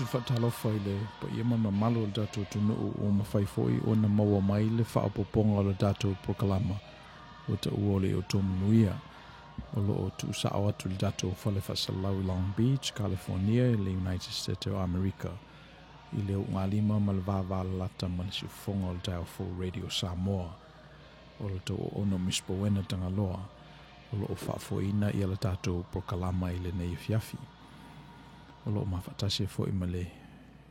le faatalofa i le paia ma le mamalu o le tatou atunuu ua mafai foi ona maua mai le faaopoopoga o le tatou polokalama ua taua o le Outou Manuia. O lo o tuusao atu i le tatou fale faasalalau i Long Beach, California i le United States o Amerika i le ugalima ma le vavalalata ma le siufofoga o le Taeao Fou Radio Samoa. O le tou auauna o Miss Bowena Tagaloa o lo o faafoeina ia le tatou polokalama i lenei afiafi. O lo o mafaatasi ai foi ma le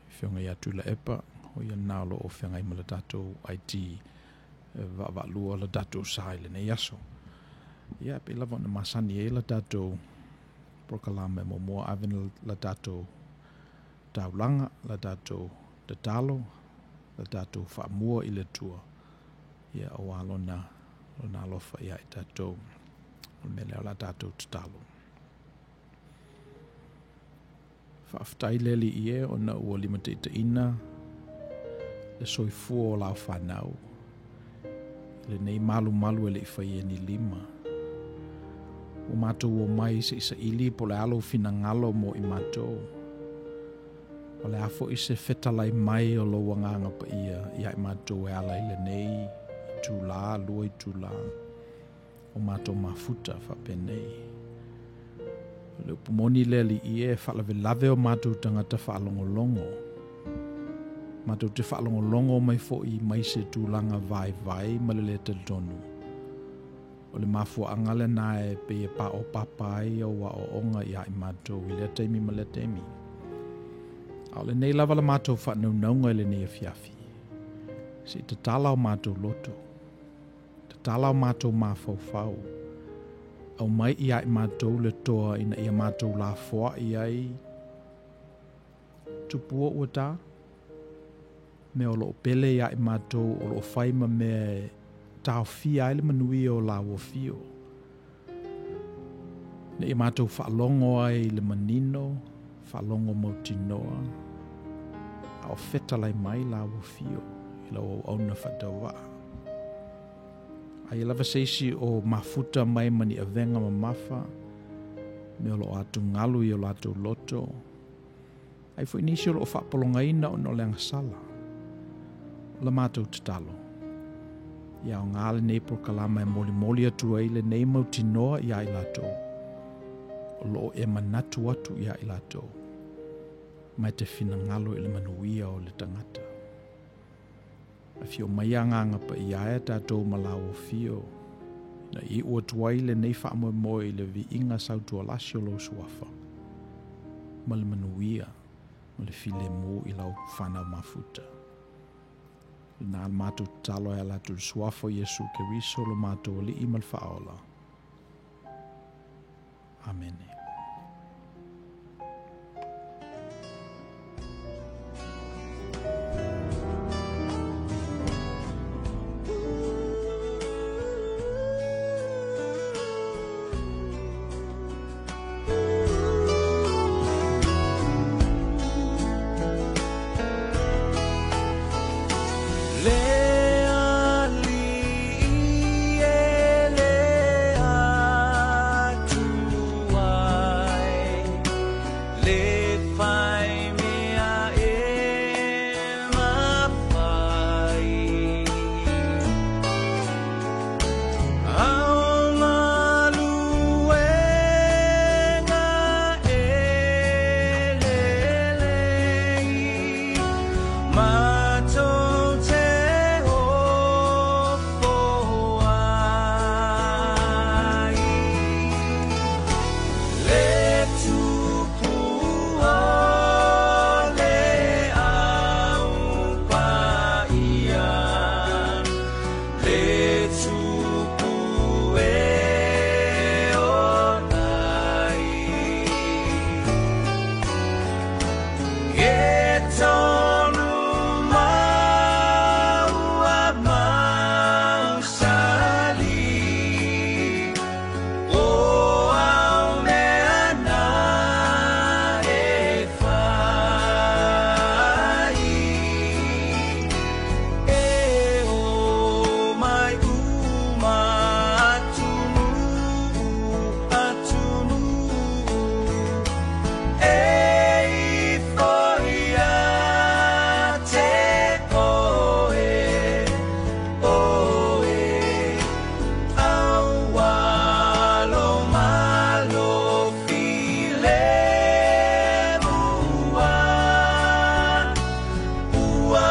Afioga ia Tuilaepa, o ia lena o lo o feagai ma le tatou IT e vaavaalua le tatou sa i lenei aso. Ia, pei lava ona masani ai le tatou polokalama e muamua ave le tatou taulaga, le tatou tatalo, le tatou faamua i le Atua, ia aua lona, lona alofa ia i tatou. O le mea lea o le a tatou tatalo. Faafetai le Alii e ona ua limataitaiina le soifua o lau fanau i lenei malumalu e le i faia ni lima. Ua matou omai se i saili po o le a lou finagalo mo i matou. O le a foi se fetalai mai o lou Agaga Paia ia i matou e ala i lenei itula, lua itula o matou mafuta faapenei. O le upu moni le Alii e, e faalavelave o matou tagata faalogologo. Matou te faalogologo mai foi mai se tulaga vaivai ma le lē talitonu. O le mafuaaga lena e pei e paopapa ai au aoaoga ia i matou i lea taimi ma lea taimi. A o lenei lava la matou faanaunauga i lenei afiafi, se i tatala o matou loto, tatala o matou mafaufau, aumai ia i matou le toa ina ia matou lafoai ai tupua ua ta, mea o lo o pele ia i matou o lo o fai ma mea e taofia ai le manuia o laua afio. Ina ia matou faalogo ai i le manino, faalogo mautinoa, a o fetalai mai laua afio i lau auauna faatauvaa. Aia lava se isi o mafuta mai ma ni avega mamafa, mea o lo o atugalu i o latou loto, ai foi nisi o lo o faapologaina ona o le agasala. O la matou tatalo, ia aoga lenei polokalama e molimoli atu ai lenei mautinoa iā i latou, o lo o e manatu atu iā i latou, ma e te finagalo i le manuia o le tagata. Afio mai Agaga Paia e tatou ma laua afio, ina ia iu atu ai lenei faamoemoe i le viiga sautualasi o lou suafa, ma le manuia ma le filemu i lau fanau mafuta. Lena le matou tatalo e ala atu i le suafa o Iesu Keriso lo matou Alii ma le Faaola. Amene.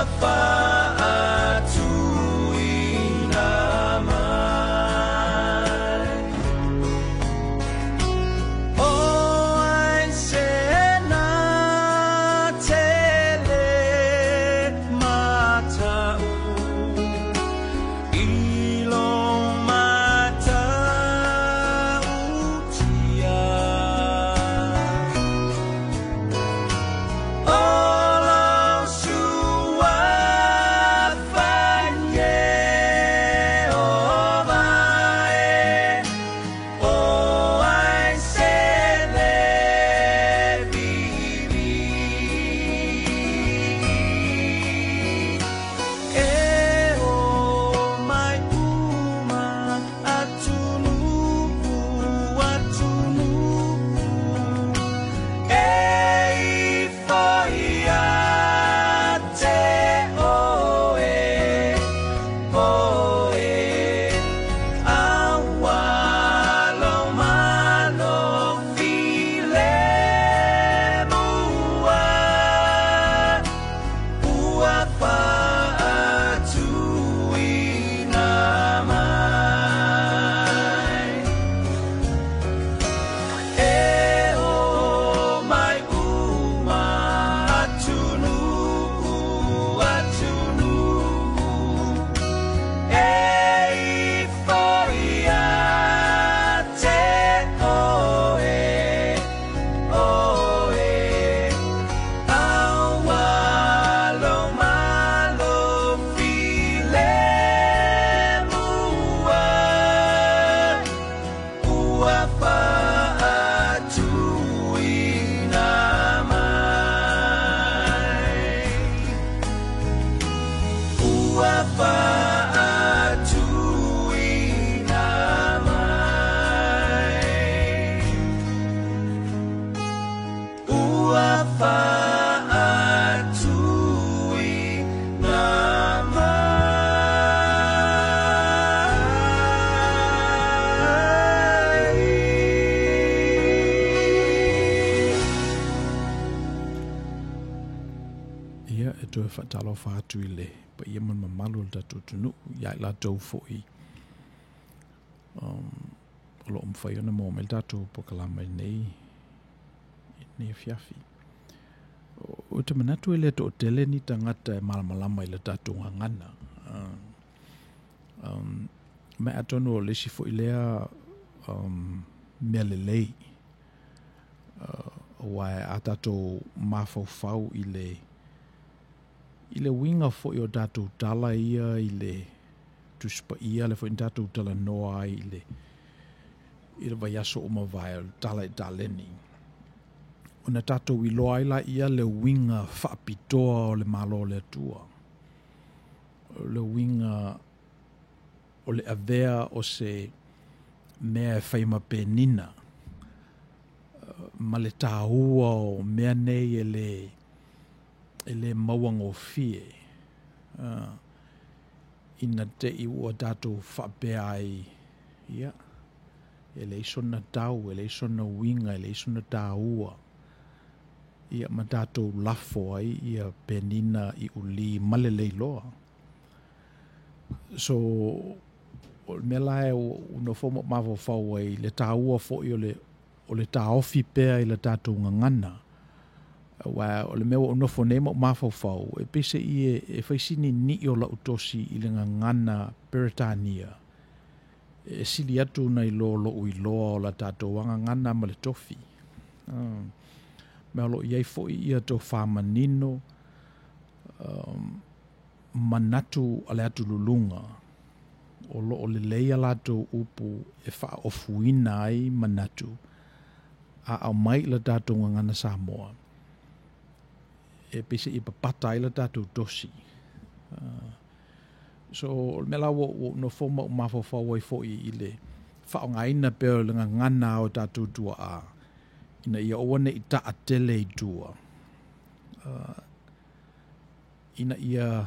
Ua fa'atuina mai. O ai se na tele mata'u i lo mata'utia. O lo suafa Ieova e, o ai se le viivii. E o mai uma atunu'u, atunu'u, e ifo ia te oe, oe, aua lo malo filemua. Ua fa'atuina mai. E o mai uma atunu'u, atunu'u, e ifo ia te oe, oe, aua lo malo filemua. Ua fa'atuina mai. Ua fa'atuina mai. Ua fa'atuina mai. Ia e toe fa'atalofa atu i le paia ma le mamalu o le tatou atunu'u ia i latou fo'i o lo'o mafai ona maua mai le tatou pokalama i lenei afiafi. O te manatu e le to'atele ni tagata e malamalama i le tatou gagana. Ma atonu o le isi fo'i lea mea lelei, ua e a tatou mafaufau i le uiga fo'i o tatou tala ia i le Tusi Paia le fo'i na tatou talanoa ai i le vaiaso ua mavae o le tala i taleni. Ona tatou iloa ai laia le uiga fa'apitoa o le Malo o le Atua. O le uiga o le avea o se mea e fai ma penina ma le tāua o mea nei e le mauagofie. Ina te'i ua tatou fa'apea ai, ia, e leai sona tau, e leai sona uiga, e leai sona tāua. Ia ma tatou lafo ai ia penina i ulī ma le leiloa. So, o le mea la e ua nofo ma mafaufau ai le tāua fo'i o le taofi pea i le tatou gagana. Aua o le mea ua ou nofo nei ma ou mafaufau, e peise'i e fai sini ni'i o la'u tosi i le gagana Peretania. E sili atu nai lo lo'u iloa o la tatou agagana ma le tofi. Ma o lo'o i ai fo'i ia tofamanino manatu a le atululuga o lo'o lelei a latou upu e fa'aofuina ai manatu a aumai i la tatou gagana Samoa. E peise'i papata ai la tatou tosi. So, o le mea la ua ou nofo ma ou mafaufau ai fo'i i le fa'aaogaina pea o le gagana o tatou tua'a, ina ia aua ne'i ta'atele i tua. Ina ia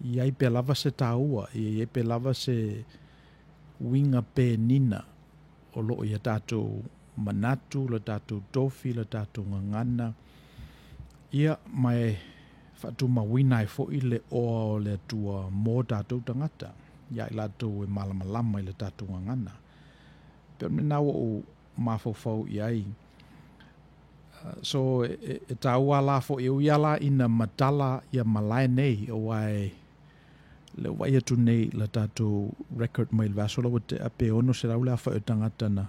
i ai pea lava se tāua, ia i ai pea lava se uiga penina o lo'o ia tatou manatu, la tatou tofi, la tatou gagana. Ia, ma e Faatumauina ai foʻi le oa o le Atua mo tatou tagata, ia i latou e malamalama i le tatou gagana. E pei o le mea lena ua ou mafaufau i ai. So e taua la foʻi, e ui lava la ina matala ia malae nei, aua e le ua vaai atu nei i la tatou record mai le vaiaso la ua tea, pe 600 le aofai o tagata na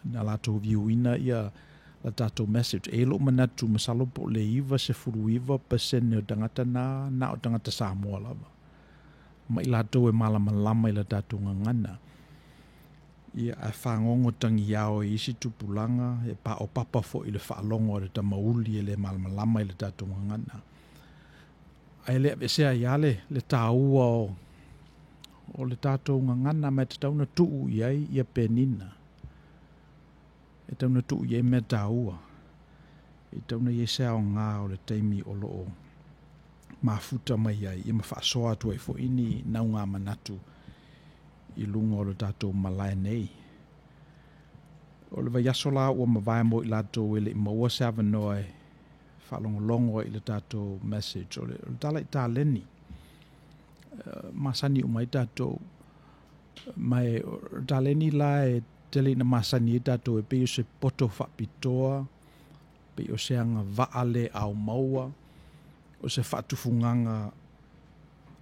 na latou view ina ia la tatou message. E i ai lou manatu masalo po o le 99% o tagata na, na o tagata Samoa lava, ma i latou e malamalama i la tatou gagana. Ia, ae fagogo tagiao i isi tupulaga, e paopapa foi i le faalogo a le tamauli e le malamalama i le tatou gagana. Ae le aveesea ai lava le, le taua o, o le tatou gagana, ma e tatau ona tuu i ai ia penina. E tatau ona tuu i ai mea taua. E tatau ona i ai se aoga o le taimi o lo o mafuta mai ai, ia ma faasoa atu ai foi ni naugamanatu i luga o le tatou malae nei. O le vaiaso la ua mavae mo i latou e le i maua se avanoa e faalogologo ai i le tatou message, o le, o le tala i taleni. Masani uma ai tatou, ma e, o le taleni la e tele ina masani ai tatou e pei o se poto faapitoa, pei o se agavaa le ao maua, o se faatufugaga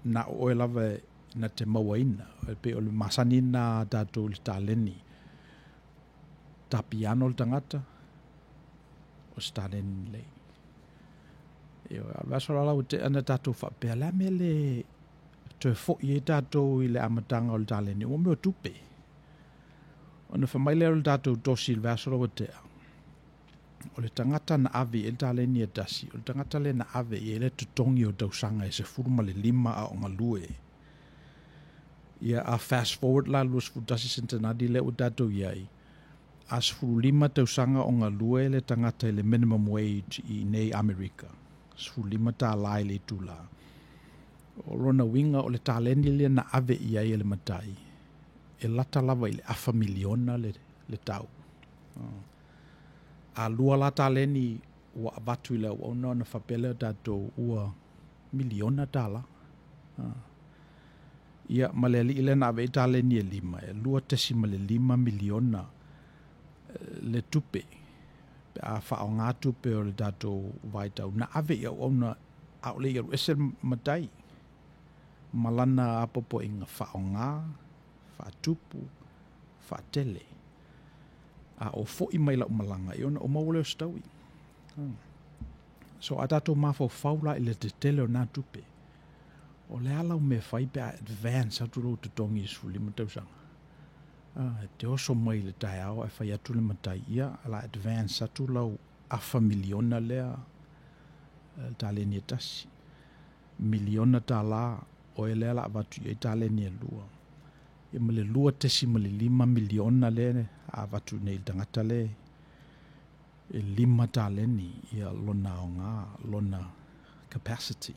na o oe lava e na te mauaina, e pei o le masani lena a tatou i le taleni. Ta piano le tagata, o se taleni lelei. Ioe, a o le vaiaso la ua tea na tatou faapea, o le a le mea e le toe foi ai tatou i le amataga o le taleni, ua mea o tupe. Ona fai mai lea o le tatou tosi i le vaiaso la ua tea, o le tagata na ave i ai le taleni e tasi, o le tagata lea na ave i ai le totogi o tausaga e 15 a o galue. Ia, a fast forward la 21 senitanati lea ua tatou i ai, a 15 tausaga o galue le tagata i le minimum wage i inei Amerika, $15 i le itula. O lona uiga o le taleni lea na ave i ai e le matai, e lata lava i le afa miliona le, le tau. A lua la taleni ua avatu i le auauna ona faapea lea o tatou ua miliona tala. Ia, ma le alii lea na ave i ai taleni e lima, e $2.5 miliona le tupe, pe a faaaoga tupe o le tatou vaitau na ave i auauna a o le i alu ese le matai ma lana apoapoaiga faaaoga, faatupu, faatele. A ou foi mai lau malaga, ia ona ou maua lea o se taui. So a tatou mafaufau la i le tetele o na tupe, o le a lau mea e fai pe a advance atu lou totogi i le 15 tausaga? E te oso mai i le taeao ae fai atu le matai, ia, o le a advance atu lau afa miliona lea le taleni e tasi. Miliona tala oe lea la avatu i ai taleni e lua. Ia ma le $2.5 miliona lea a avatu nei i le tagata le e 5 taleni ia lona aoga, lona capacity.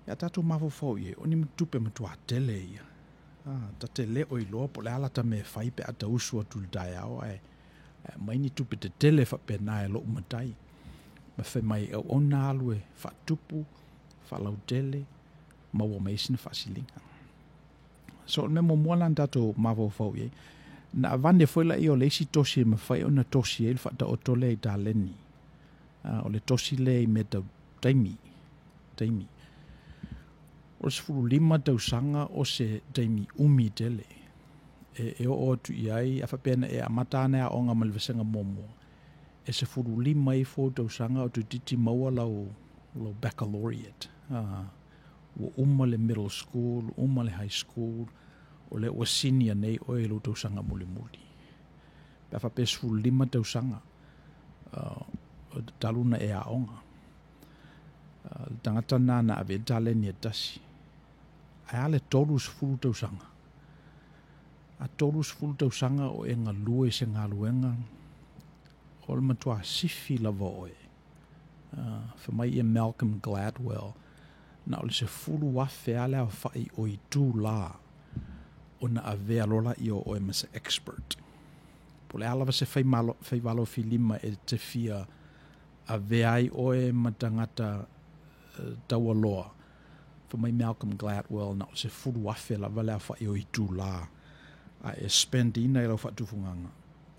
Ia tatou mafaufau i ai, o ni tupe matua tele ia. Ta te le o iloa po o le a lata mea e fai pe a tausu atu i le taeao ae aumai ni tupe tetele faapena e lou matai. Ma fai mai e auauna alu e faatupu, faalautele, maua mai ai sina faasiliga. So o le mea muamua lena na tatou mafaufau i ai, na avane foi laia o le isi tosi e mafai ona tosi ai le faataoto lea i taleni. O le tosi lea i mea tau taimi, taimi. O le 15 tausaga o se taimi umi tele e oo atu i ai, a faapea na e amata ana e aoga ma le vasega muamua, e 15 ifo ou tausaga o toeitiiti maua lau, lau baccalaureate. Ua uma le middle school, uma le high school, o lea ua senior nei oe i lou tausaga mulimuli. Pe a faapea 15 tausaga, o talu na e aoga. Le tagata lena na ave i ai le taleni e tasi. Ae a le 30 tausaga? A 30 tausaga o e galue i se galuega, o le matua sifi lava oe. Fai mai ia Malcolm Gladwell, na o le 10,000 lava le aofai o itula ona avea loa laia o oe ma se expert. Po o le a lava se faivalo filima e te fia avea ai oe ma tagata taualoa. Fai mai Malcolm Gladwell, na o le 10,000 lava le aofa'i o itulā a e spend ina i lau faatufugaga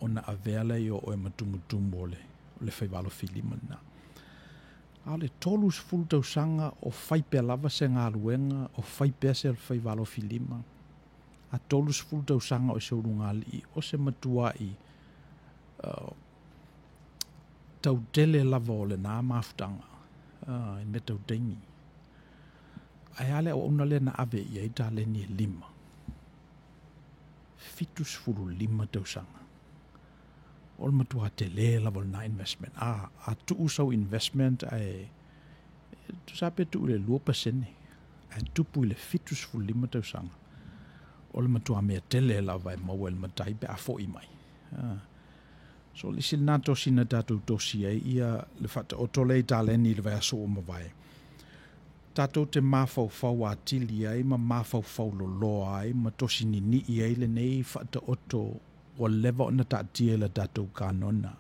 ona avea lea o oe ma tumutumu o le, o le faivalofilima lena. A o le 30 tausaga o fai pea lava se galuega, o fai pea se faivalofilima, a 30 tausaga o se ulugalii, o se matua'i tautele lava o lenā mafutaga i mea tau taimi. Ae a le auauna lea na ave i ai taleni e 5? 75 tausaga. O le matua telē lava o lenā investment. A tuu sau investment ae tusa pe tuu i le 2%, ae tupu i le 75 tausaga. O le matua mea tele lava e maua e le matai pe a fo'i mai. So le isi lenā tosi na tatou tosi ai ia le faataoto lea i taleni i le vaiaso ua mavae. Tatou te mafaufau atili ai ma mafaufau loloa ai ma tosi nini'i ai lenei faataoto ua leva ona taatia i le tatou kanona.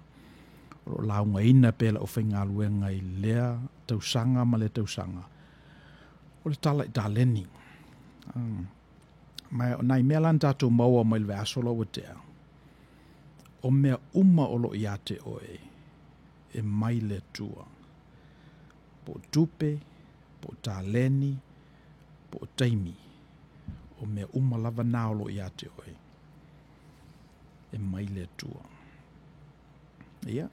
O loo laugaina pea le aufaigaluega i lea tausaga ma lea tausaga. O le tala i taleni. Ma o nai mea la na tatou maua mai le vaiaso la ua tea, o mea uma o loo ia te oe e mai le Atua. Po o tupe, po o taleni, po o taimi. O mea uma lava na o loo ia te oe e mai le Atua. Ia,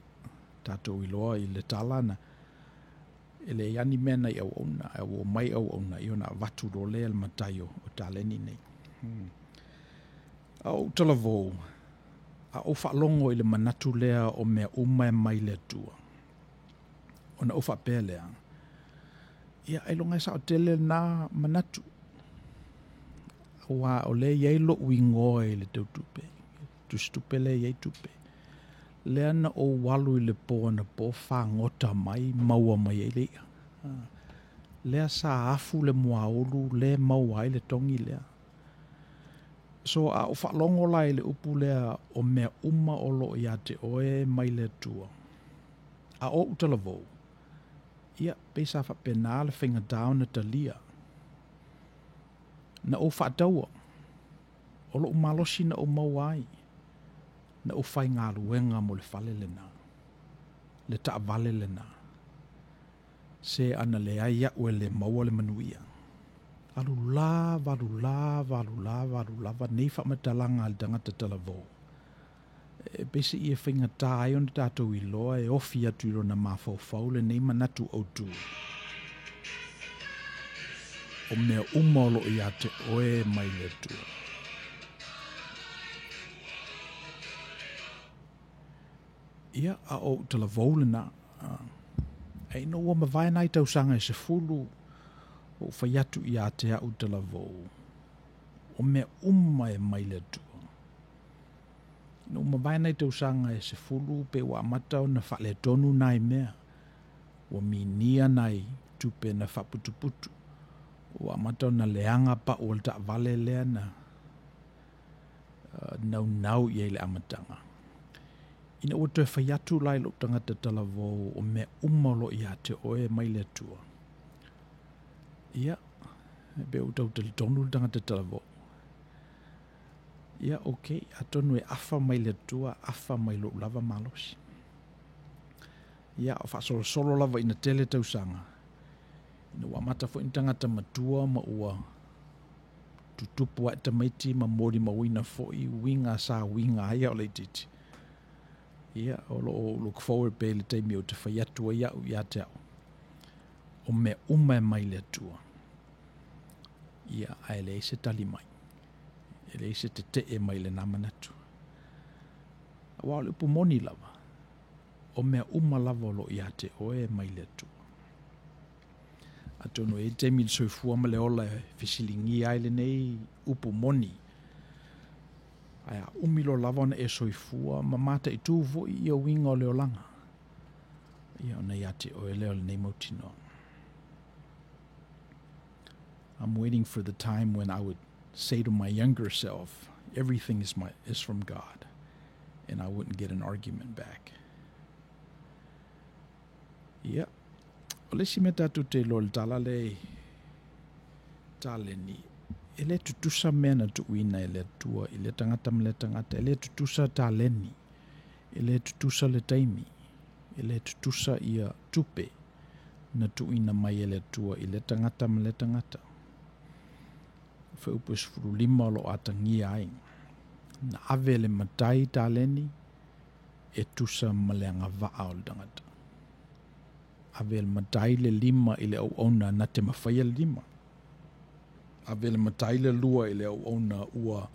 tatou iloa i le tala na e leai lava ni mea nai auauna, ae ua omai auauna, ia ona avatu loa lea e le matai o taleni nei. A o ou talavou, a ou faalogo i le manatu lea o mea uma e mai le Atua, ona ou faapea lea, ia ailoga e saotele lenā manatu, auā o lea e i ai lo'u igoa i le teutupe, tusitupe lea e i ai tupe. Lea na ou alu i le po anapo fagota mai maua mai ai le i'a. Lea sa afu le muaulu lea e maua ai le togi lea. So a ou faalogo la i le upu lea o mea uma o loo ia te oe mai le Atua, a o ou talavou, ia pei sa faapenā le faigatā ona talia. Na ou faataua, o lou malosi na ou maua ai, na ou faigaluega mo le fale lenā, le taavale lenā. Se ana leai a'u e le maua le manuia. Alu lava, alu lava, alu lava, alu lava nei faamatalaga a le tagata talavou. E peiseai e faigatā ai ona tatou iloa e ofi atu i lona mafaufau lenei manatu autū. O mea uma o loo ia te oe mai le Atua. Ia, a o ou talavou lenā. Ae ina ua mavae nai tausaga e 10, ua ou fai atu ia te a'u talavou, o mea uma e mai le Atua. Ina ua mavae nai tausaga e 10, pe ua amata ona faaletonu nai mea, ua minia nai tupe na faaputuputu, ua amata ona leaga pa'u o le taavale lea na naunau i ai i le amataga. Ina ua toe fai atu la i lou tagata talavou o mea uma o loo ia te oe e mai le Atua. Ia, pe ua tau talitonu le tagata talavou. Ia, okay, atonu e afa mai le Atua, afa mai lou lava malosi. Ia, o faasolosolo lava ina tele tausaga. Ina ua amata foi ni tagata matua ma ua tutupu ae tamaiti ma molimauina foi uiga sa uiga ai a o laitiiti. Ia, o loo look forward pea i le taimi ou te fai atu ai a'u ia te a'u, o mea uma e mai le Atua. Ia, ae leai se tali mai. E leai se tetee mai i lenā manatu. Auā o le upu moni lava, o mea uma lava o loo ia te oe e mai le Atua. Atonu e i ai le taimi i le soifua ma le ola e fesiligia ai lenei upu moni. Ae a umi loa lava ona e soifua ma mataitū foi ia uiga o le olaga, ia ona ia te oe lea o lenei mautinoa. I'm waiting for the time when I would say to my younger self, everything is my is from God, and I wouldn't get an argument back. Ia, O le isi mea tatou te iloa i le tala lea i taleni, e le tutusa mea na tuuina e le Atua i lea tagata ma lea tagata, e le tutusa taleni, e le tutusa le taimi, e le tutusa ia tupe na tuuina mai e le Atua i lea tagata ma lea tagata. Fuaiupu e 15 o lo o atagia ai, na ave e le matai taleni e tusa ma le agavaa o le tagata. Ave e le matai le 5 i le auauna na te mafaia le 5. Ave e le matai le 2 i le auauna ua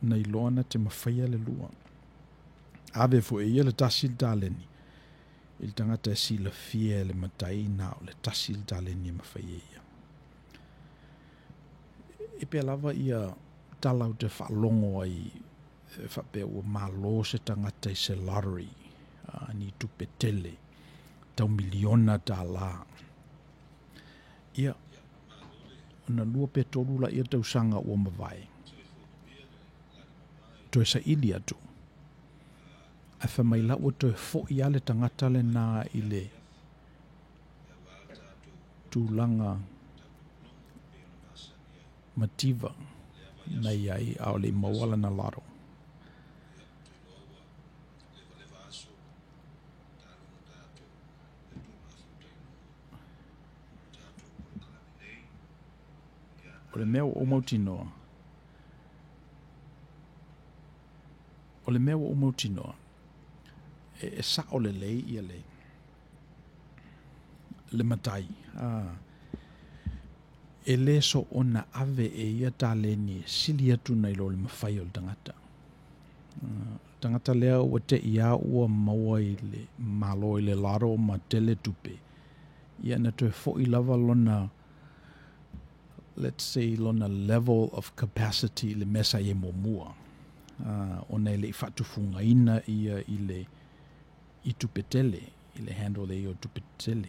na iloa na te mafaia le 2. Ave foi e ia le 1 le taleni i le tagata e silafia e le matai na o le 1 le taleni e mafaia ia. E pea lava ia tala o te faalogo ai e faapea ua malo se tagata i se lottery, ni tupe tele, tau miliona tālā. Ia, ona 2 pe 3 la ia tausaga ua mavae. Toe saili atu. Ae fai mai la ua toe fo'i lava le tagata lenā i le tulaga mativa na iai a o le i maua lana lotto. O le mea ua ou mautinoa, o le mea ua ou mautinoa, e sao lelei ia le matai. E le so ona ave e ia taleni e sili atu nai lo le mafai o le tagata. Tagata lea ua te ia ua maua i le malo i le lotto ma tele tupe. Ia na toe fo'i lava lona, let's say, lona level of capacity i le mea sa i ai muamua. Ona e le i faatufugaina ia i le i tupe tele, i le handle e ia o tupe tele.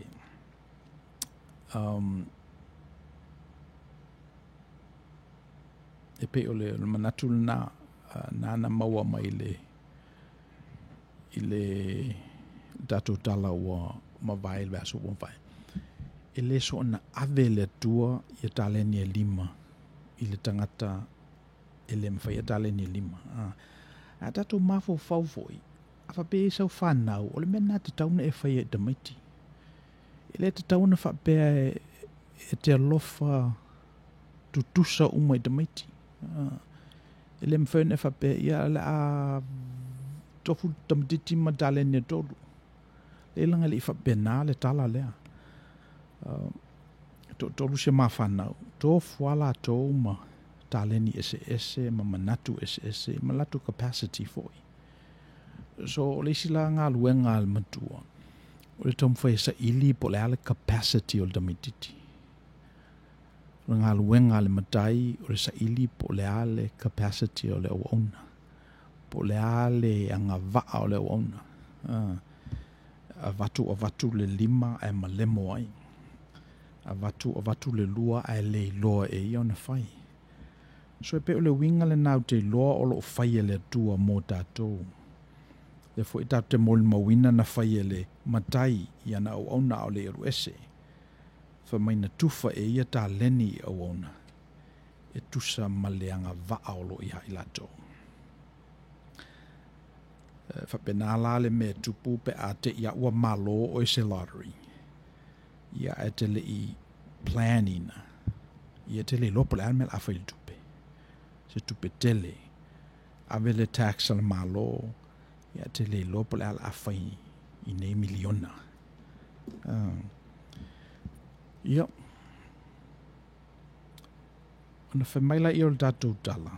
E pei o le manatu lena, nana maua mai i le tatou tala ua mavae le vaiaso ua mavae. E le soona ave le Atua ia taleni e 5 i le tagata e le mafai ia taleni e 5. A tatou mafaufau foi, a faapea i sau whanau, o le mea nā te tauna e whaia i tamaiti. E le te tauna faapea e te alofa tutusa uma i tamaiti. E le mafai ona e faapea, ia le a tofu tamatiti ma taleni e 3. Le langa le i faapea nā le tala lea. Tolu se mawhanau, tofu ala tō ma taleni ese ese, ma manatu ese ese, ma latu capacity foi. So, o le isi la ngā luenga al matua, o le taumawhai e saili po le ale capacity o le tamatiti. O le ngā luenga al matai, o le saili po le ale capacity o le auauna. Po le ale angava'a o le auauna. Avatu le 5 ae malemo ai. Avatu le 2 ae le iloa e ia ona fai. So e pe o le winga le nau te iloa o loo fai e le Atua mō tātou. Le foi tātou te molimauina na fai e le matai i ana auauna a o le alu ese. Fa mai na tufa e ia taleni i auauna. E tusa ma le agava'a o loo ia i latou. Faapena la le mea tupu pe a te ia ua malo o e se lottery. Ia e te le i planina. Ia te le iloa po o le a le mea o le a fai i le tupe. Se tupe tele. Ave le tax a le malo. Ia te le iloa po o le a le a fai i nei miliona. Ia. Ona fai mai la ia o le tatou tala.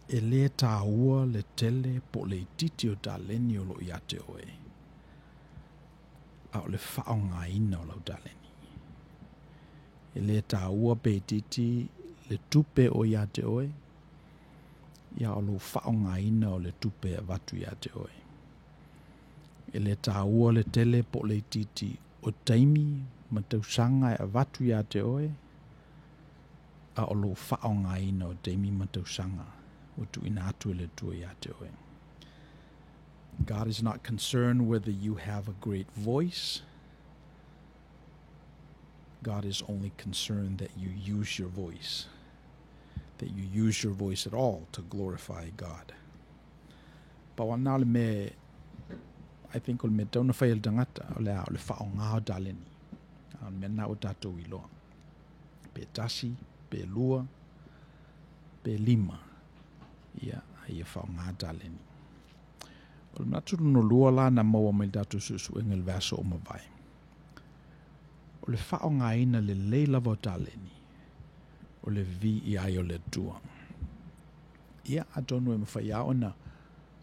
E le tāua le tele po o le itiiti o taleni o loo ia te oe. A o le faaaogaina o lau taleni. E le tāua pe itiiti le tupe o ia te oe, ia o lou faaaogaina o le tupe e avatu ia te oe. E le tāua le tele po o le itiiti o taimi ma tausaga e avatu ia te oe, a o lou faaaogaina o taimi ma tausaga o tuuina atu e le Atua ia te oe. God is not concerned whether you have a great voice. God is only concerned that you use your voice, that you use your voice at all to glorify God. Pau lava lena o le mea, I think o le mea e tatau ona fai e le tagata, o le a, o le faaaoga o taleni. A o le mea lena ua tatou iloa. Pe tasi, pe lua, pe lima, ia, a ia faaaoga taleni. O le manatu lona lua la na maua mai i le tatou suesuega i le vaiaso ua mavae, o le faaaogaina lelei lava o taleni, o le viia ai o le Atua. Ia, atonu e mafai lava ona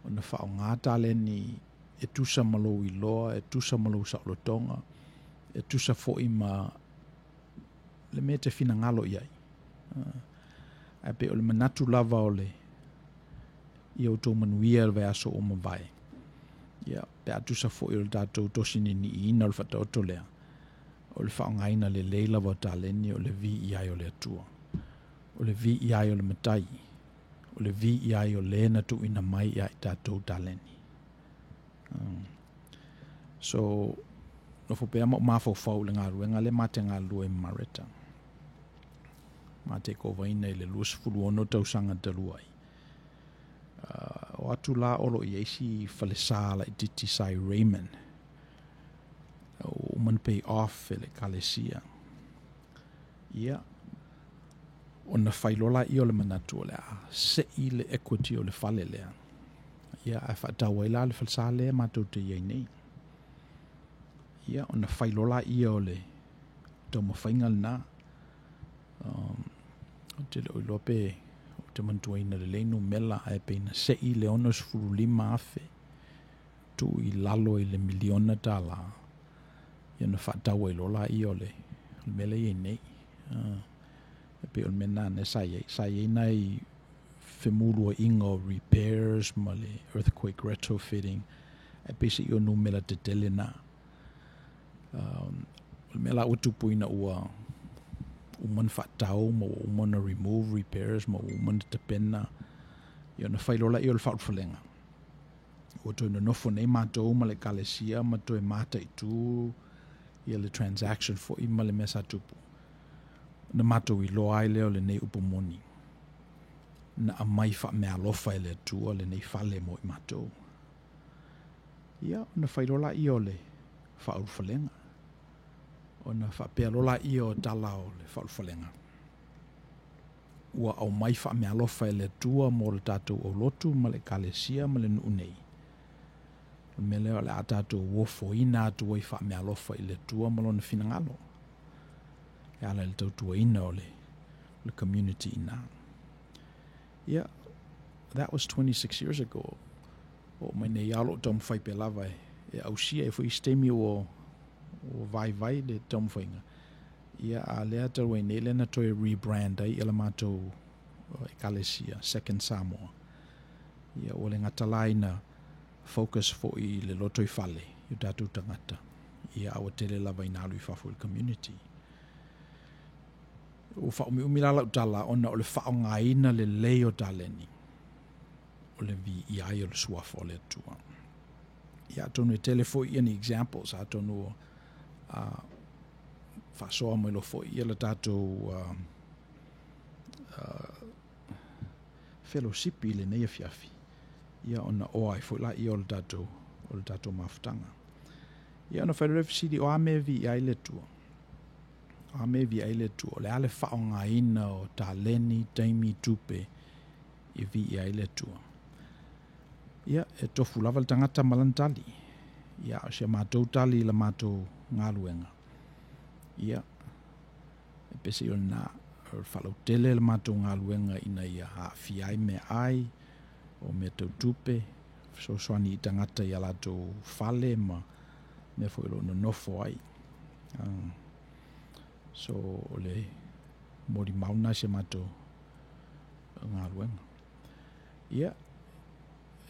ona faaaoga taleni e tusa ma lou iloa, e tusa ma lou saolotoga, e tusa foi ma le mea e te finagalo i ai. Ae pei o le manatu lava o le ia outou manuia i le vaiaso ua mavae. Ia, pe a tusa foi o le tatou tosi niiniiina o le faataoto lea, o le faaaogaina lelei lava o taleni o le viia ai o le Atua, o le viia ai o le Matai, o le viia ai o Le na tuuina mai ia i tatou taleni. So, nofo pea ma ou mafaufau i le galuega lea ma te galulue ai ma Mareta. Ma te kovaina i le 26 tausaga talu ai. O atu la o lo o i ai si falesa laitiiti sa i Raymond. Ua uma ona pay off e le Ekalesia. Ia, ona fai loa lea o le manatu o le a sei le equity o le fale lea. Ia, ae faatau ai la le falesa lea matou te i ai nei. Ia, ona fai loa lea o le taumafaiga lena. Ou te le o iloa pe ou te manatuaina lelei numela, ae pei na sei le $65,000 tuu i lalo i le miliona tala, ia ona faatau ai loa lea o le mea lea e i ai nei. E pei o le mea lena lea sa i ai. Sa i ai nai femuluaiga o repairs ma le earthquake retrofitting, ae pei se i o numera tetele na. O le mea la ua tupu ina ua uma ona faatau ma ua uma ona remove repairs ma ua uma ona tapena, ia ona fai loa lea o le faaulufalega. Ua toe nonofo nei matou ma le Ekalesia ma toe mataitu ia le transaction foi ma le mea sa tupu. Ona matou iloa ai lea o lenei upu moni, na aumai faameaalofa e le Atua lenei fale mo i matou. Ia, ona fai loa lea o le faaulufalega. Ona faapea loa lea o tala o le faaulufalega, ua aumai faameaalofa e le Atua mo le tatou aulotu ma le Ekalesia ma le nuu nei. O le mea lea o le a tatou ofoina atu ai faameaalofa i le Atua ma Lona finagalo e ala i le tautuaina o le community i ina. Ia, that was 26 years ago. Oo mai nei lava o loo taumafai pea lava e ausia e foi isi taimi ua vaivai le taumafaiga. Ia, a lea talu ai nei lea na toe rebrand ai ia le matou Ekalesia, Second Samoa. Ia, ua le gata la ina focus foi i le lotoifale i o tatou tagata, ia, a ua tele lava ina alu i fafo i le community. Ua faaumiumi la lau tala ona o le faaaogaina lelei o taleni o le viia ai o le Suafa o le Atua. Ia, atonu e tele foi ia ni examples, atonu a faasoa mai loa foi ia le tatou fellowship i lenei afiafi, ia ona oa ai foi laia o le tatou o le tatou mafutaga. Ia ona fai loa lea fesili, o a mea e viia ai le Atua? O a mea e viia ai le Atua? O le a le faaaogaina o taleni, taimi, tupe e viia ai le Atua? Ia, e tofu lava le tagata ma lana tali. Ia, o si a matou tali i la matou galuega, ia, e pese i o lena, o le faalautele le matou galuega ina ia aafia ai meaai, o mea tau tupe, fesoasoani i tagata i a latou fale ma mea foi o lo o nonofo ai. So, o le molimau lena i si a matou galuega. Ia,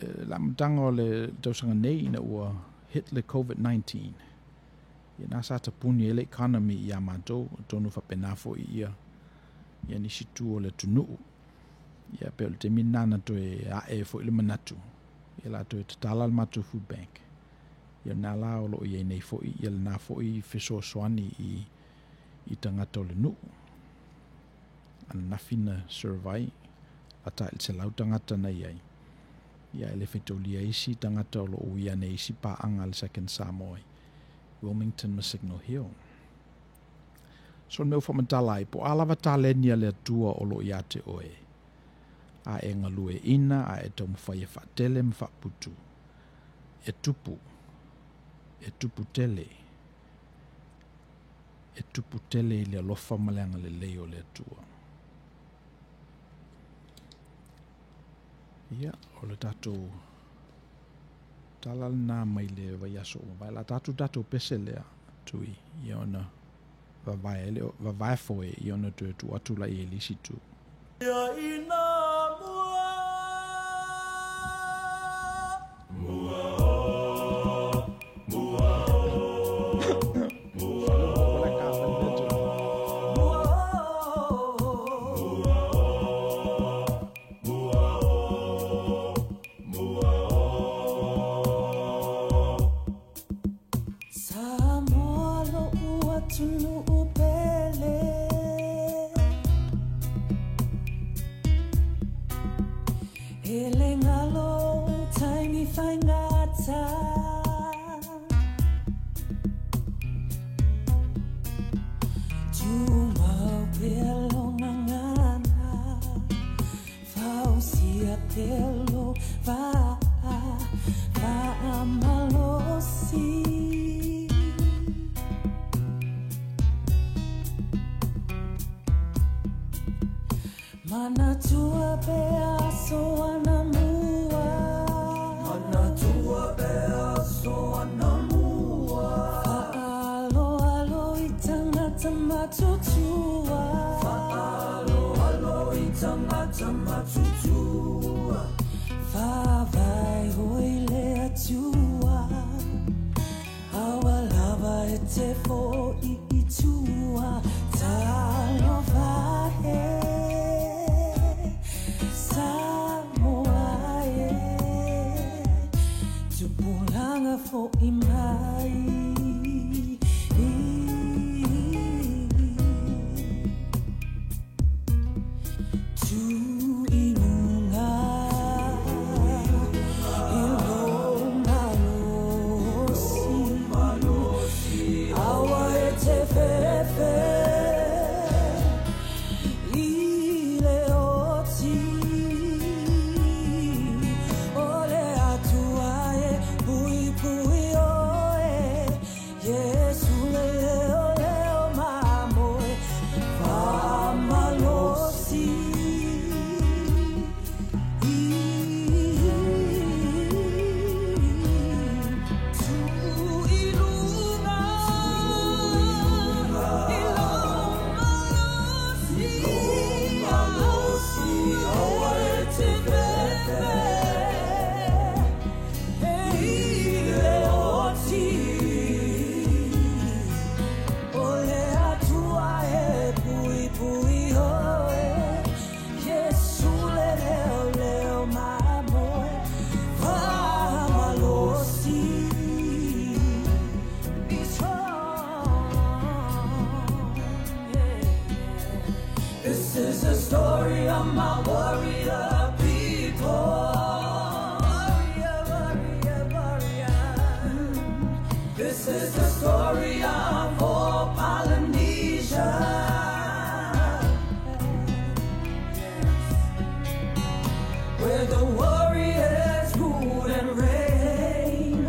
le amataga o le tausaga nei ina ua hit le COVID-19, ia na sa tapuni ai le economy ia matou, atonu faapena foi ia ia nisi tu o le atunuu. Ia pei o le taimi lena na toe ae ai foi le manatu. Ia latou e tatala le matou food bank. Ia lena la o lo o i ai nei foi ia lena foi fesoasoani i i tagata o le nuu. Ananafi na serve ai, lata i le 100 tagata na i ai. Ia e le faitaulia isi tagata o lo o uia ane i isi paaga a le Second Samoa i Wilmington ma Signal Hill. So o le mea ua faamatala ai, po o a lava taleni a le Atua o lo o ia te oe, a e galueaiina, a e taumafai e faatele ma faaputu, e tupu, e tupu tele, e tupu tele i le alofa ma le agalelei o le Atua. Ia, o le tatou tala lena mai le vaiaso ua mavae. O le a tatou tatou pese lea, Tui, ia ona vavae, le vavae foe, ia ona toe tuu atu laia i le isi itu. Ia ina mua. Mua o, mua o, mua o. Mua o, mua o, mua o. Samoa lo'u atunuu pele. E le galo ou taimi faigata. Tumau pea lou gagana, fausia pea lou vaa, faamalosi. Manatua pea aso anamua. Manatua pea aso anamua. Faaaloalo i tagata matutua. Faaaloalo i tagata matutua. Faavae oe i le Atua, aua lava e te fo'i i tua. Talofa e, Samoa e, tupulaga fo'i mai. Tu i luga i lou malosi, aua e te fefe i le oti. O le Atua e puipui oe, Iesu le leoleo mamoe, faamalosi. Tu i luga i lou malosi, aua e te fefe i le oti. O le Atua e puipui oe, Iesu le leoleo mamoe, faamalosi. Be strong, yeah. This is the story of my warrior people. Warrior, warrior, warrior. This is the story of all Polynesia. Where the warriors rule and reign,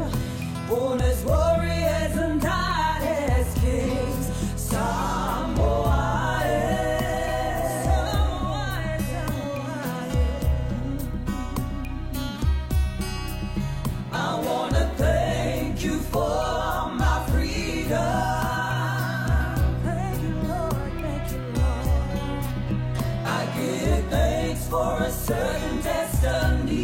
born as warriors and died as kings. Samoa, eh. Samoa, Samoa, I want to thank you for my freedom. Thank you, Lord, thank you, Lord. I give thanks for a certain destiny.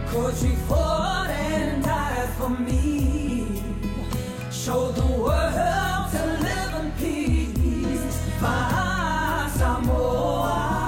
Because you fought and died for me, showed the world to live in peace. Samoa.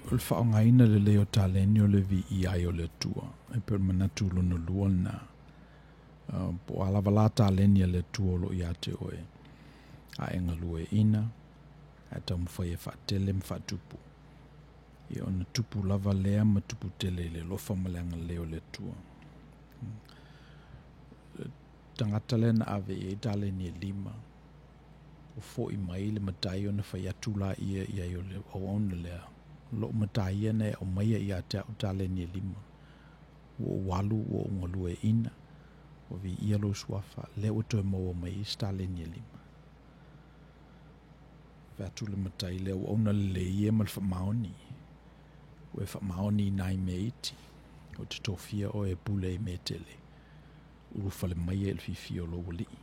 O le faaaogaina lelei o taleni o le viia ai o le Atua. E pei o le manatu lona lua lena. Po o a lava la taleni a le Atua o lo o ia te oe, a e galueaiina, ae taumafai e faatele ma faatupu. Ia ona tupu lava lea ma tupu tele i le alofa ma le agalelei o le Atua. Le tagata lea na ave i ai taleni e lima, ua fo'i mai le matai ona fai atu laia i ai o le auauna lea, Lo'u matā ia na e aumaia ia te a'u taleni e lima, ua ou alu ua ou galueaiina, ua viia lou suafa, lea ua toe maua mai ai isi taleni e lima. Fai atu le matai lea, Auauna lelei e ma le faamaoni, ua e faamaoni i nai mea iti, ou te tofia oe e pule i mea e tele, ulufale maia i le fiafia o lou alii.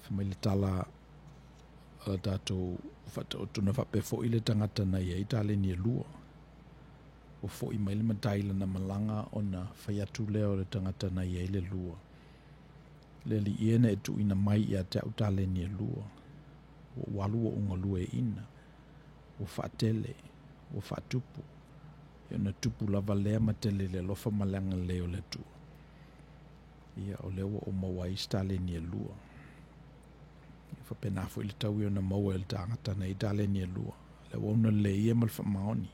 Fai mai le tala a le tatou faataotona faapea foi le tagata na i ai taleni e lua. Ua foi mai le matai i lana malaga ona fai atu lea o le tagata na i ai le lua. Le alii e na e tuuina mai ia te au taleni e lua. Ua ou alu ua ou galueaiina, ua faatele, ua faatupu, ia ona tupu lava lea ma tele i le alofa ma le agalelei o le Atua. Ia, o lea ua ou maua ai isi taleni e lua. Ia, faapena foi le taui ona maua e le tagata nei taleni e lua. Le auauna lelei ia ma le faamaoni.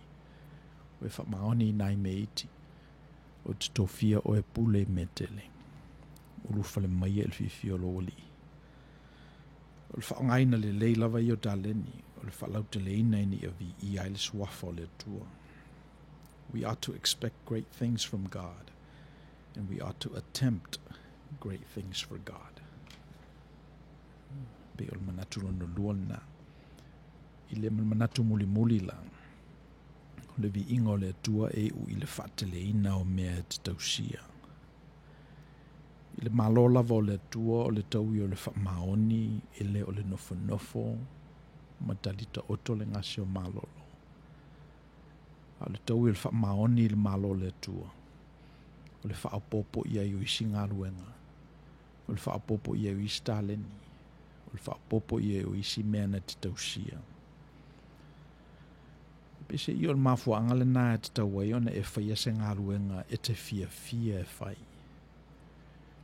Ua e faamaoni i nai mea iti, ou te tofia oe e pule i mea tele. Ulufale maia i le fiafia o lou alii. O le faaaogaina lelei lava ia o taleni, o le faalauteleina ina ia viia ai le suafa o le Atua. We are to expect great things from God and we are to attempt great things for God. Pei o le manatu lona lua lena. I le manatu mulimuli la, o le viiga o le Atua e iu i le faateleina o mea e te tausia. I le Malo lava o le Atua o le taui o le faamaoni e le o le nofonofo ma tali taoto le gase o malolo. A o le taui o le faamaoni i le Malo o le Atua, o le faaopoopo i ai o isi galuega, o le faaopoopo i ai o isi taleni, o le faaopoopo i ai o isi mea na te tausia. Peiseai o le mafuaaga lena e tatau ai ona e faia se galuega e te fiafia e fai.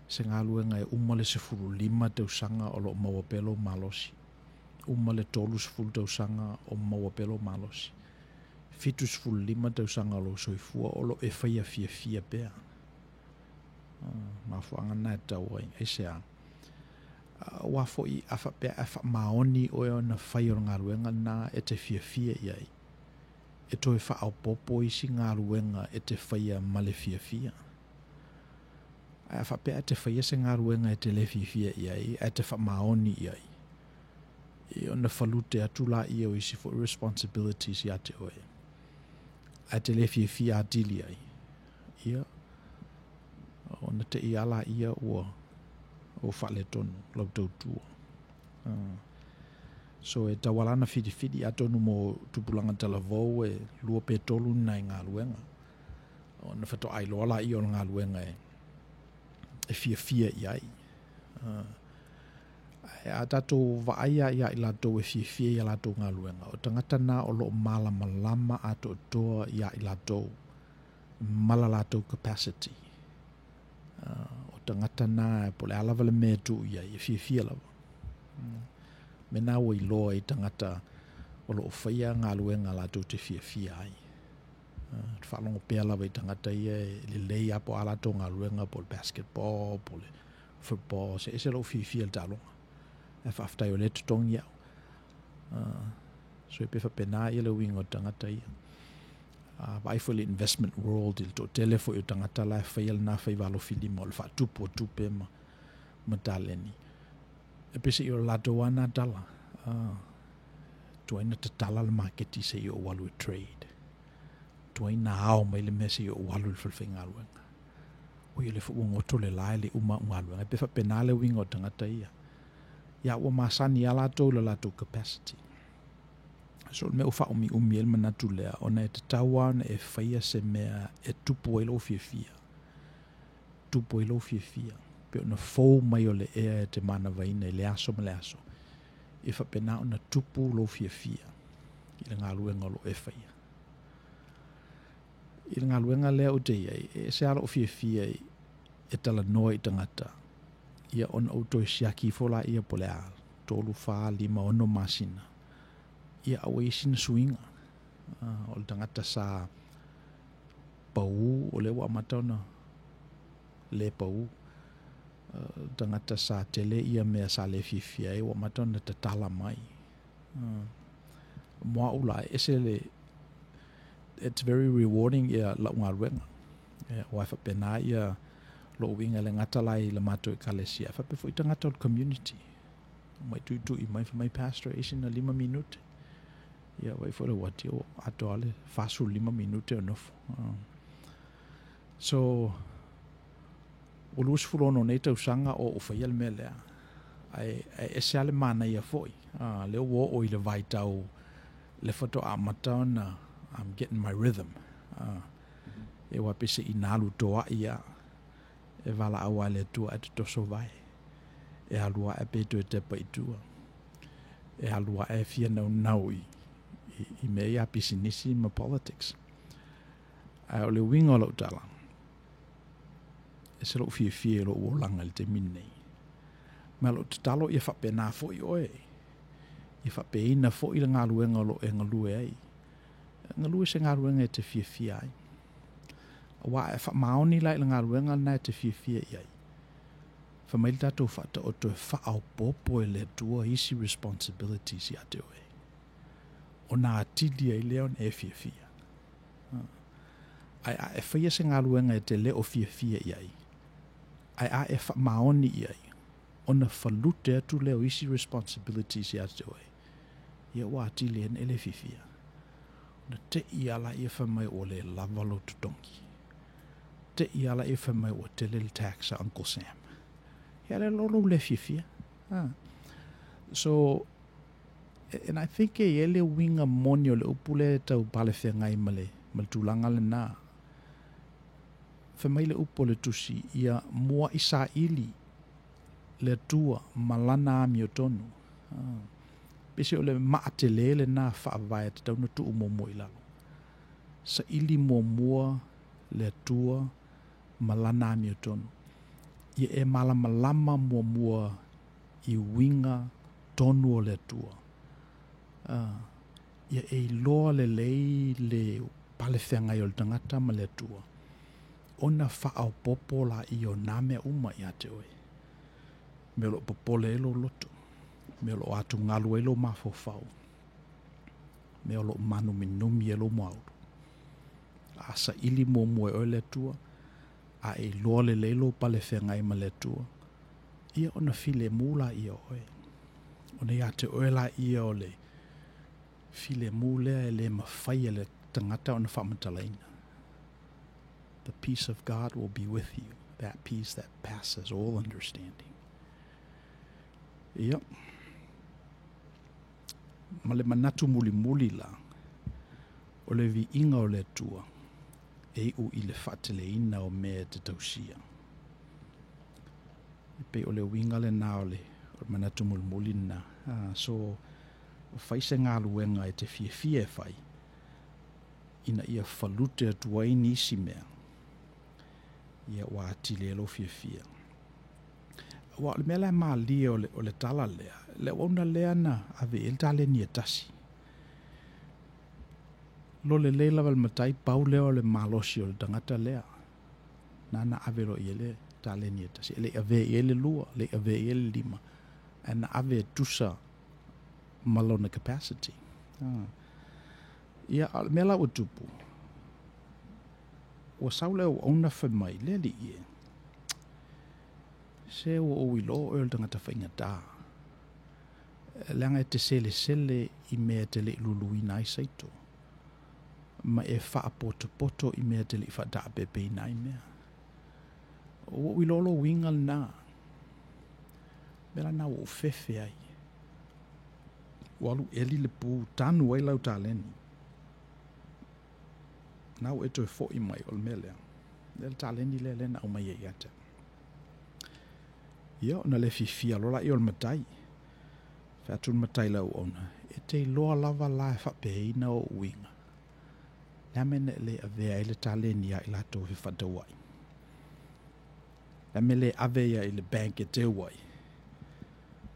Se galuega e uma le 15 tausaga o lo o maua pea lou malosi, uma le 30 tausaga o maua pea lou malosi, 75 tausaga o lou soifua o lo o e faia fiafia pea. Mafuaaga lena e tatau ai. Aisea? Aua foi a faapea a faamaoni oe ona fai o le galuega lena e te fiafia i ai, e toe faaopoopo isi galuega e te faia ma le fiafia. Ae a faapea e te faia se galuega e te le fiafia i ai ae te faamaoni i ai, e ona falute atu laia o isi foi responsibilities ia te oe, ae te le fiafia atili ai, ia, ona te i a laia ua ua faaletonu lau tautua. So e tauala ana filifili atonu mo tupulaga talavou e lua pe tolu ni nai galuega ona faatoa iloa laia o le galuega e e fiafia i ai. Ae a tatou vaai lava ia i latou e fiafia i a latou galuega, o tagata na o lo o malamalama atoatoa ia i latou ma la latou capacity. O tagata na po o le a lava le mea e tuu i ai, e fiafia lava. Mea na ua iloa i tagata o lo o faia galuega latou te fiafia ai. Te faalogo pea lava i tagata ia e lelei lava po o a latou galuega, po o le basketball, po o le football, se ese lou fiafia i le taaloga. Ae faafetai o lea e totogi au. So e pei e faapena ia le uiga o tagata ia. A vaai foi i le investment world i le toatele foi o tagata la e faia lena faiva alofilima o le faatupu o tupe ma ma taleni. E peiseai o le latou lava na tala, tuai na tatala le maketi seia ou alu e trade. Tuai na ao mai le mea seia ou alu i le falefaigaluega. Oi o lea foi ua goto le la e le i uma au galuega. E pei e faapena le uiga o tagata ia. Ia ua masani lava latou i le latou capacity. So o le mea ua faaumiumi ai le manatu lea, ona e tatau lava ona e faia se mea e tupu ai lou fiafia. Tupu ai lou fiafia. Pei ona fou mai o le ea e te manavaina i le aso ma le aso, e faapena ona tupu lou fiafia i le galuega o lo o e faia. I le galuega lea ou te iai, e ese lava lo'u fiafia e talanoa i tagata, ia ona ou toe siaki ifo laia po o le a, 3, 4, 5, 6 masina, ia a ua i ai sina suiga. O le tagata sa paū o lea ua amata ona lē paū. O le tagata sa tele ia mea sa le fiafia ai ua amata ona tatala mai. Mo a'u la, e ese le it's very rewarding ia la'u galuega. Aua e faapena ia lo'u uiga e le gata la i le matou ekalesia ae faapea foi tagata o le community. Omai tu'itu'i mai fai mai, Pastor, e i ai sina 5 minute. Ia vaai foi le uati ua atoa le 45 minute o nofo. So, ua 26 nei tausaga o ou faia le mea lea. Ae, ae ese lava le manaia foi. Lea ua oo i le vaitau le faatoa amata ona I'm getting my rhythm. E aua pei se i nalu toa'i lava. E valaau lava i le Atua ae totoso vae. E alu ae pe toe tepa i tua. E alu ae fia naunau i, i, i mea ia pisinisi ma politics. Ae o le uiga o lau tala, ese lou fiafia i lou olaga i le taimi lenei. Ma o lou tatalo ia faapena foi oe, ia faapeina foi le galuega o lo o e galue ai. Galue se galuega e te fiafia ai. Aua a e faamaoni la i le galuega lena e te fiafia i ai, fai mai le tatou Faataoto e faaopoopo e le Atua isi responsibilities ia te oe, ona atili ai lea ona e fiafia. Ae a e faia se galuega e te le o fiafia i ai, ae a e faamaoni i ai, ona falute atu lea o isi responsibilities ia te oe, ia ua atili ai ona e le fiafia. Ona te i lava lea fai mai ua le lava lou totogi. Te i lava lea fai mai ua tele le tax a Uncle Sam. Ia lea loa lou le fiafia. So, and I think e i ai le uiga moni o le upu lea e tau palefeagai ma le, ma le tulaga lena. Fai mai le upu o le Tusi, ia mua'i saili le Atua ma Lana amiotonu. Pei o le maatele lena faavae e tatau ona tuu muamua i lalo. Saili muamua le Atua ma Lana amiotonu. Ia e malamalama muamua i uiga tonu o le Atua. Ia e iloa lelei le palefeagai o le tagata ma le Atua, ona faaopoopo laia o nā mea uma ia te oe. Mea o lo o popole ai lou loto, mea o lo o atugalu ai lou mafaufau, mea o lo o mānuminumi ai lou muaulu. A saili muamua e oe le Atua, a e iloa lelei lou palefeagai ma le Atua, ia ona filemu laia o oe. Ona ia te oe laia o le filemu lea e le mafai e le tagata ona faamatalaina. The peace of God will be with you, that peace that passes all understanding. Ia, ma le manatu mulimuli la, o le viiga o le Atua, e iu i le faateleina o mea e te tausia. E pei o le uiga lena o le manatu mulimuli lena. So, fai se galuega e te fiafia e fai, ina ia falute atu ai nisi mea, ia ua atili ai lou fiafia. Aua o le mea la e malie o le, o le tala lea, le auauna lea na ave i ai le taleni e tasi. Lolelei lava le matai, pau lea o le malosi o le tagata lea. Nāna ave loa i ai le taleni e tasi. E le i avea i ai le lua, le i avea i ai le lima, ae na ave e tusa ma lona capacity. Ia, a o le mea la ua tupu, ua sau le auauna fai mai, le alii e, se ua ou iloa oe o le tagata faigata, leaga e te selesele i mea e te le i luluina ai saito, ma e faapotopoto i mea e te le i faataapeapeina ai mea. Ua ou iloa lou uiga lena, mea lena ua ou fefe ai. Ua alu eli le pu, tanu ai lau taleni. Na ua e toe fo'i mai o le mea lea. Lea le taleni lea lea na aumai ai ia te au. Ia, ona le fiafia loa lea o le matai. Fai atu le matai i le auauna, E te iloa lava la e faapeaina ou uiga. Le a mea na e le avea ai le taleni ia i latou e fefaatauai? Le a mea le ave ia i le bank e teu ai?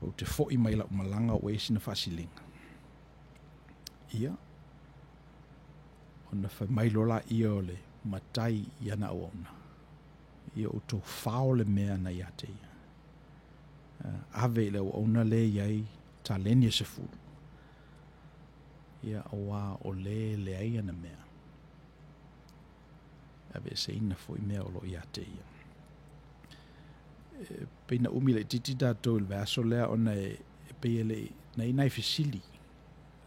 Ou te foi mai lau malaga ua i ai sina faasiliga. Ia, ona fai mai loa laia o le matai i ana auauna, Ia outou fao le mea na ia te ia. Ave i le auauna lea e i ai taleni e 10. Ia, auā o le e leai ana mea, e aveeseina foi mea o lo o ia te ia. E pei na umi laitiiti tatou i le vaiaso lea ona e pei e le i, na i ai nai fesili,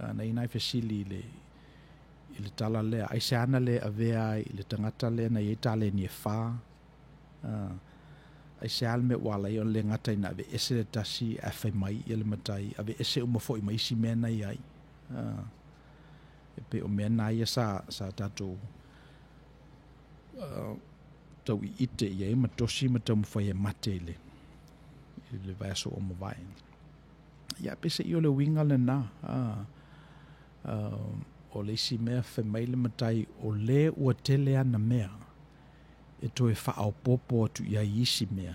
na i ai nai fesili i le, i le tala lea, aisea na le avea ai i le tagata lea na i ai taleni e fa, aisea le mea ua ala ai ona le gata ina aveese le tasi ae fai mai ia le matai, aveese uma foi ma isi mea na i ai. E pei o mea na ia sa, sa tatou tau iite i ai ma tosi ma taumafai e mate i le, i le vaiaso ua mavae. Ia, peiseai o le uiga lena, o le isi mea fai mai le matai o le ua tele ana mea e toe faaopoopo atu i ai isi mea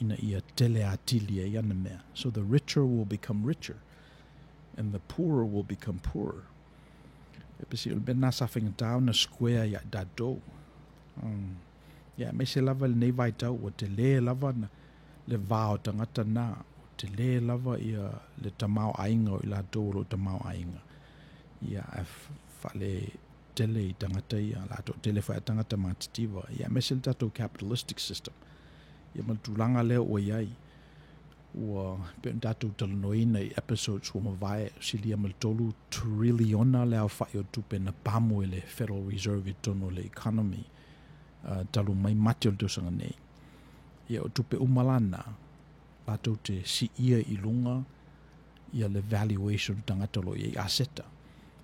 ina ia tele atili ai ana mea. So the richer will become richer and the poorer will become poorer. E peiseai o le mea lena sa faigata ona square ia i tatou. Ia, aemaise lava i lenei vaitau ua tele lava na le va o tagata na, ua tele lava ia le tamaoaiga o i latou o lo o tamaoaiga, ia ae faaletele i tagata ia, la toatele foi a tagata matitiva, ia aemaise le tatou capitalistic system, ia ma le tulaga lea ua i ai, ua pei ona tatou talanoaina i episodes ua mavae, silia ma le 3 triliona le aofai o tupe na pamu e le Federal Reserve i totonu o le economy, talu mai Mati o le tausaga nei. Ia o tupe uma la na, latou te siia i luga ia le valuation o tagata o lo o i ai aseta,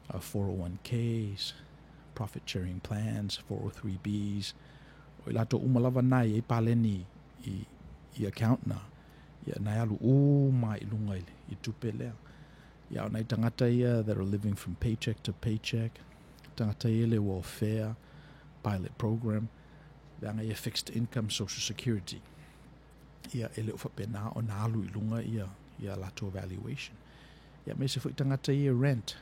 401ks, profit sharing plans, 403bs, o i latou uma lava na e i ai paleni i account na, ia na e alu uma i luga i tupe lea. Ia o nai tagata ia that are living from paycheck to paycheck, tagata ia le welfare, pilot program, leaga ia fixed income, social security. Ia e le o faapena ona alu i luga ia ia latou valuation. Ia aemaise foi tagata ia rent,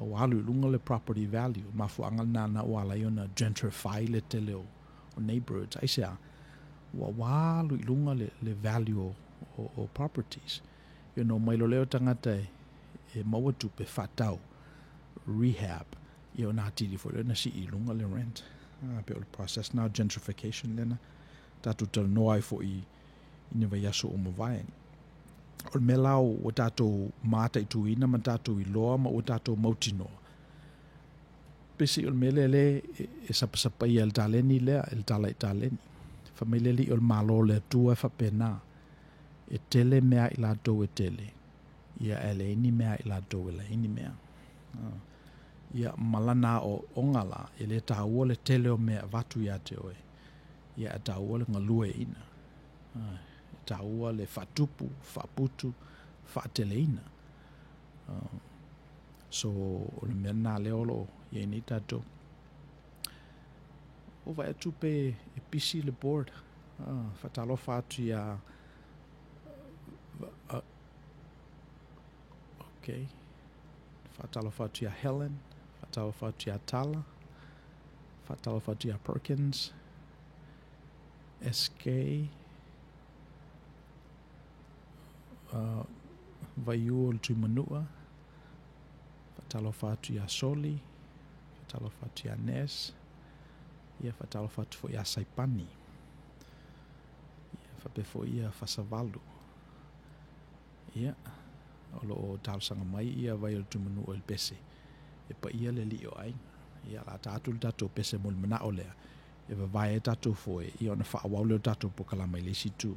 ua alu i luga le property value, mafuaaga lena na ua ala ai ona gentrify le tele o neighbourhoods. Aisea? Ua alu i luga le value o properties. Ia ona omai loa lea o tagata e maua tupe faatau, rehab, ia ona atili foi lea ona sii i luga le rent. Pei o le process lena o gentrification lea na tatou talanoa ai foi i ni vaiaso ua mavae. O le mea la ua tatou mataituina ma tatou iloa ma ua tatou mautinoa, peiseai o le mea lea lea e sapasapaia e le taleni lea, e le tala i taleni. Fai mai le Alii o le Malo o le Atua e faapena, e tele mea i latou e tele, ia ae leai ni mea i latou e leai ni mea. Ia ma lana aoaoga la, e le taua le tele o mea e avatu ia te oe, ia ae taua le galueaiina. E taua le faatupu, faaputu, faateleina. So, o le mea lena lea o lo o i ai nei tatou. Ua vaai atu pe e pisi le board. Faatalofa atu iā okay. Faatalofa atu iā Helen, faatalofa atu iā Tala, faatalofa atu iā Perkins, SK, Vaiū o le Tuimanua, faatalofa atu iā Soli, faatalofa atu iā Ness, ia faatalofa atu foi iā Saipani, ia faapea foi ia Fasavalu. Ia, o lo o talosaga mai ia Vai o le Tuimanua i le pese, e paia le alii o aiga. Ia, o le a ta atu le tatou pese mo le manao lea, e vavae ai tatou foe, ia ona faaauau lea o le tatou pokalama i le isi itu.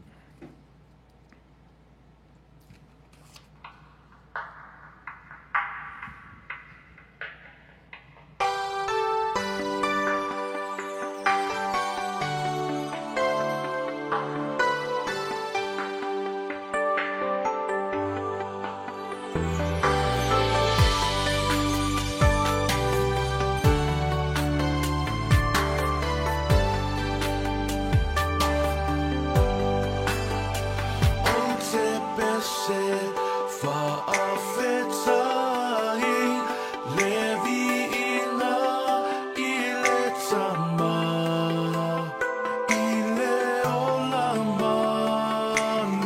Le viiga i le Tama, i le ola manuia,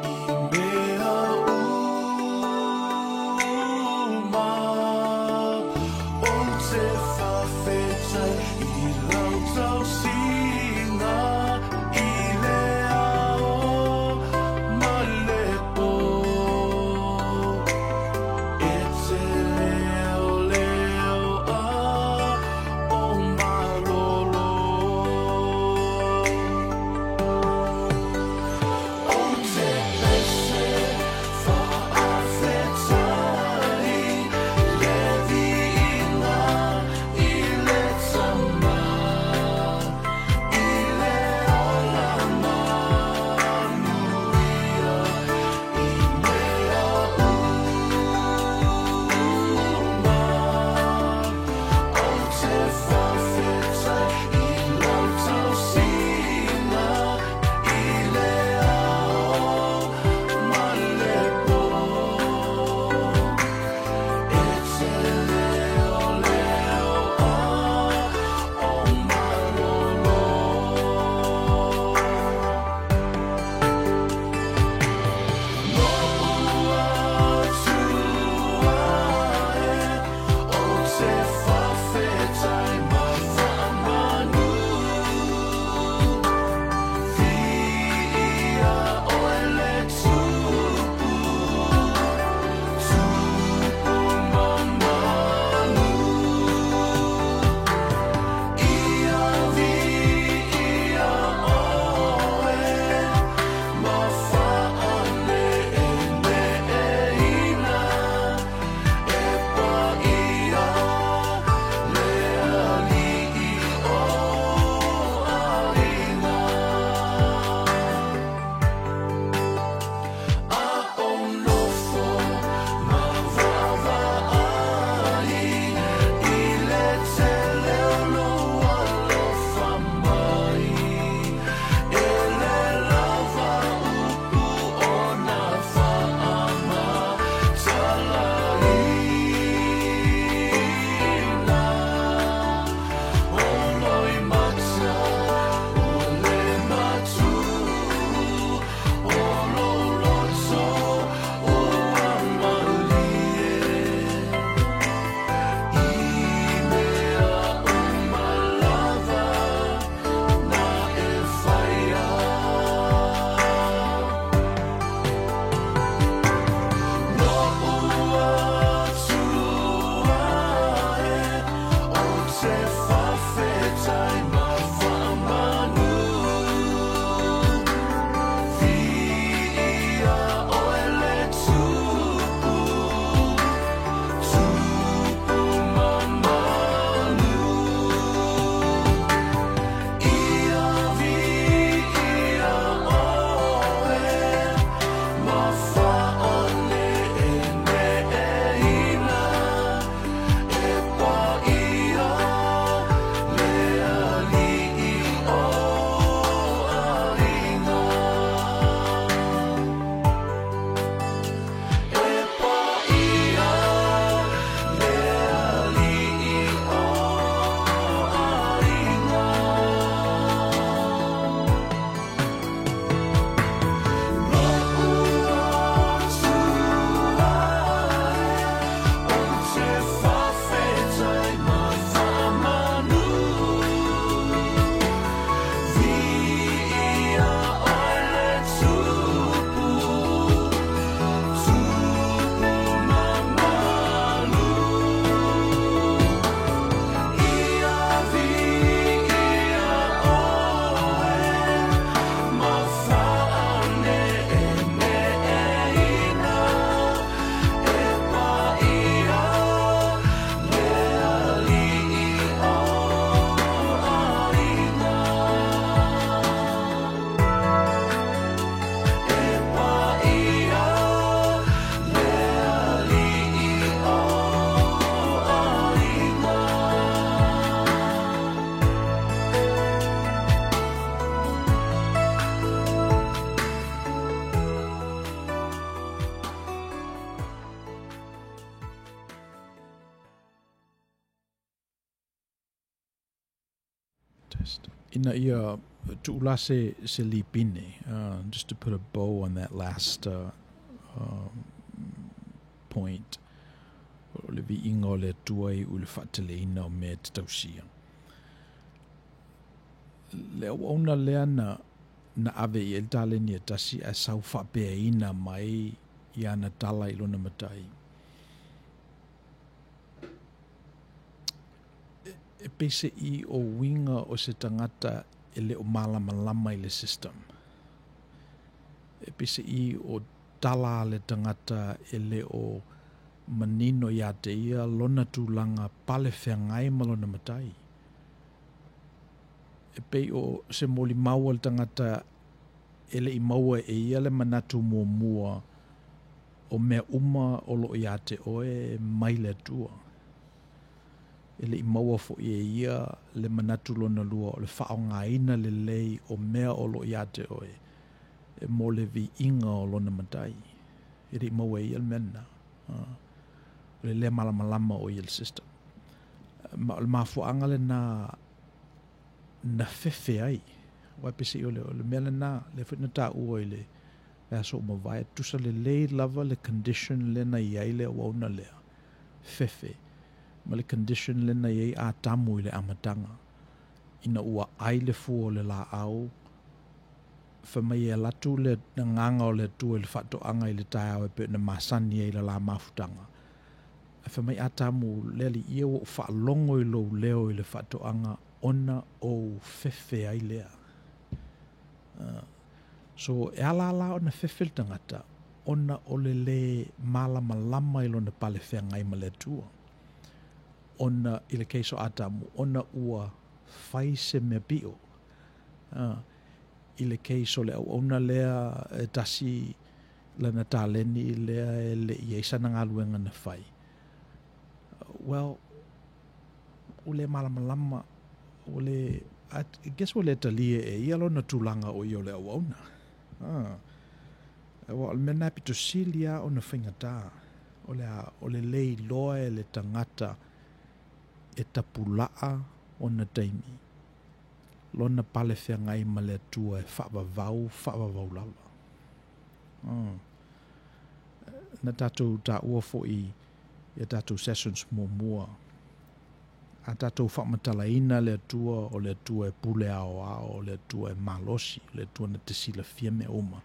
i mea uma. Ou te faafetai i lau tausiga, i le ao ma le po. E te leo leo a o malolo. Ou te pese faafetai, le viiga i le Tama, Test. Ina ia tu'u se lipine, just to put a bow on that last point, o le viiga o le Atua e iʻu i le fa'ateleina o mea e te tausia. Le auauna lea na na ave i ai le taleni e tasi ae sau fa'apeaina mai ia ana tala i lona matai. E peise'i o uiga o se tagata e le o malamalama i le system. E peise'i o tala a le tagata e le o manino iā te ia lona tulaga pale feagai ma lona matai. E pei o se molimau a le tagata e le'i maua e ia le manatu muamua o mea uma o lo'o iā te oe mai le Atua. E le'i maua fo'i e ia le manatu lona lua o le fa'aaogāina lelei o mea o lo'o iā te oe e mo le viiga o lona matai. E le'i maua e ia le mea lenā. O le lē malamalama o ia i le system. Ma o le mafua'aga lenā na fefe ai. Uae pese'i o le mea lenā, lea foi na tā'ua i le aso ua mavae, tusa lelei lava le condition lea na i ai le auauna lea, fefe, ma le condition lea na i ai Atamu i le amataga, ina ua ai le fua o le laau, fai mai e alu atu le agaga o le Atua i le faatoaga i le taeao e pei ona masani ai i le la mafutaga. Ae fai mai Atamu, Le Alii ia ua ou faalogo i lou leo i le faatoaga ona ou fefe ai lea. So, e ala la ona fefe le tagata, ona o le lē malamalama i lona pale feagai ma le Atua. Ona, i le case o Atamu, ona ua fai se mea piʻo. I le case o le auauna lea e tasi lana taleni lea e le i ai sana galuega na fai, well, ua le malamalama, ua le, I guess ua le talia e ia lona tulaga o ia o le auauna. Aua o le mea lena e pito sili lava ona faigata, o le a, o le le iloa e le tagata e tapula'a ona taimi, lona pale feagai ma le Atua e faavavau, faavavau lava. Na tatou taua foi i a tatou sessions muamua, a tatou faamatalaina le Atua, o le Atua e pule aoao, o le Atua e malosi, o le Atua na te silafia mea uma.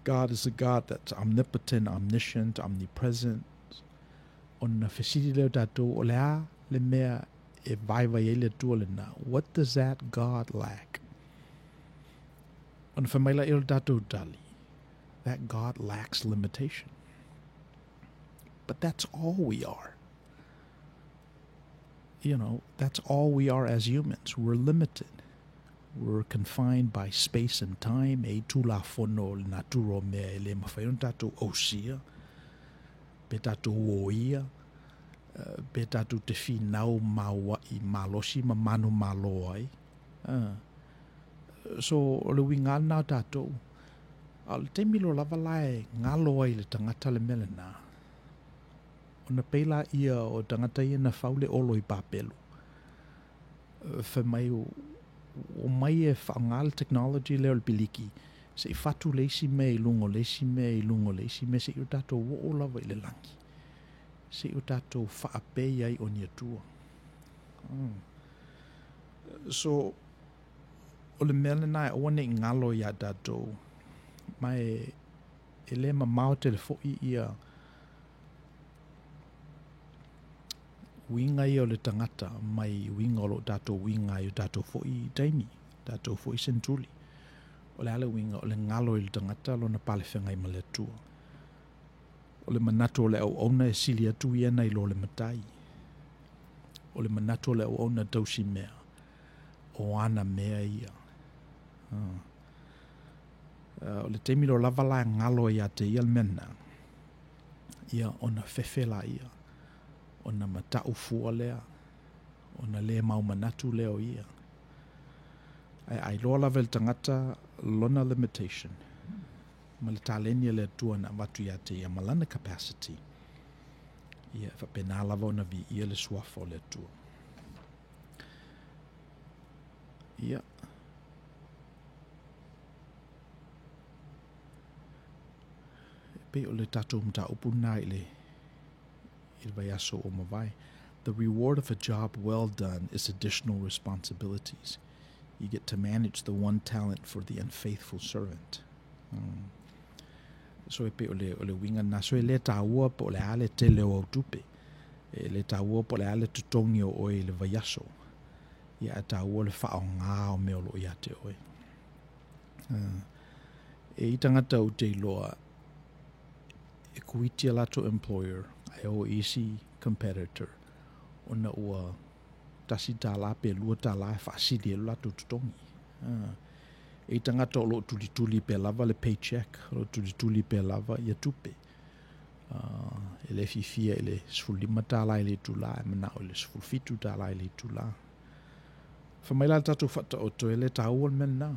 God is a God that's omnipotent, omniscient, omnipresent. Ona fesili lea o tatou, o le a le mea e vaivai ai le Atua lenā? What does that God lack? Ona fai mai laia o le tatou tali, that God lacks limitation. But that's all we are. You know, that's all we are as humans. We're limited. We're confined by space and time. E i tulafono o le natura o mea e le mafai ona tatou ausia, pe tatou oia, pe tatou te finau maoaʻi malosi ma manumalo ai. So, o le uiga lena o tatou. A o le taimi loa lava la e galo ai i le tagata le mea lenā, ona pei lāia o tagata ia na fau le olo i Papelu. Fai mai, ua omai e faaaoga le technology lea o le piliki, se i fatu le isi mea i luga o le isi mea i luga o le isi mea seia o tatou oo lava i le lagi, seia o tatou faapei ai o ni Atua. So, o le mea lenā e aua ne i galo iā tatou, ma e e le mamao tele foʻi ia uiga ia o le tagata mai uiga o loo tatou uiga ai o tatou foʻi taimi, tatou foʻi senetuli. O le a le uiga o le galo i le tagata lona palefeagai ma le Atua. O le manatu o le auauna e sili atu ia nai lo le matai. O le manatu o le auauna tausi mea, o ana mea ia. O le taimi loa lava la e galo ai ia te ia le mea lenā, ia ona fefe laia, ona mata'u fua lea, ona le mau manatu lea o ia. Ae a iloa lava e le tagata lona limitation, ma le taleni a le Atua na avatu ia te ia ma lana capacity, ia e faapena lava ona viia le suafa o le Atua. Ia. E pei o le tatou mataupu lena i le i le vaiaso ua mavae. The reward of a job well done is additional responsibilities. You get to manage the one talent for the unfaithful servant. So e pei o le, o le uiga lena. So e le taua po o le a le tele o au tupe. E le taua po o le a le totogi o oe i le vaiaso. Ia ae taua le faaaoga o mea o lo o ia te oe. E i tagata ou te iloa e kuiti a latou employer ae o i isi competitor ona ua $1 pe $2 e faasili ai lo latou totogi. E i tagata o lo o tulituli pea lava le paycheck, o lo o tulituli pea lava ia tupe. E le fiafia i le $15 i le itula, e manao i le $17 i le itula. Fai mai la le tatou Faataoto, e le taua le mea lena.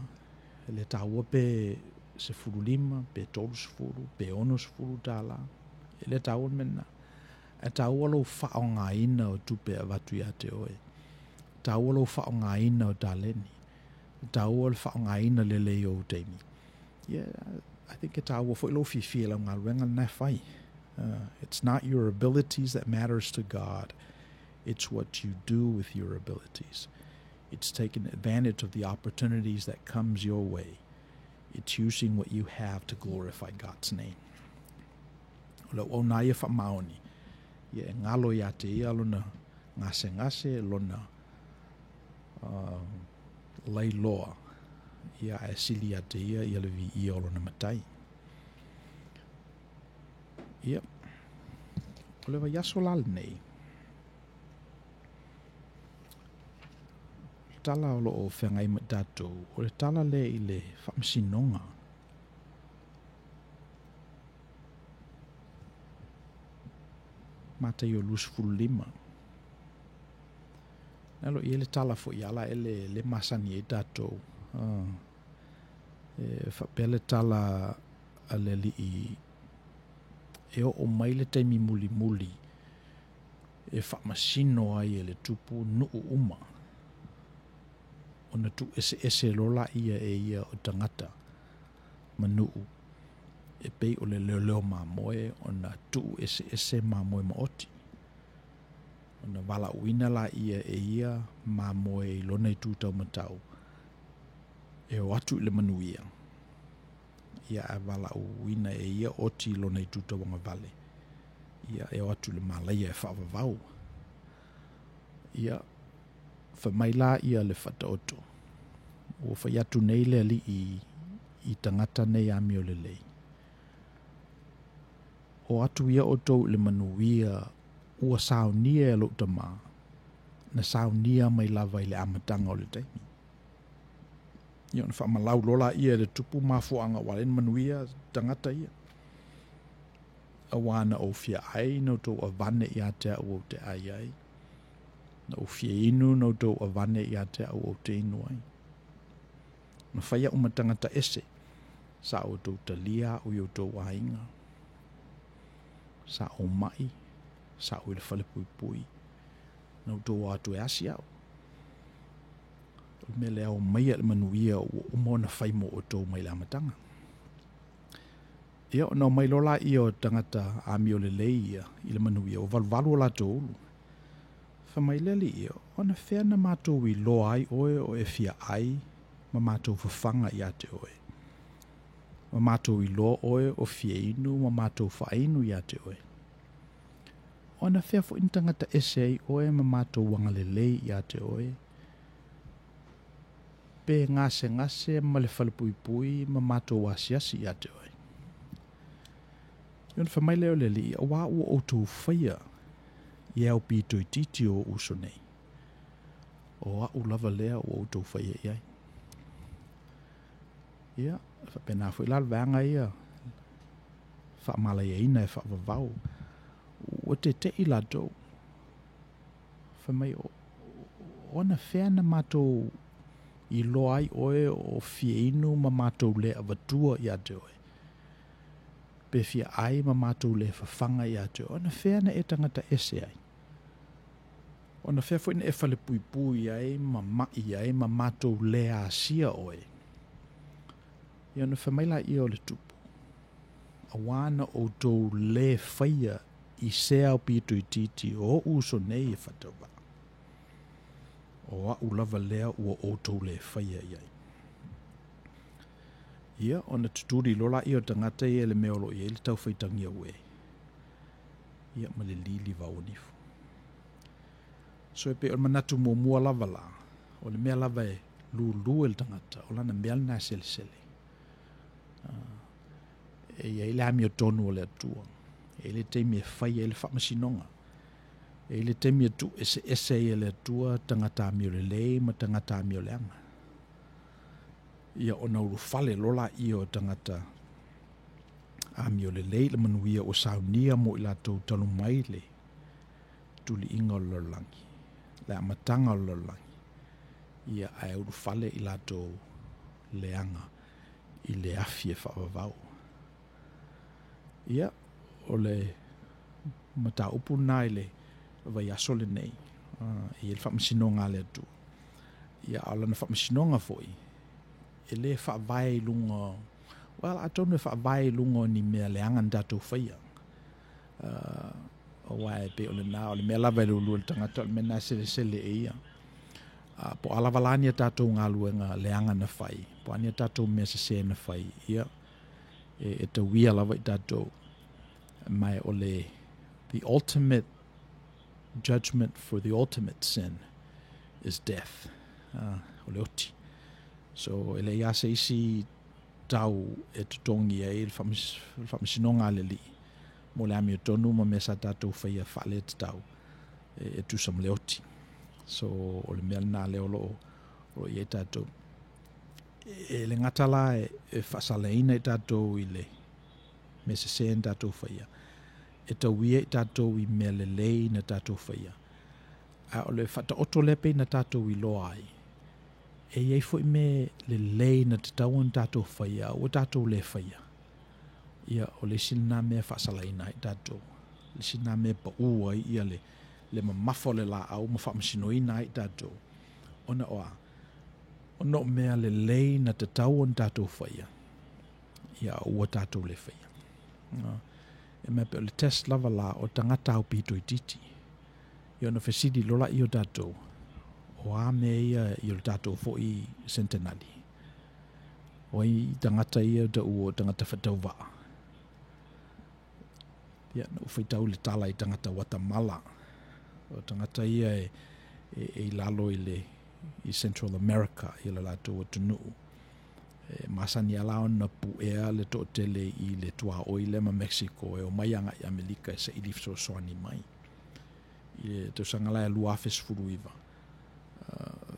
E le taua pe 15, pe 30, pe $60. E le taua le mea lena. Ae taua lou faaaogaina o tupe e avatu ia te oe. E taua lou faaaogaina o taleni. E taua le faaaogaina lelei o ou taimi. Yeah, I think e taua foi lou fiafia i lau galuega lena e fai. It's not your abilities that matters to God. It's what you do with your abilities. It's taking advantage of the opportunities that comes your way. It's using what you have to glorify God's name. O le auauna ia faamaoni, ia e galo ia te ia lona gasegase, lona lailoa, ia ae sili ia te ia ia le viia o lona Matai. Ia, o le vaiaso la lenei, o le tala o lo o feagai ma i tatou, o le tala lea i le faamasinoga. Mataio 25. Na lo i ai le tala foi ala e le, le masani ai tatou. E faapea le tala a le Alii e oo mai le taimi mulimuli e faamasino ai e le Tupu nuu uma, ona tuueseese loa laia e ia o tagata ma nuu, e pei o le leoleo mamoe ona tuueseese mamoe maoti. Ona valaauina laia e ia mamoe i lona itu taumatau e o atu i le manuia, ia ae valaauina e ia oti i lona itu tauagavale, ia e o atu i le malaia e faavavau. Ia, fai mai la ia le Faataoto, ua fai atu nei le Alii i tagata nei amiolelei, O atu ia outou i le manuia ua saunia e lou Tama, na saunia mai lava i le amataga o le taimi. Ia ona faamalau loa laia e le Tupu mafuaaga ua ala ai ona manuia tagata ia. Auā na ou fia ai na outou avane ia te au ou te ai ai, na ou fia inu na outou avane ia te au ou te inu ai. Na fai a'u ma tagata ese, sa outou talia a'u i outou aiga, sa ou ma'i, sa ou i le falepuipui, na outou o atu e asi a'u. O le mea lea, o maia i le manuia ua uma ona fai mo outou mai le amataga. Ia, ona omai loa laia o tagata amiolelei ia i le manuia, ua valuvalu o latou ulu. Fai mai le Alii ia, O anafea na matou iloa ai oe o e fia ai ma matou fafaga ia te oe? Ma matou iloa oe o fia inu ma matou faainu ia te oe? O anafea foi na tagata ese ai oe ma matou agalelei ia te oe? Pe gasegase ma le falepuipui ma matou asiasi ia te oe? Ia ona fai mai lea o le Alii, Auā ua outou faia i ao pito itiiti o ou uso nei, o a'u lava lea ua outou faia i ai. Ia, e faapena foi la le vaega ia faamalaiaina e faavavau, ua tete'i latou, fai mai, o, o anafea na matou iloa ai oe o fia inu ma matou le avatua ia te oe, pe fia ai ma matou le fafaga ia te oe, anafea na e tagata ese ai? Ona fea foi na e falepuipui ai ma ma'i ai ma matou lē asia oe? Ia ona fai mai laia o le Tupu, Auā na outou lē faia i se aupito itiiti o o'u uso nei e faatauvaa, o a'u lava lea ua outou lē faia i ai. Ia, ona tutuli loa laia o tagata ia i le mea o lo o i ai le taufaitagia uē, ia ma le lili vauanifo. So e pei o le manatu muamua lava la, o le mea lava e lulu e le tagata, o lana mea lena e selesele. E i ai le amiotonu o le Atua, e i ai le taimi e fai ai le faamasinoga, e i ai le taimi e tuueseese ai e le Atua tagata amiolelei ma tagata amioleaga. Ia ona ulufale loa laia o tagata amiolelei i le manuia ua saunia mo i latou talu mai le tuliiga o le lalolagi, le amataga o le lalolagi, ia ae ulufale i latou leaga i le afi e faavavau. Ia, o le mataupu lena i le vaiaso lenei, e i ai le faamasinoga a le Atua. Ia, a o lana faamasinoga foi, e lē faavae i luga, well, atonu e faavae i luga o ni mea leaga na tatou faia. Aua e pei o lena, o le mea lava e lulu e le tagata, o le mea lena e selesele e ia. Po o a lava la ni a tatou galuega leaga na fai, po o a ni a tatou mea sesē na fai, ia, e tauia lava i tatou. Ma o le the ultimate judgment for the ultimate sin is death. O le oti. So, e leai lava se isi tau e totogi ai le faamasinoga a le Alii mo le amiotonu ma mea sa tatou faia faaletatau e tusa ma le oti. So, o le mea lena lea o lo o i ai tatou. E le gata la e faasalaina i tatou i le mea sesē na tatou faia, e tauia i tatou i mea lelei na tatou faia. A o le faataoto lea pei na tatou iloa ai, e i ai foi mea lelei na tatau ona tatou faia a ua tatou le faia. Ia, o le isi lena mea e faasalaina ai tatou, le isi lena mea e pau ai ia le, le mamafa o le laau ma faamasinoina ai tatou, ona o a? Ona o mea lelei na tatau ona tatou faia, ia a ua tatou le faia. E mea pei o le test lava la o tagata aupito itiiti. Ia ona fesili loa laia o tatou, o a mea ia i o le tatou foi sentenali? O ai tagata ia taua o tagata faatauvaa? Ia, na ou faitau i le tala i tagata Guatemala. O tagata ia e, e, e i lalo i le i Central America i le latou atunuu. E masani lava la ona puea le toatele i le tuaoi lea ma Mexico e omai agai i Amerika e saili fesoasoani mai. I le tausaga la e 2019,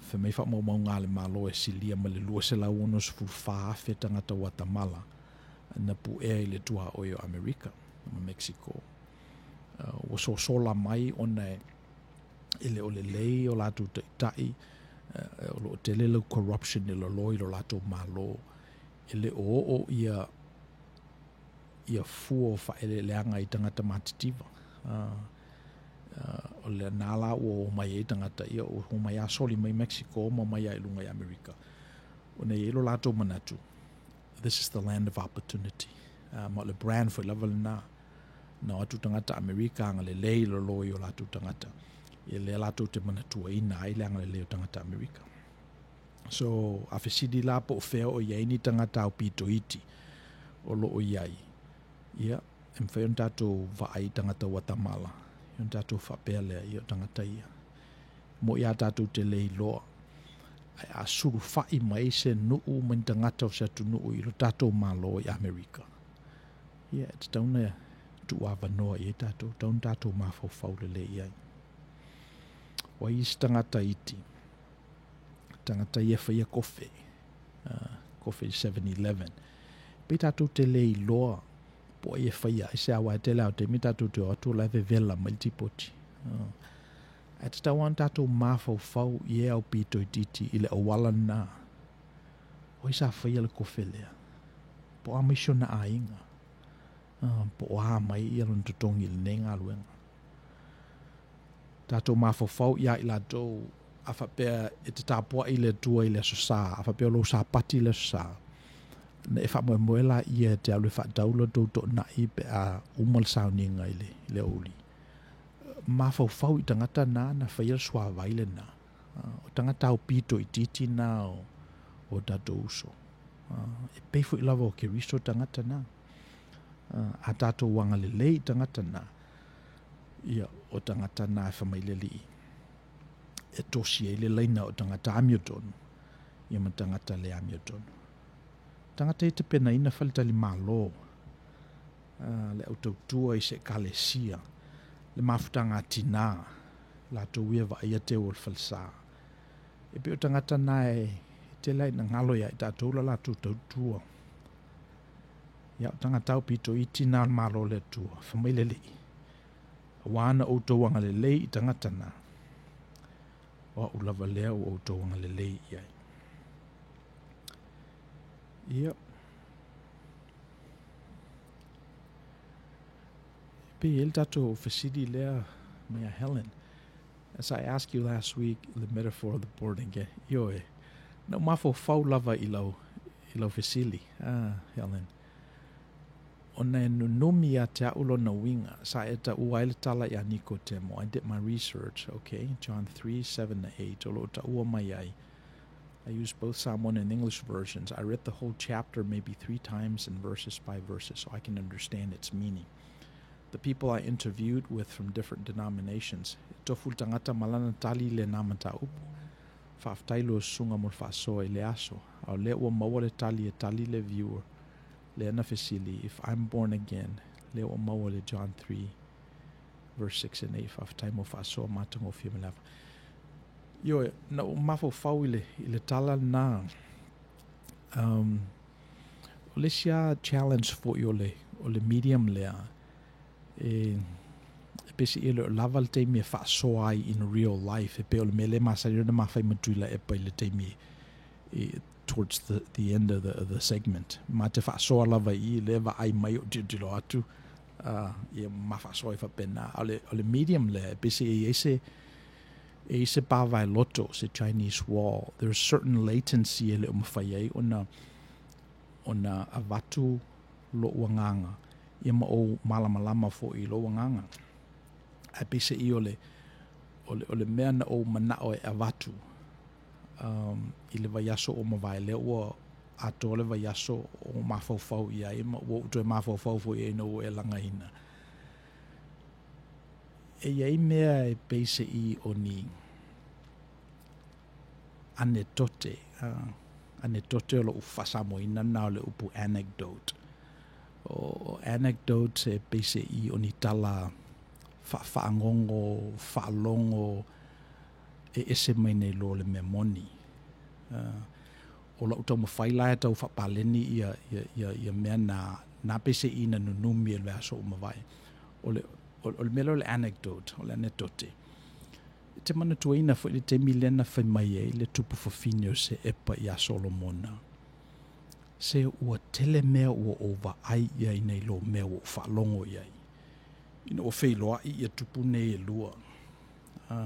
fai mai faamaumauga a le Malo e silia ma le 264,000 tagata Guatemala na puea i le tuaoi o Amerika ma Mexico. Ua sosola mai ona e le o lelei o latou taitai, o lo o tele lau corruption e lolo i lo latou Malo, e le o oo ia ia fua o faaeleeleaga i tagata matitiva. O lena la ua omai ai tagata ia, ua omai lava soli mai Mexico ma omai lava i luga i Amerika, ona e i ai lo latou manatu, this is the land of opportunity. Ma o le brand foi lava lena. Na o atu tagata Amerika agalelei lolo i o latou tagata, ia lea latou te manatuaina ai le agalelei o tagata Amerika. So, a fesili la po o fea o i ai ni tagata aupito iti o lo o i ai, ia, e mafai ona tatou vaai i tagata Guatemala, ia ona tatou faapea lea, ia o tagata ia. Mo'i lava tatou te le iloa, ae a sulufai mai se nuu ma ni tagata o se atunuu i lo tatou Malo i Amerika, ia, e tatau ona tuuavanoa i ai tatou, tatau ona tatou mafaufau lelei i ai. O ai isi tagata iti, tagata ia e faia kofe, kofe i 7-Eleven. Pei tatou te le iloa po o ai e faia ai se aua e tele lava o taimi tatou te o atu o la e vevela mai le tipoti. Ae tatau lava ona tatou mafaufau i e aupito itiiti i le auala lena. O ai sa faia le kofe lea? Po o a mai si ona aiga? Po o a mai ia lona totogi i lenei galuega? Tatou mafaufau ia i latou a faapea e te tapuai le Atua i le Aso Sa, a faapea o lou Sapati le Aso Sa, na e faamoemoe laia e te alu e faatau lo tou toonai pe a uma le sauniga i le, i le aoauli. Mafaufau i tagata na na faia le suavai lena. O tagata aupito itiiti na o, o tatou uso. E pei foi lava o Keriso tagata na. A tatou agalelei i tagata na, ia, o tagata na e fai mai le Alii e tosi ai le laina o tagata amiotonu, ia ma tagata le amiotonu. Tagata e tapenaina faletalimalo, le au tautua i se ekalesia, le mafutaga a tinā, latou ia e vaaia teu o le falesa. E pei o tagata na e tele lava ina galo ia i tatou la latou tautua. Ia, o tagata aupito iti na o le Malo o le Atua, fai mai le Alii, auā na outou agalelei i tagata na, o au lava lea ua outou agalelei i ai. Ia. Pei e i ai le tatou fesili lea mai ia Helen. As I asked you last week, the metaphor of the born again. Ioe, na ou mafaufau lava i lau, i lau fesili, ah, Helen. Ona e nunumi ia te au lona uiga, sa e taua ai le tala ia Nikotemo, I did my research, okay, John 3, 7 to 8, o lo o taua mai ai. I used both Samoan and English versions. I read the whole chapter maybe three times in verses by verses so I can understand its meaning. The people I interviewed with from different denominations, e tofu le tagata ma lana tali i lena mataupu. Faafetai lau susuga mo le faasoa i le aso. A o lea ua maua le tali e tali le viewer lea na fesili, if I'm born again, lea ua maua le John 3 verse 6 and 8. Faafetai mo faasoa matagofie ma le ava. Ioe, na ou mafaufau i le, i le tala lena. Um, o le isi lava challenge foi o le, o le medium lea, e, e pei se i e le o lava le taimi e faasoa ai in real life, e pei o le mea lea e masani ona ma fai ma Tuilaepa i le taimi i, towards the, the end of the, of the segment. Ma te faasoa lava i i lea vaai mai o tilotilo atu, uh, ia ma faasoa ai faapena. A o le, o le medium lea, e pei se i e i ai se, e i ai se pa vaeloto, se Chinese wall, there's certain latency e le o mafai ai ona, ona avatu lou agaga, ia ma ou malamalama foi i lou agaga. Ae peiseai o le, o le, o le mea na ou manao e avatu, um, i le vaiaso ua mavae, lea ua atoa le vaiaso o mafaufau i ai, ma ua ou toe mafaufau foi i ai ina ua e lagaina. E i ai mea e peiseai o ni anetote, anetote o lo'u faasamoaina lena o le upu anecdote. O anecdotes e peiseai o ni tala faafagogo, faalogo e ese mai nei lo le mea moni. O la'u taumafai la e tau faapaleni ia, ia, ia, ia mea na, na peiseai na nunumi e le vaiaso ua mavae. O le, o le mea lea o le anecdote, o le anetote. E te manatuaina foi le taimi lea na fai mai ai le tupu fafine o Se'epa iā Solomona, Se ua tele mea ua ou vaai i ai nei lou mea ua ou faalogo i ai, ina ua feiloai ia tupu nei e lua. A,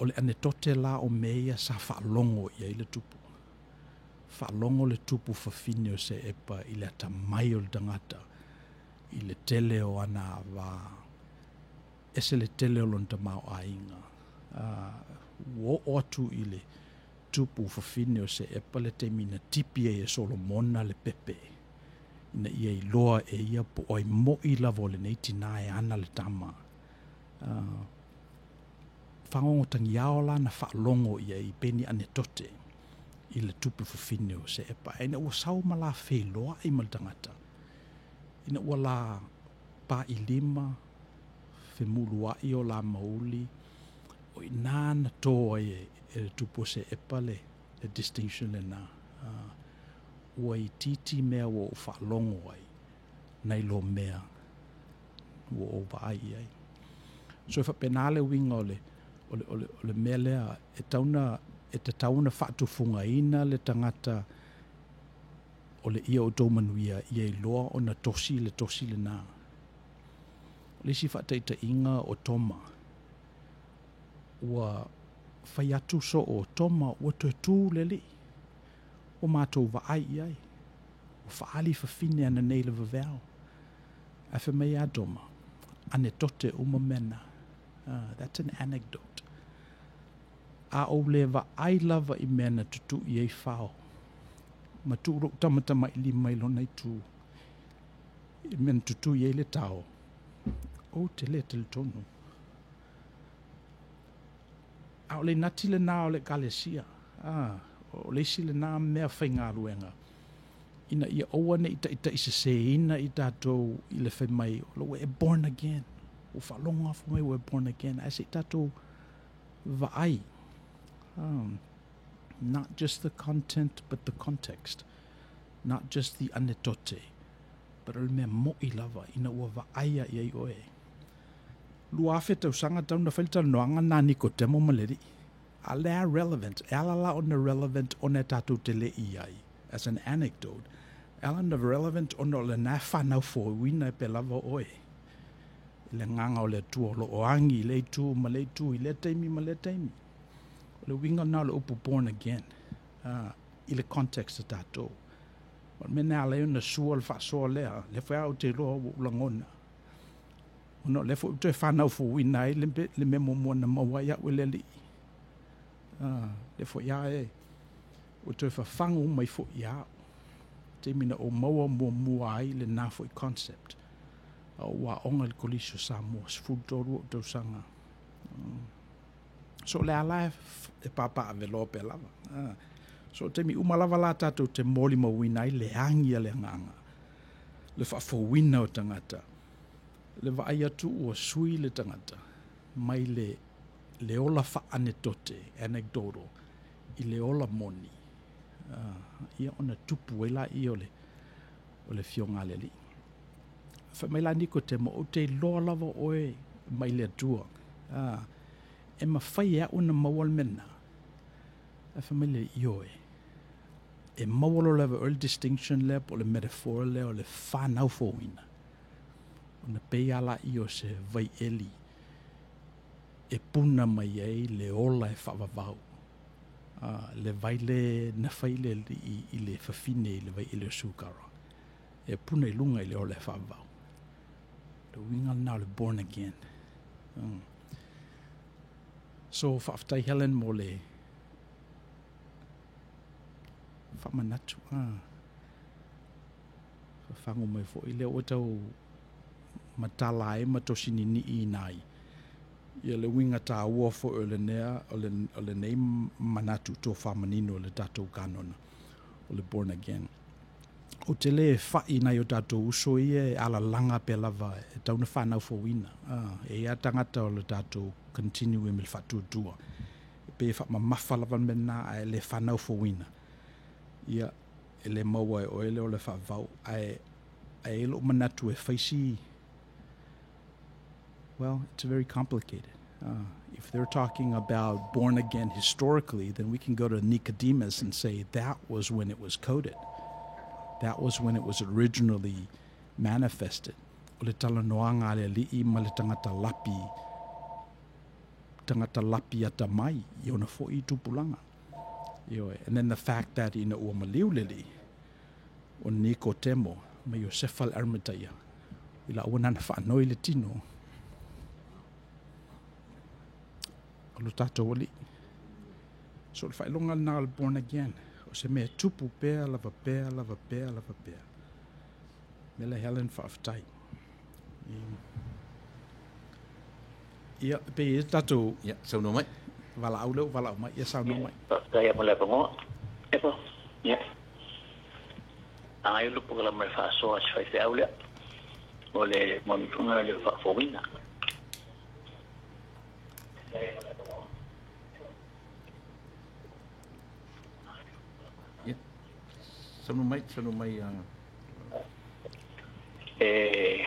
o le anetote la o mea ia sa faalogo i ai le tupu. Faalogo le tupu fafine o Se'epa i le atamai o le tagata, i le tele o ana ava, ese le tele o lona tamaoaiga. A, ua oo atu i le tupu fafine o Se'epa le taimi na tipi ai e Solomona le pepe, ina ia iloa e ia po o ai mo'i lava o lenei tinā e ana le tama. A, fagogo tagiao la na faalogo i ai pe ni anetote i le tupu fafine o Se'epa. Ae ina ua sau ma la feiloai ma le tagata, ina ua la pailima, femulua'i o la mauli, o i ina na tō ai e le tupu o Se'epa le distinction lena. Ua itiiti mea ua ou faalogo ai, nai lo mea ua ou vaai i ai. So e faapena le uiga o le, o le, o le, o le mea lea e tatau ona, e tatau ona faatufugaina le tagata o le ia o outou manuia ia iloa ona tosi le tosi lena. O le isi faataitaiga o Toma. Ua fai atu soo Toma ua toe tu le alii, ua matou vaai i ai, ua faaali fafine ananei i le vaveao. Ae fai mai ia Toma, Anetote uma mea na. That's an anecdote. A ou le vaai lava i mea na tutui ai fao, ma tuu lou tamatamailima i lona itu, i mea na tutui ai le tao, ou te le talitonu. A o le inati lena o le Ekalesia, a, o le isi lena mea faigaluega, ina ia aua ne i taitaiseseina i tatou i le fai mai o la ua e born again, ua faalogo lava fai mai ua e born again, ae se i tatou vaai, not just the content but the context, not just the anetote, but o le mea mo'i lava ina ua vaaia i ai oe. 2000 tausaga talu na fai le talanoaga na Nikodemo ma le Alii. A lea relevant, e ala la ona relevant ona e tatou te le i ai, as an anecdote, e ala ona relevant ona o lena e fanau fouina e pe lava oe i le agaga o le Atua o lo o agi i lea itu ma lea itu i lea taimi ma lea taimi. O le uiga lena o le upu born again i le context a tatou. O le mea lena e ala ai ona sua le faasoa lea, lea foi lava ou te iloa ua ou lagona, ona o lea foi ua toe fanau fouina ai le mea muamua na maua ai au e le Alii. Lea foi lava e ua toe fafagu mai foi ia au, taimi na ou maua muamua ai lena foi concept, a ou aoga i le Kolisi o Samoa, 13 ou tausaga. So o le ala e papaaveloa pea lava. So o taimi uma lava la tatou te molimauina ai le agi a le agaga, le faafouina o tagata, le vaai atu ua sui le tagata mai le le ola faaanetote, anecdotal, i le ola moni, ia ona tupu ai laia o le o le Afioga a le Alii. Fai mai la Nikotemo, ou te iloa lava oe mai le Atua, e mafai e au ona maua le mea lena. Ae fai mai le Ioe, e maua loa lava e oe le distinction lea po o le metaphor lea o le fanau fouina, ona pei lava laia o se vaieli e puna mai ai le ola e faavavau, le vai le na fai le alii i le fafine i le vaieli o Sukara, e puna i luga i le ola e faavavau. Le uiga lena o le born again. So faafetai Helen mo le faamanatu. Fafagu mai foi lea ua tau matala ai ma tosininiiina ai ia le uiga taua foi o lenea o lenei manatu tofamanino o le tatou kanona o le born again. Ou te le fa'i nai o tatou uso ia e alalaga pea lava e tau na fanau fouina. E i ai tagata o le tatou continuum i le faatuatua e pei e faamamafa lava le mea lena ae le fanau fouina. Ia, e le maua e oe le ola faavavau, ae ae i ai lou manatu e fai si well, it's very complicated. If they're talking about born again historically, then we can go to Nicodemus and say that was when it was coded. That was when it was originally manifested. O le talanoaga a le Alii ma le tagata lapi, tagata lapi atamai i ona foi tupulaga. Ioe. And then the fact that ina ua maliu le Alii, o Nikotemo ma Iosefa le Arimataia, i laua na na faanoi le tino o lo tatou Alii. So o le faailoga lena o le born again, o se mea e tupu pea lava pea lava pea lava pea. Mele Helen, faafetai. Ia, pei e tatou Ia, saunoa mai. Valaau lea ua valaau mai. Ia saunoa mai. Faafetai mo le avanoa. Epo. Ia. Agai le polokalame faasoa a si faifeau lea o le manutuga le faafouina. Ia. Saunoa mai, saunoa mai. E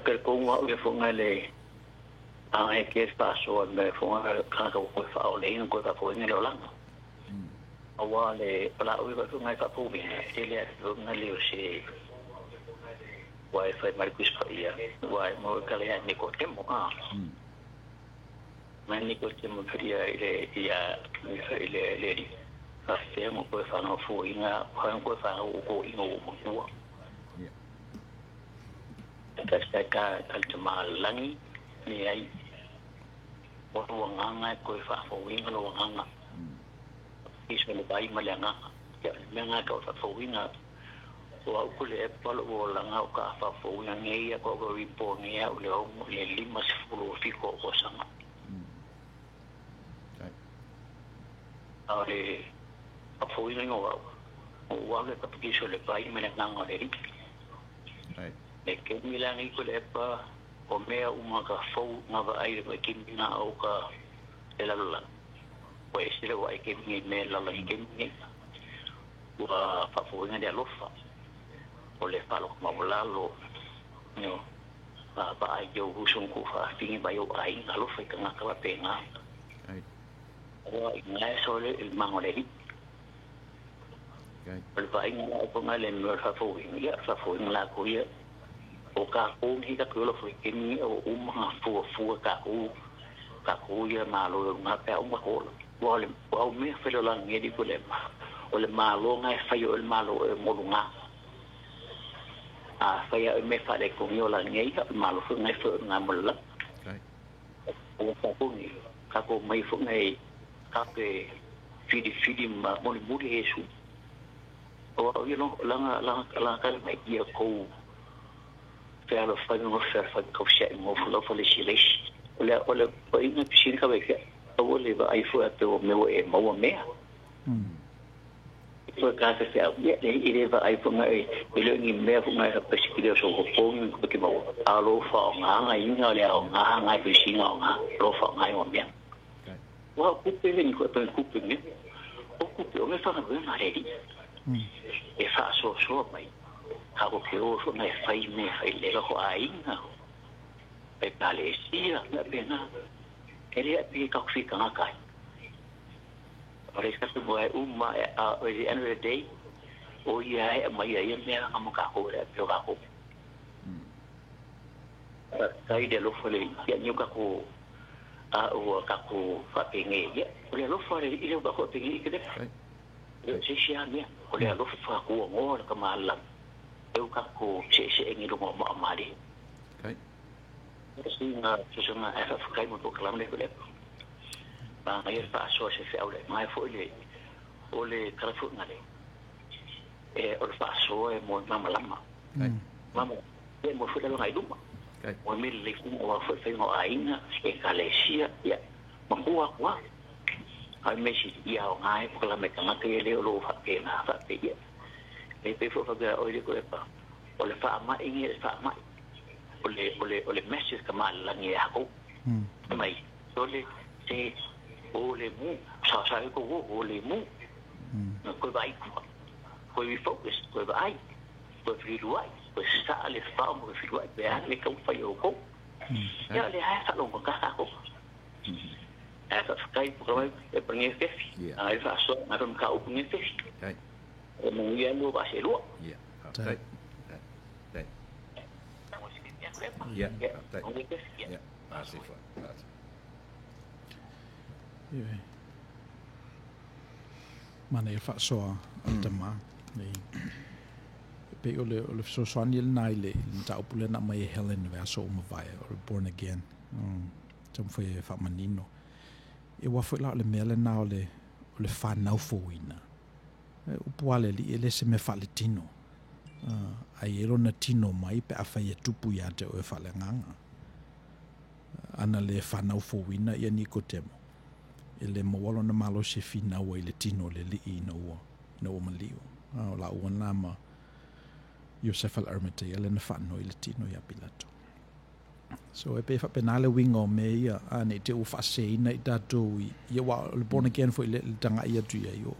talitonu au ia foʻi le agai ke faasoa i mea foʻi tagata ua toe faaoleina toe faafofoina le olaga. Aua le palaau ia foʻi faafouina e tele lava foʻi le o se ua e fai mai le Tusi Paia ua e mo e kala ia Nikotemo a. Mai ni ko te mo ia ile ia ile le fa fe mo ko fa no fu inga fa ko fa o ko inga o mo tua. Ka ka ka te malangi ni ai o nganga ko fa fo inga lo nganga. Iso le bai malanga ya menga ka fa fo inga o au kule e palo o langa o ka fa fo inga ngeia ko ko ripo ngeia o le o le lima se fulu fiko o sanga. Ale a fo inga o o wa le ka piso le bai malanga le ri. Le ke milangi ko le pa o mea uma ka fo nga va ai le ke mina o ka le la la. O e se le wa ke mi me la la ke mi. Ua fa fo inga de alofa. O le fa lo ma lo no. Pa pa ai yo husun ku fa fingi ba yo ai alofa ka nga ka pe nga. O inga so le el mango le ri. O le va inga ko nga le me fa fo inga fa fo inga la ko ia. O ka ko ni ka ko lo fo ke ni o uma fo fo ka ko ia ma lo nga pe uma ko o le o me fe lo la ngi di ko le o le ma lo nga fa yo el ma lo e mo nga a fa ya me fa le ko ni o la ngi ma lo fo ngai fo nga mo la o ka ko ni ka ko mai fo ngai ka ke fidi fidi ma mo ni muri Jesu o you know la la la ka mai ia ko fer fa no fer fa ko se mo fo lo fo le sile o le o le o ina piscina ka be o le va ai fo ape o me o e mo me fo ka se se ye le ile va ai fo ngai ile ni me fo ngai pa sikile so ko ko ni ko ke mo a lo fa nga nga inga le o nga nga piscina nga lo fa nga o me wa ku pe ni ko pe ku pe ni o ku pe o me fa na le ri e fa so so mai ka ko ke o so ngai fai me fai le ko ai nga pe palesia na pena ele a pe ka fi ka kai ore ka se mo uma a at the end of the day o ia e mai ia me nga mo ka ko le pe ka ko kai de lo fo le ia ni ka ko a o ka ko fa pe nge ia o le lo fo le ile ba ko pe nge ke de le se sia me o le lo fo ko ngo ka ma la eu ka ko se se ngi lo mo ma le kai singa singa e fa kai mo ko klam le ko le ba ngai fa so se fe aule mai fo le o le kala fo ngale e o fa so e mo mama lama mama e mo fo le ngai duma o me le fu o fo fe ngo aina e kalesia ya ma ko wa ai me si ia o ngai ko la me ka ke le lo fa pe na fa pe ya e pe fo fa ga o le ko e pa o le fa ma inge fa ma o le o le o le message ka ma la ngi ha ko mai o le te o le mu sa sa ko o le mu no ko vai ko vi focus ko vai ko fi ruai ko sa le fa mo fi ruai be le ko fa yo ko ya le ha sa lo ko ka ko e fa kai ko mai e pa ngi fe ai fa so ma ron ka o ngi fe o mo ia lo ba se lo ya tai Yeah, yeah, asi fo. Ie. Mana e fa so tama. Nei. Pe o le so so ani nai le ta upule na mai Helen verso o mavai or born again. Tam fo e fa manino. E wa fo la le mele na o le fa nau fo ina. E upuale li ele se me fa le tino. Ai e rona tino mai pe a whai e tupu ia te o e whale nganga. Ana le whanau fōwina ia ni ko temo. E le mawalo na malo se whinaua i le tino le lii ina ua malio. O la ua nama Yosef al Arimatea le na whanau i le tino ia Pilato. So e pe whapena le winga o me ia ane te o whaseina i tātou i ia wa le born again fo i le tanga ia tu ia i o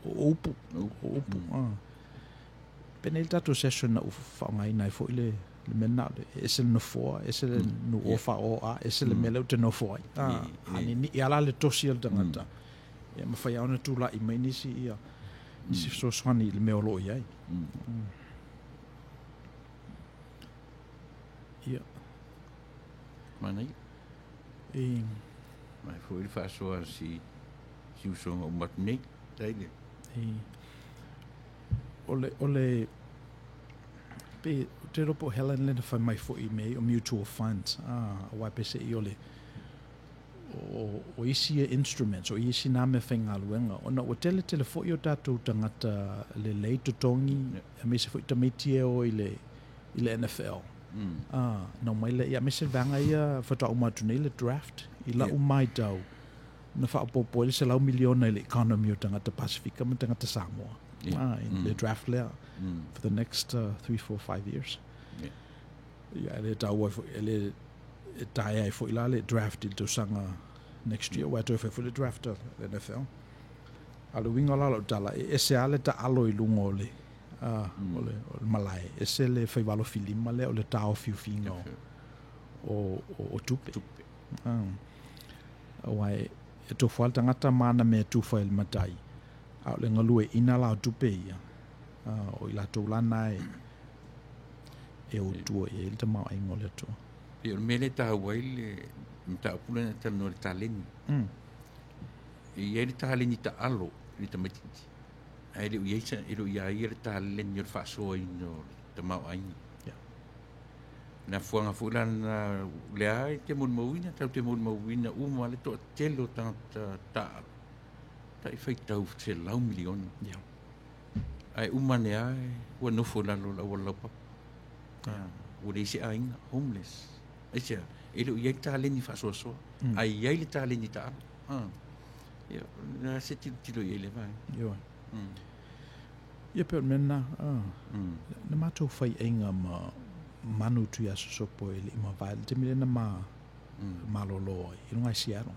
upu. O upu. Pene le tātou session na u whaongai nai fo i le mena le ese le nofoa, ese le nu ofa o a, ese le mele o te nofoa. Ani ni ala le tosi al tangata. Ia mawhai aona tūla i mai nisi ia, nisi fesoasoani i le mea o lo i ai. Ia. Manai. E Mai foʻi le faasoa a si si usoga uma atu nei taile. O le pe te iloa po o Helen lena fai mai foʻi i mea ia o mutual funds, auā peseʻi o le o isi ia instruments o isi na mea faigaluega ona ua teletele foʻi o tatou tagata lelei totogi aemaise foʻi tamaiti e o i le NFL. Na omai lea ia aemaise le vaega ia faatoa uma atu nei le draft i lau matau na faaopoopo ai le $100 miliona i le economy o tagata Pasifika ma tagata Samoa i le draft lea for the next 3, 4, 5 years. Ia e le taua ai foʻi e le e taea ai foʻi la le draft i le tausaga next year, ua toe fai foʻi le draft a le NFL. A o le uiga o la lau tala e ese lava le taalo i luga o le o le malae, ese le faivalofilima lea o le taofiofiga o tupe. Tupe. Auā e tofu lava le tagata ma ana mea e tufa i le matai, a o le galueaiina la o tupe ia o i latou lana e utua i ai le tamaoaiga o le Atua. Pei o le mea lea e taua ai le mataupu lea na talanoa i le taleni. E i ai le taleni taalo i le tamaitiiti, ae le o i ai e le o ia ia le taleni o le faasoaina o le tamaoaiga. Na fuaga foʻi la na lea e te molimauina tatou te molimauina uma le toatele o tagata taalo taʻi faitau 100 miliona ae uma ane a ua nofo i lalo o le auala laupapa. Ua leai se aiga, homeless. Aisea? E le o i ai le taleni faasoasoa ae i ai le taleni taalo. Ia na se tilotilo i ai le vaega. Ioe. Ia pe o le mea lena. Na matou faiaiga ma Manu Tuiasosopo e leʻi mavae le taimi lea na ma malōlō ai i luga i Seattle.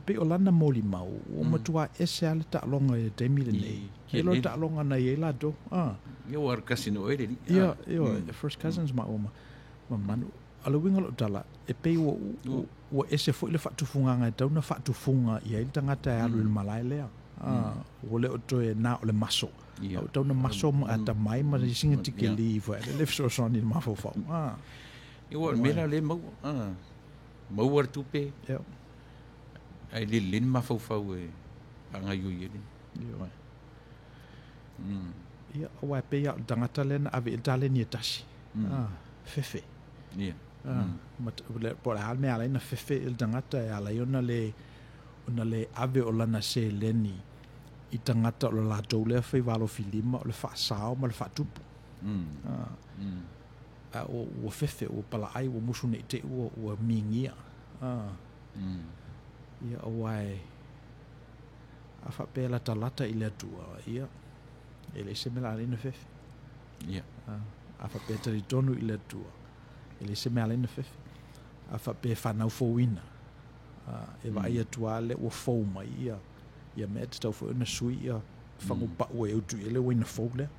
Pei o lana molimau ua matuā ese lava le taaloga i le taimi lenei I e lo le taaloga na i ai latou. Ia ua kasi no oe le alii. Ia, ioe, first cousins ma uma ma Manu. A le uiga o lou tala, e pei ua ese foʻi le faatufugaga e tau na faatufuga i ai le tagata e alu i le malae lea. Ua le o toe na o le maso. Ua tau na maso ma atamai ma le isiga tikeli foʻi le le fesoasoani i le mafaufau. Ia ua o le mea la lea e maua. Maua le tupe ae le lelei le mafaufau e faagaioi ai le. Ioe. Ia, auā e pei lava o le tagata lea na ave i le taleni e tasi. Fefe. Po o le a le mea ala ai na fefe i le tagata e ala ai ona le ave o lana seleni i tagata o le latou lea faivalofilima o le faasao ma le faatupu. A ua fefe, ua palaai, ua musu nei te ua migia. Ia auā e a faapea e latalata i le Atua, ia e leai se mea o le a ala ai ona fefe. A faapea e talitonu i le Atua, e leai se mea ala ai ona fefe. A faapea e fanau fouina, e vaai atu lava lea ua fou mai ia mea e tatau foi ona sui ia fagupau e utu i ai le uaina fou lea.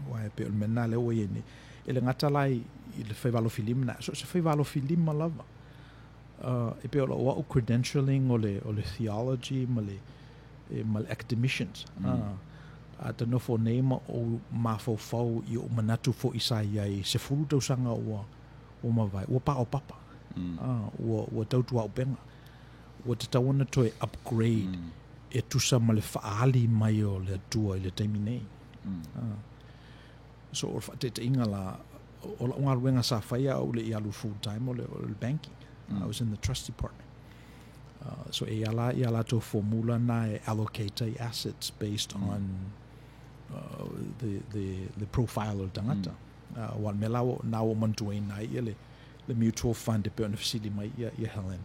Auā e pei o le mea lena lea ua i ai nei. E le gata la i le faivalofilima na, so o se faivalofilima lava. E pei o lau au credentialing o le theology ma le academicians. A ta nofo nei ma ou mafaufau i ou manatu foʻi sa i ai 10 tausaga ua mavae, ua paopapa. Ua tautuaupega. Ua tatau ona toe upgrade e tusa ma le faaali mai o le Atua i le taimi nei. So o le faataitaiga la o lau galuega sa faia au le i alu full time o le banking. I was in the trust department. So e ala ia latou formula na e allocate ai assets based on the profile o le tagata. Ua le mea la na ua manatuaina ai ia le mutual fund e pei ona fesili mai ia Helen.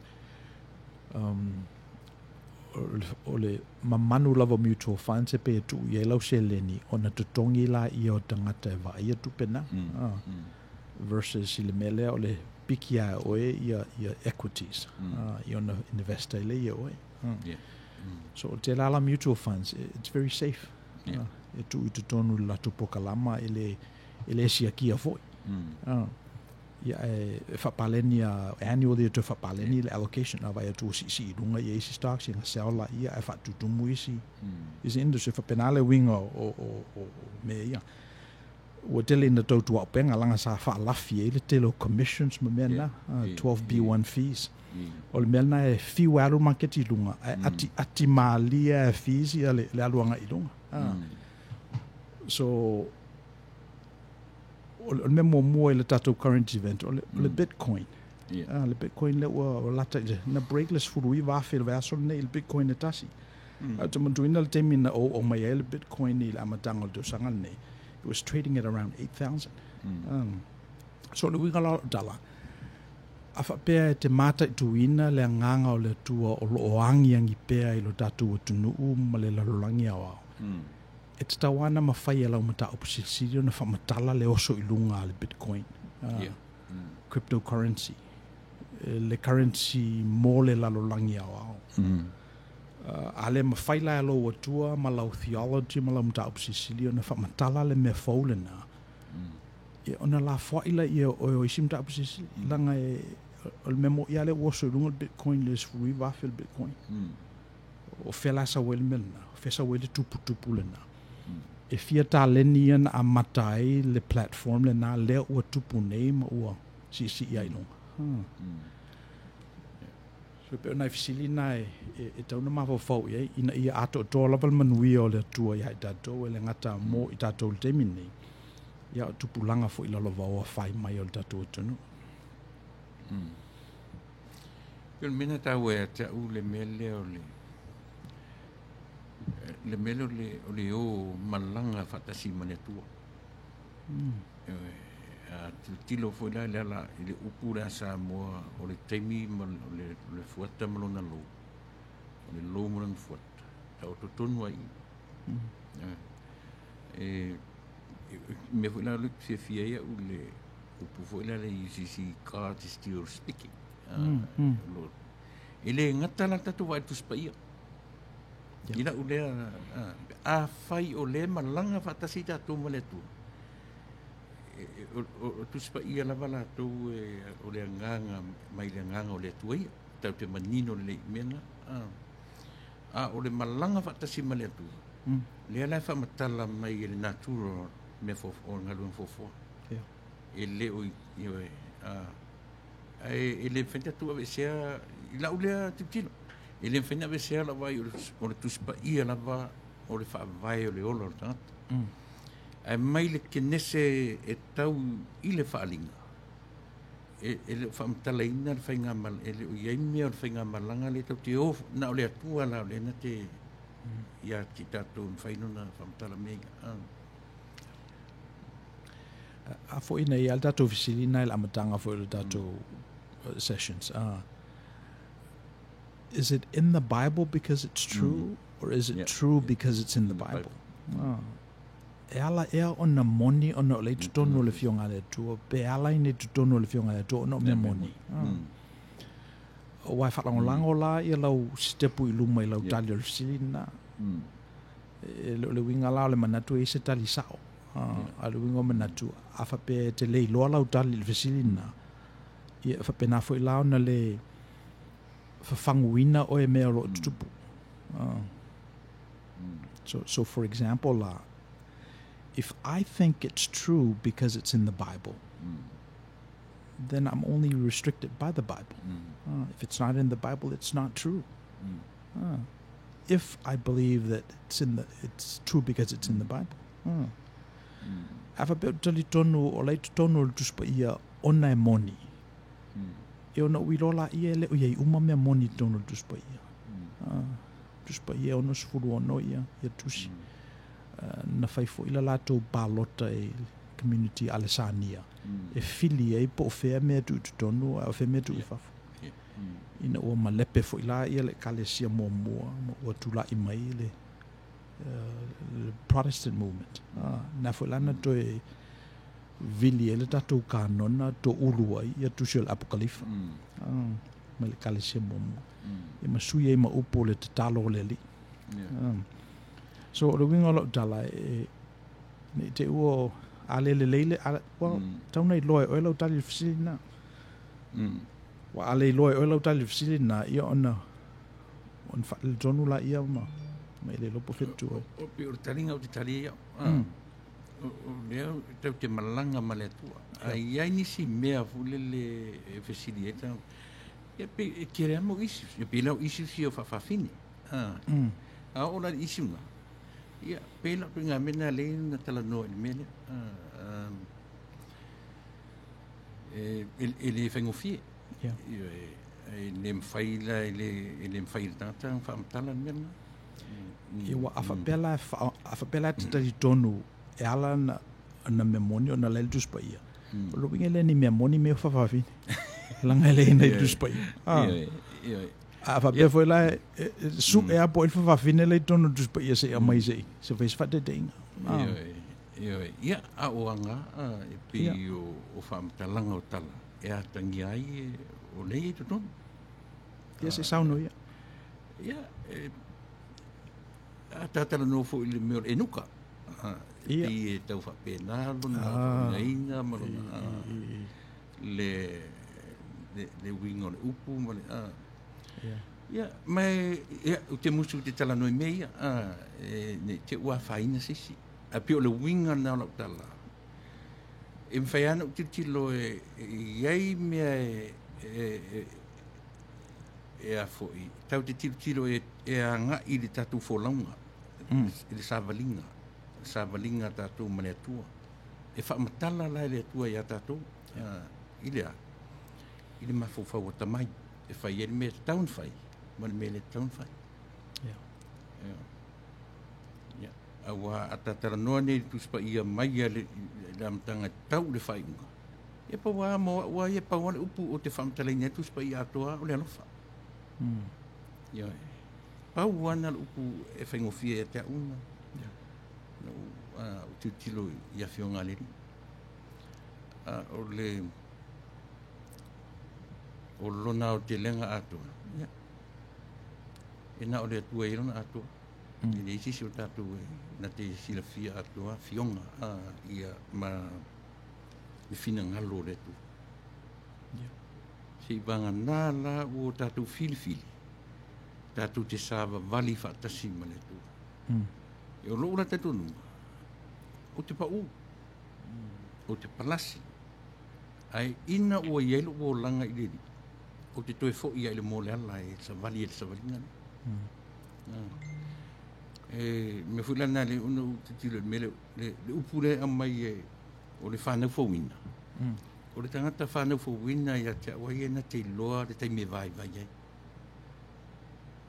O le mamanu lava o mutual funds e pei e tuu i ai lau seleni ona totogi la ia o tagata e vaaia tupe na. Versus i le mea lea o le piki a oe ia equities i ona invest ai le ia oe. So o te lala mutual funds, it's very safe. E tuu i totonu le latou pokalama e le siakia foʻi. Ia e faapaleni a annually e toe faapaleni le allocation a vai atu ua siisii i luga ia isi stocks ia sell la ia ae faatutumu isi industry faapena le uiga o mea ia. Ua tele ina tautuaupega laga sa faalafi ai le tele o commissions ma mea na, 12B1 fees. O le mea lena e fiu e alu le maketi i luga, ae atiati malie lava e fees ia le alu agai i luga. So, o le mea muamua i le tatou current event, o le Bitcoin. Le Bitcoin lea ua lata i le, na break le 19,000 i le vaiaso lenei i le Bitcoin e tasi. Ae ou te manatuina le taimi na ou aumaia ai le Bitcoin i le amataga o le tausaga lenei, it was trading at around 8,000. So o le uiga la o lau tala, a faapea e te mataituina le agaga o le Atua o lo o agiagi pea i lo tatou atunuu ma le lalolagi aoao, e tatau lava ona mafai e lau mataupu silisili ona faamatala le oso i luga a le Bitcoin, cryptocurrency, le currency mo le lalolagi aoao. A le mafai la e lou Atua ma lau theology ma lau mataupu silisili ona faamatala le mea fou lena, ia ona lafoai laia o oe o isi mataupu silisili, leaga e o le mea mo'i lava lea ua oso i luga le Bitcoin i le 19,000 le Bitcoin. O fea la e sau ai le mea lena? O fea e sau ai le tuputupu lena? E fia taleni ia na amata ai le platform lena lea ua tupu nei ma ua siisii ai i luga? So e pei o nai fesili na e tatau ona mafaufau i ai ina ia atoatoa lava le manuia o le Atua ia i tatou, e le gata mo i tatou i le taimi lenei, ia o tupulaga foi lalovaoa fai mai o le tatou atunuu. O le mea na taua ia te au le mea lea o le le mea lea o le o malaga faatasi ma le Atua. A tilotilo foi la i le ala i le upu lea a Samoa o le taimi ma o le fuata ma lona lou, o le lou ma lona fuata, taoto tonu ai i. E mea foi la o lea ou te fiafia ai au i le upu foi lea a le UCC, God is still speaking. E le gata la le tatou vaai i le Tusi Paia. I lau lea, afai o lea e malaga faatasi tatou ma le Atua, o Tusi Paia lava latou o le agaga mai le agaga o le Atua ia. Tatou te manino lelei i mea na. A o le malaga faatasi ma le Atua, lea la e faamatala mai e le natura o mea o galuega fuafua. E le o i, ae e le mafai ona tatou aveesea i lau lea tilotilo. E le mafai ona aveesea lau vaai o le Tusi Paia lava o le faavae o le ola o le tagata. Ae mai le Kenese e tau i le faaaliga, e le o faamatalaina le faiga, e le o i ai mea o le faigamalaga lea tatou te o, na o le Atua la o lea na te ia te tatou mafai ona faamatala mea ia. A foi ina ia le tatou fesili na i le amataga foi o le tatou sessions. Is it in the Bible because it's true, or is it true because it's in the Bible? E ala ea ona moni ona o le i totonu o le Afioga a le Atua, pe ala ina i totonu o le Afioga a le Atua ona o mea moni. Aua e faalagolago la ia lau sitepu i luma i lau tali o le fesili lena. E le o le uiga la o le manatu e i ai se tali sao. A o le uiga o manatu, a faapea e te le iloa lau tali i le fesili lena, ia e faapena foi la ona le fafaguina oe mea o lo o tutupu. So for example la, if I think it's true because it's in the Bible, then I'm only restricted by the Bible. If it's not in the Bible, it's not true. If I believe that it's true because it's in the Bible. A faapea ou te talitonu o la i totonu o le Tusi Paia ona e moni, e ona ou iloa laia e le o i ai uma mea moni i totonu o le Tusi Paia. Tusi Paia e 66 ia tusi. Na fai foi la latou palota i community Alesania e fili ai po o fea mea tuu i totonu a o fea mea tuu i fafo. Ina ua malepe foi la ia le ekalesia muamua ma ua tulai mai le Protestant movement. Na foi la na toe vili ai le tatou kanona toulu ai ia tusi o le Apokalifa mai le ekalesia muamua. Ia ma sui ai ma upu o le tatalo o le Alii. So o le uiga o lau tala e nei te i ua a le lelei le, a, well, tau na iloa e oe lau tali i le fesili lena. Ua a le iloa e oe lau tali i le fesili lena, ia ona faaletonu laia ma e le iloa po o fea te tu ai. O pei o le taliga ou te tali ai au. O lea tau te malaga ma le Atua. Ae i ai nisi mea foi lele e fesili ai tagata. Ia pei e tele lava mau issues. Ia pei la o issues ia o faafafine. A oo la i le issue lena, ia pei la o ituaiga mea na lea na talanoa i le mea lea. E le faigofie. Ioe, e le mafai la e le mafai e le tagata ona faamatala le mea lena. Ia ua a faapea la a faapea la e te talitonu e ala na mea moni ona la e i le Tusi Paia. O lona uiga e le o ni mea moni mea ia o faafafine. Leaga e leai na i le Tusi Paia. Ioe, ioe. A faapea foi la e sue lava po o ai le faafafine la i totonu o le Tusi Paia se i aumai se i fai se faataitaiga. Ioe, ioe. Ia, a o aga e pei o faamatalaga o tala e atagia ai o lea e i totonu. Ia se i saunoa ia. Ia, a tatalanoa foi i le mea o le Enuka. E pei e tau faapena lona faauigaina ma lona le uiga o le upu ma le Ia, ma ia, ou te musu ou te talanoa i mea ia, ne i te i ua afaina se isi. Ae pei o le uiga lena o lau tala, e mafai lava ona ou tilotilo e i ai mea e a foi, tatou te tilotilo e agai i le tatou folauga, i le savaliga, le savaliga a tatou ma le Atua. E faamatala la e le Atua ia tatou, i le a? I le mafaufau atamai, e fai ai le mea e tatau ona fai ma le mea e le tatau ona fai. Ia. Aua a tatalanoa nei i le Tusi Paia mai lava i le amataga e tau i le faaiuga, ia pau lava mo au lava ia, pau lava le upu ou te faamatalaina ai le Tusi Paia atoa o le alofa. Ioe. Pau lava lena o le upu e faigofie ia te au na ou tilotilo i Afioga a le Alii. A o le o lona aotelega atoa, ia, e na o le Atua e i ai lona atoa. E leai se isi o tatou e na te silafia atoa afioga ia ma le finagalo o le Atua. Se i vagana la ua tatou filifili, tatou te savavali faatasi ma le Atua. E o lou la talitonuga, ou te pau, ou te palasi, ae ina ua i ai lou olaga i le Alii, ou te toe foi lava i le moa o le ala e savali ai i le savaliga lea. E mea foi la lena ona ou tilotilo i le mea lea, le upu lea e aumai e, o le fanau fouina. O le tagata fanau fouina ia te au ia na te iloa le taimi e vaivai ai.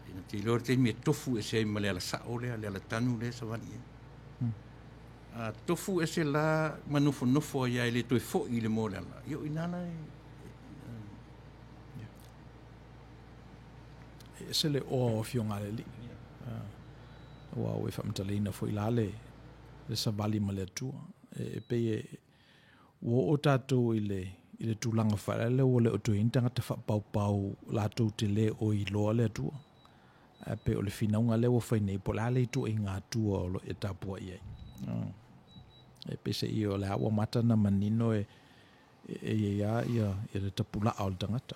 E na te iloa le taimi e tofu ese ai ma le ala sao lea, le ala tanu lea e savali ai. A tofu ese la ma nofonofo ai lava e le toe foi i le moa o le ala, ia o i ina la e E ese le oa o Afioga a le Alii. Aua ua e faamatalaina foi la le savali ma le Atua. E pei e ua oo tatou i le i le tulaga faale ua le o toe i ai ni tagata faapaopao latou te le o iloa le Atua. Ae pei o le finauga lea ua fai nei po o le a le ituaiga Atua o lo o e tapuai ai. E peiseai o lea ua amata ona manino e e i ai lava ia le tapulaa o le tagata.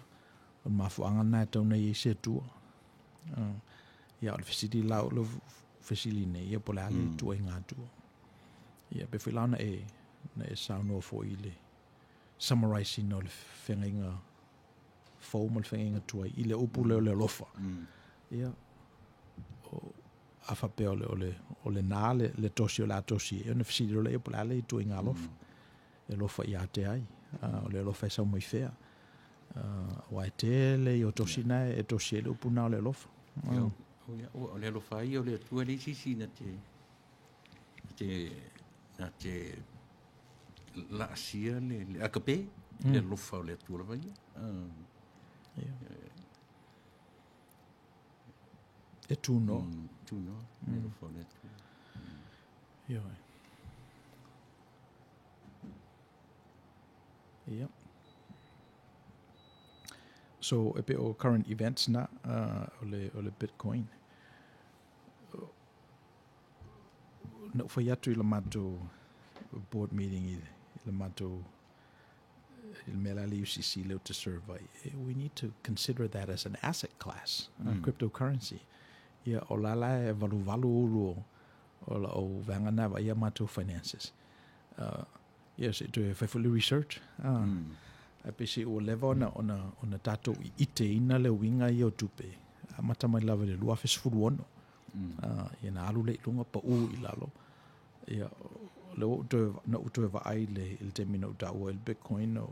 O le mafuaaga lena e tatau ona i ai se Atua. Ia o le fesili la o le fesili nei, ia po o le a le ituaiga Atua. Ia pei foi la ona e na e saunoa foi i le summarize ina o le feagaiga fou ma le feagaiga tuai i le upu lea o le alofa. Ia, o, a faapea o le, o le, o lena le, le tosi o le a tosi ai, ona fesili loa lea po o le a le ituaiga alofa. E alofa ia te ai, o le alofa e sau mai fea. Aua e tele ia o tosi na e tosi ai le upu na o le alofa. O le alofa ia o le Atua e leai se isi na te na te laasia le agape, le alofa o le Atua lava ia. E tunoa. Tunoa, le alofa o le Atua. Ioe. Ia. So, e pei o current events na, o le Bitcoin. Na ou fai atu i le matou board meeting i le matou i le mea la le UCC lea ou te serve ai, we need to consider that as an asset class, cryptocurrency. Ia, o la la e valuvalu ulu o lau vaega na e vaaia matou finances. Ia se toe fai foi le research. Ae pei ua leva ona tatou i'iteina le uiga ia o tupe, amata mai lava i le 2016. Ia na alu lea i luga pa'ū i lalo. Ia o le ua ou toe na ou toe vaai i le taimi na ou taua ai le Bitcoin o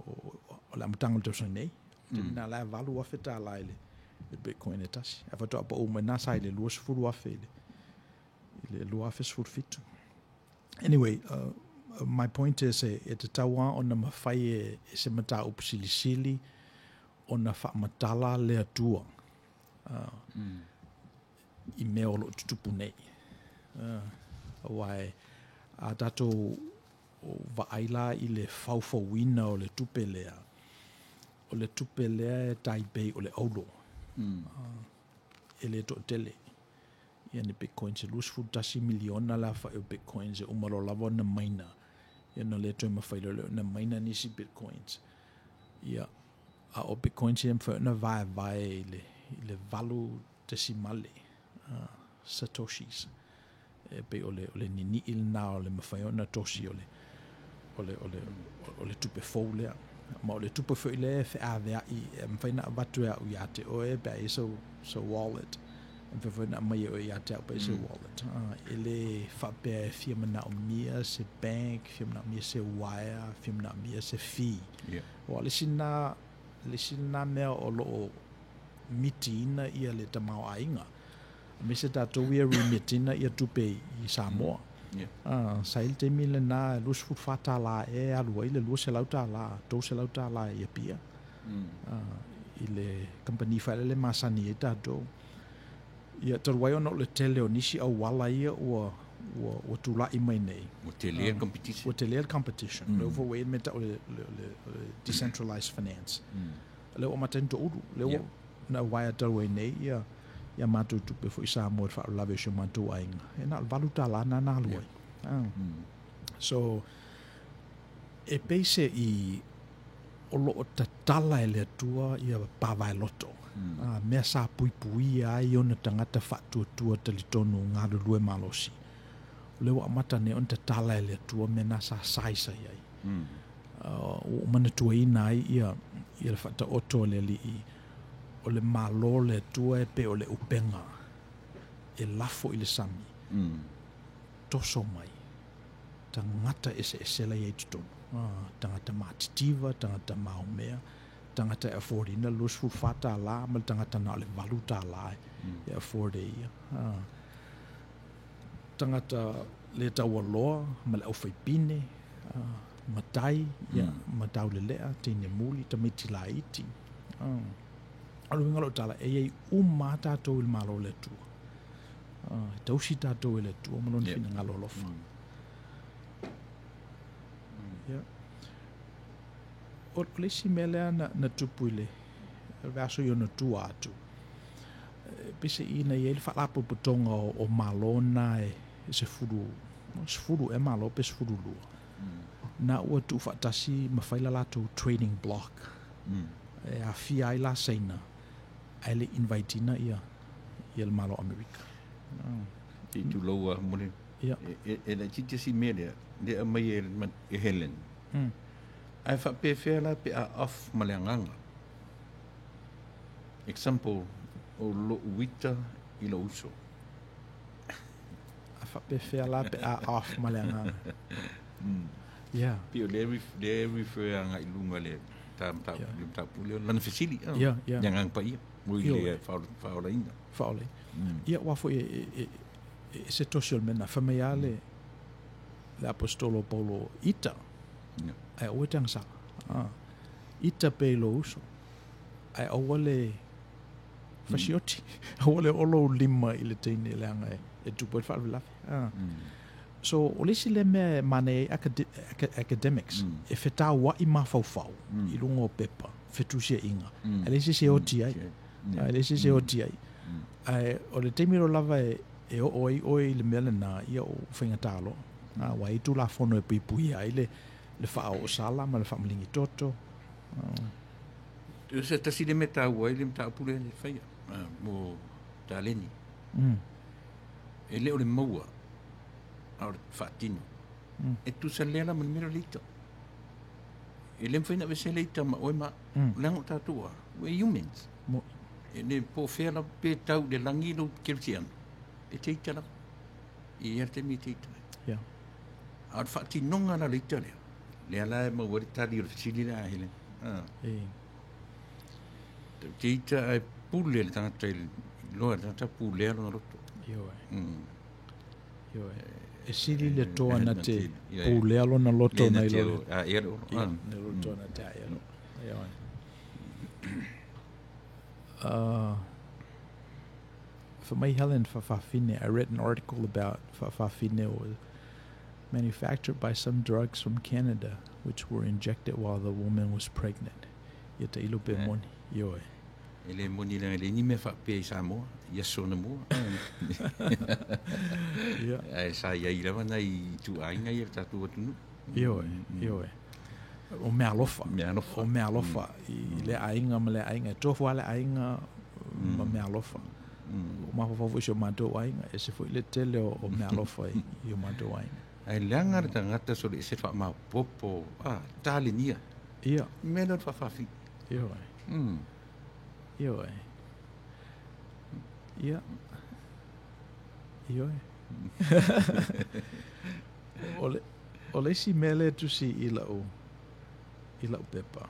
le amataga o le tausaga nei. Taimi na la e $8,000 i le Bitcoin e tasi. Ae faatoa pa'ū mai na sa i le $20,000 i le 2017. Anyway, my point is e tatau lava ona mafai e se mataupu silisili ona faamatala le Atua i mea o loo tutupu nei. Auā e a tatou vaai la i le faufauina o le tupe lea, o le tupe lea e tai pei o le aulo. E le toatele. Ia ni Bitcoins e 21 miliona le afa'i o Bitcoins e uma loa lava ona maina. Ia na le toe mafai loa lea ona maina nisi Bitcoins. Ia, a o Bitcoins ia e mafai ona vaevae i le 8 tesimale satoshis. E pei o le nini'i lena o le mafai ona tosi o le tupe fou lea. Ma o le tupe foi lea e feavea'i e mafai ona avatu e a'u ia te oe pe a i ai sau wallet. E mafai foi ona aumai e oe ia te a'u pe a i sau wallet. E le faapea e fia manaomia se bank, fia manaomia se wire, fia manaomia se fee. Ua o le isi lena mea o loo mitiina ia le tamaoaiga. Aemaise tatou ia remit-ina ia tupe i Samoa. Sa i le taimi lena e $24 e alu ai le $200, $300 i Apia. I le kamupani faaeleele masani ai tatou. Ia talu ai ona o le tele o nisi auala ia ua tula'i mai nei. Ua tele le competition. Ua tele le competition. Lea foi ua i ai le mea ta'u o le decentralized finance. Lea ua amata ai ona to'ulu. Lea ua na wire talu ai nei ia matou tupe foi i Samoa i le faalavelave o si o matou aiga. E na o le $8 na alu ai. So, e pei se i o loo tatala e le Atua ia pavaeloto. Mea sa puipuia ai ona tagata faatuatua talitonu galulue malosi. O lea ua amata nei ona tatala e le Atua mea na sa saisai ai. Ua ou manatuaina ai ia le faataoto a le Alii o le Malo le Atua e pei o le upega e lafo i le sami. Toso mai tagata eseese la i ai totonu. Tagata matitiva, tagata maomea, tagata e afford ina le $24 ma le tagata na o le $8 e afford e ia. Tagata le taualoa ma le aufaipine, matai, ia, mataulelea, teine muli, tamaiti laiti. O le uiga o la'u tala, e iai uma a tatou i le Malo o le Atua. E tausi tatou e le Atua ma lona finagalo alofa. Ia. O le isi mea lea na tupu i le vaiaso i ona tua atu, e pei ina i ai le faalapotopotoga o Malo na e 10, 10 ea Malo pe 12. Na ua tuufaatasi ma fai la latou trading block. E aafia ai la Saina, ae le invite-ina ia le Malo o Amerika. Te tulou a mo le e laitiiti si mea lea, lea aumai e Helen. Ae faapefea la pe a off ma le agaga. Example, o lo'u ita i lou uso. A faapefea la pe a off ma le agaga. Pei o lea refer aga'i luga le ta le mataupu lea lana fesili. Yeah. Le Agaga Paia mo i le faaolaina. Faaolai. Ia ua foi e se tosi o le mea na fai mai a le apostolo Paulo ita. Ae aua e te agasala. Ita pea i lou uso. Ae aua le fasioti. Aua le oo lou lima i le teine leaga e tupu ai le faalavelave. So, o le isi lea mea e manaia ai academics, e fetaua'i mafaufau i luga o pepa, fetusiaiga. Ae leai se isi e oti ai. Ae leai se isi e oti ai. Ae o le taimi loa lava e oo ai oe i le mea lena, ia o faigata loa. Ua i ai tulafono e puipuia ai le faaoosala ma le faamaligi toto. O se tasi le mea taua ai le mataupu lea le faia mo taleni. E le o le maua, a o le faatino. E tusa lea la ma le mea lea o le ita. E le mafai ona aveesea le ita ma oe ma au. Leaga o tatou a, we are humans. E le po o fea lava pe tau i le lagi lou kerisiano, e te ita lava. E i ai lava le taimi e te ita ai. A o le faatinoga la o le ita lea, lea la e maua ai le tali o le fesili lea a Helen. Tatou te ita ae pule le tagata i le iloa e le tagata pulea lona loto. Ioe. Ioe. E sili le toa na te pulea lona loto nai lo le olo. Nai lo toa na te aea le olo. Ioe. For me, Helen Fa'afafine, I read an article about Fa'afafine was manufactured by some drugs from Canada, which were injected while the woman was pregnant. Ia ta ilo pe moni. Ioe. E le moni leaga e leai ni mea faapea i Samoa, i aso anamua. Ae sa i ai lava nai ituaiga ia i le tatou atunuu. Ioe, ioe. O mea alofa. Mea alofa. O mea alofa i lea aiga ma lea aiga. E tofu lava le aiga ma mea alofa. Ua mafaufau foi i si o matou aiga, e ese foi le tele o mea alofa i o matou aiga. Ae leaga le tagata sole ese faamaopoopo, a, talenia. Ia. Mea lea o le faafafine. Ioe. Ioe. Ia. Ioe. O le, o le isi mea lea e tusi i lau, i lau pepa,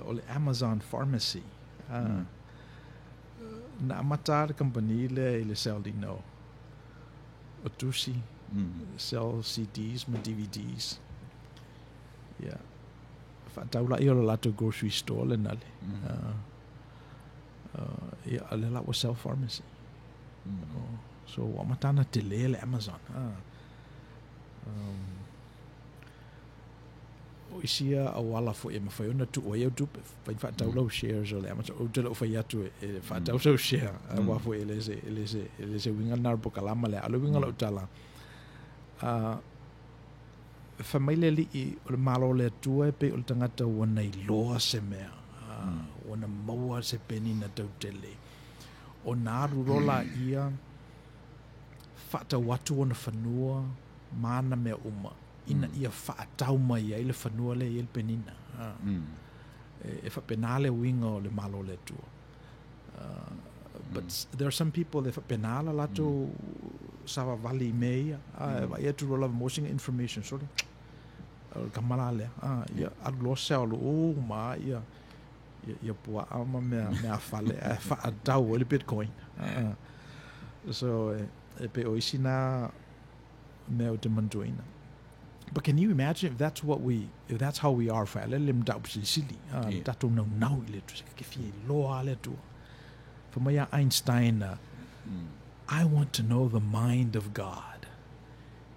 o le Amazon Pharmacy. Na amata le kamupani lea i le sellina o tusi, sell CDs ma DVDs. Ia, faataulai o le latou grocery store lena le. Ia, a lea la ua sell pharmacy. So, ua amata ona tele le Amazon. O isi ia auala foi e mafai ona tuu ai au tupe, fai faatau lau shares o le Amazon. Ou te le o fai atu e faatau sau share, aua foi e le se, e le se, e le se uiga lena o le pokalama lea. A o le uiga o lau tala, fai mai le Alii o le Malo o le Atua e pei o le tagata ua na iloa se mea, ua na maua se penina tautele. Ona alu loa laia faatau atu ona fanua ma ana mea uma, ina ia faatau mai ai le fanua lea e i ai le penina. E faapena le uiga o le Malo o le Atua. But there are some people e faapena la latou savavali i mea ia. E vaai atu loa lava maua sina information, sole, o le tama la lea. Ia, alu loa sell uma lava ia puaa ma mea fale ae faatau ai le Bitcoin. So, e pei o isi na mea ou te manatuaina. But can you imagine if that's what we, if that's how we are, fa le le mataupu silisili, le tatou naunau i le Atua, se ke fia iloa lava le Atua. Fai mai a Einstein, I want to know the mind of God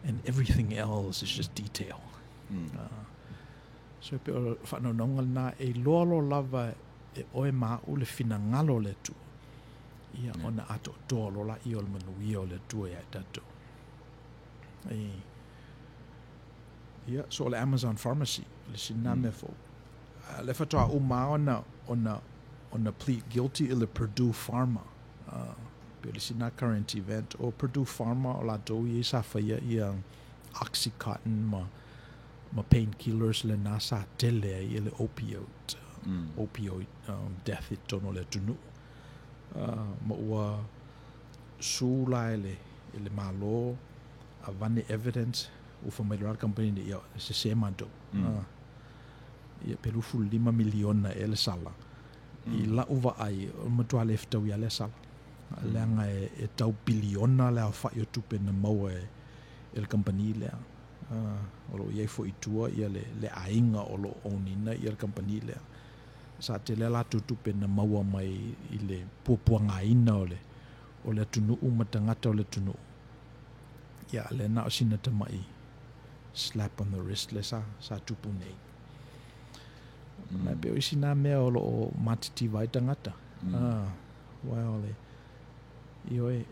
and everything else is just detail. So e pei o le faanaunauga lena, e iloa loa lava e oe ma au le finagalo o le Atua, ia ona atoatoa loa laia o le manuia o le Atua ia i tatou. Ia, so o le Amazon Pharmacy, le isi lena mea fou. Le faatoa uma lava ona plead guilty i le Purdue Pharma. Pei o le isi lena current event. O Purdue Pharma o latou ia sa faia ia Oxycontin ma painkillers lena sa tele ai le opioid, opioid death i totonu o le atunuu. Ma ua sue la e le Malo, avane evidence, ua fai mai loa le kamupani nei, ia, e sese matou. Ia, pe 25 miliona ea le sala. I lau vaai, o le matua le fetaui lava lea sala. Leaga e tau piliona le aofai o tupe na maua e le kamupani lea. O lo o i ai foi i tua ia le aiga o lo o own ina ia le kamupani lea. Sa tele a latou tupe na maua mai i le puapuagaina o le atunuu ma tagata o le atunuu. Ia, lea na o sina tamai slap on the wrist lea sa tupu nei. E pei o isi nā mea o lo o matitiva ai tagata. Aua o le, ioe,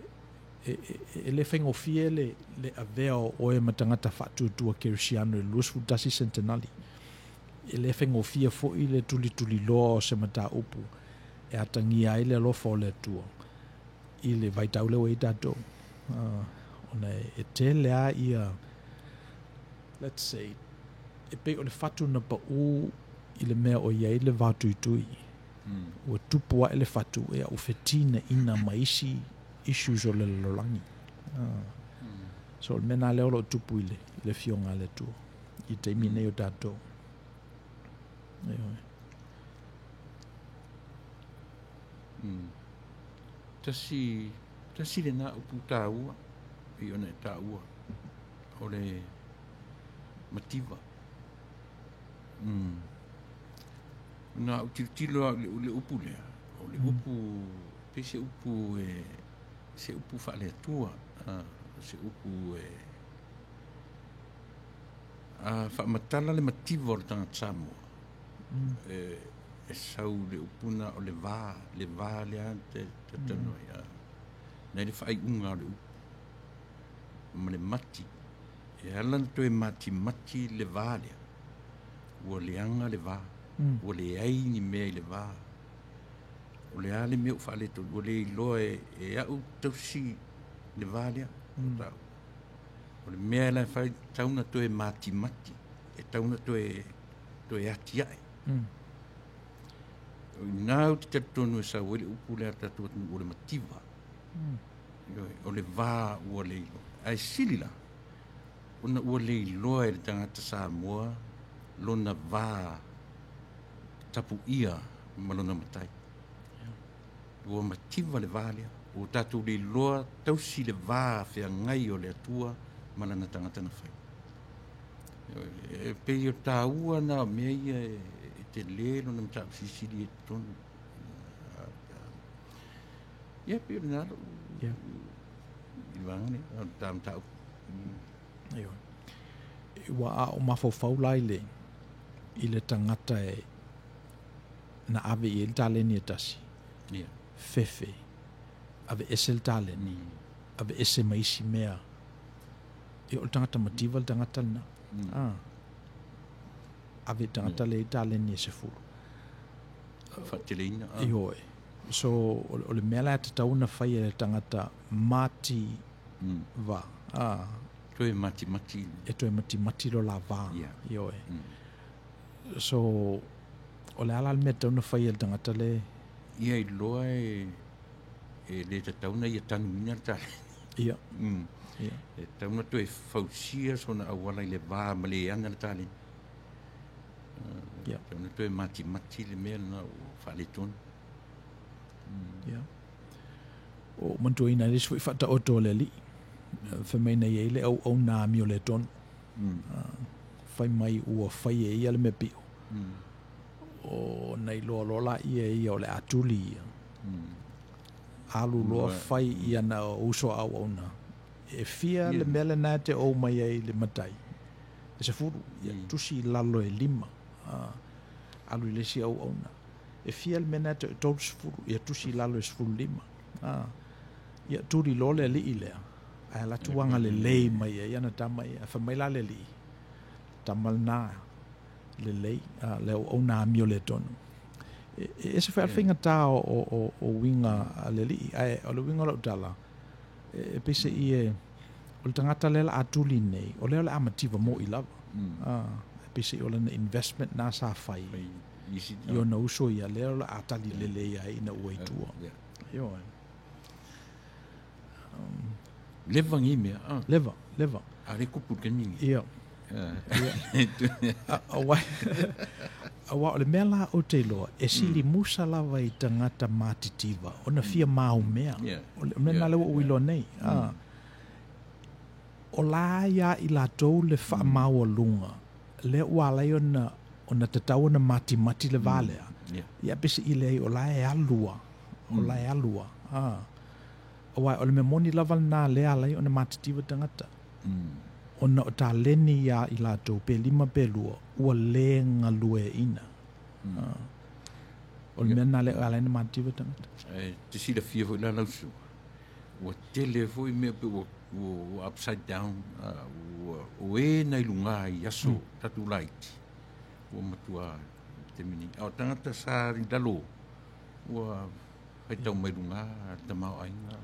e le faigofie le avea o oe ma tagata faatuatua kerisiano i le 21 sentenali. E le faigofie foi le tulituliloa o se mataupu e atagia ai le alofa o le Atua i le vaitau lea ua i ai tatou. Ona e tele lava ia let's say, e pei o le fatu na pa u i le mea o iai le vātuitui. Ua tupu ae le fatu e au fetina ina ma isi issues o le lalolagi. So o le mea nā lea o loo tupu i le fioga a le Atua i taimi nei o tatou. Ioe. Tasi tasi lenā upu tāua i ona e tāua o le mativa. Na ou tilotilo au i le upu lea, o le upu pei se upu e se upu faale-Atua, se upu e a faamatala le mativa o le tagata Samoa, e sau le upu na o le va, le va lea te talanoa ai, nai le faaiuga o le upu ma le mati. E ala na toe matimati le va lea, ua leaga le va, ua leai ni mea i le va. O le a le mea ua faaletonu, ua le iloa e au tausi le va lea. O le mea la e fai, tau na toe matimati, e tau na toe atiae. O ina ou te talitonu e sau ai le upu lea a le tatou atunuu o le mativa. O le va ua le iloa. Ae sili la, ona ua le iloa e le tagata Samoa lona va tapuia ma lona matai. Ua mativa le va lea. Ua tatou le iloa tausi le va feagai o le Atua ma lana tagata na fai. E pei o tāua na o mea ia e tele lona mataupu silisili e totonu. Ia pei o lena lou i le vaega lea, o le ta mataupu. Ioe. Ua a o mafaufau la i le tagata e na ave i ai le taleni e tasi. Fefe, ave ese le taleni, ave ese ma isi mea. E o le tagata mativa le tagata lena. Ave tagata le i taleni e 10. Faateleina. Ioe. So, o le mea la e tatau ona fai e le tagata mati va. Toe matimati. E toe matimati lo la va. Ioe. So, o le ala le mea tatau ona fai e le tagata le... Ia iloa e le tatau na ia tanuina le taleni. Ia. E tatau na toe fausia sona auala i le va ma le ana le taleni. Tatau na toe matimati le mea lena ua faaletonu. Ia. O mantuaina le isi foi faataoto o le alii. Fai mai na iai le auauna amio le tonu. Fai mai ua fai e ia le mea pio. O na iloa loa la ia ia o le atuli ia. Alu loa fai ia na uso auauna. E fia le mea lena e te ou mai ai le matai. E 10, ia tusi i lalo e 5. Alu i le isi auauna. E fia le mea lena e te 30, ia tusi i lalo e 15. Ia tuli loa le alii lea. Ae ala atu agalelei mai ai ana tama ia. Fai mai la le alii. Tama lena lelei, le auauna amio le tonu. E ese foi alfaigata o uiga a le alii. Ae o le uiga o lau tala, e pei se i e, o le tagata lea la atuli nei, o lea o le amativa mo'i lava. E pei se i o lana investment na sa fai. I ona uso ia lea o le atali lelei ai ina ua i tua. Ioe. Leva ngi mea. Leva, leva. A le kupu le mingi. Ia. Aua o le mea la o te iloa, e sili musa lava i tagata matitiva, ona fia maumea. O le mea na lea ua ou iloa nei. O la ia i latou le faamaualuga, lea ua ala ai ona tatau ona matimati le va lea. Ia pe se i leai o la e alua. O la e alua. Aua o le mea moni lava lena lea ala ai ona matitiva tagata. Ona o taleni ia i latou pe 5 pe 2, ua le galueaina. O le mea lena lea ala ai ona matitiva tagata. E te silafia foi la lausu. Ua tele foi mea pe ua upside down, ua o e nai luga i aso tatu laiti. Ua matua te mini. A o tagata sa i lalo, ua faitau mai luga le tamaoaiga.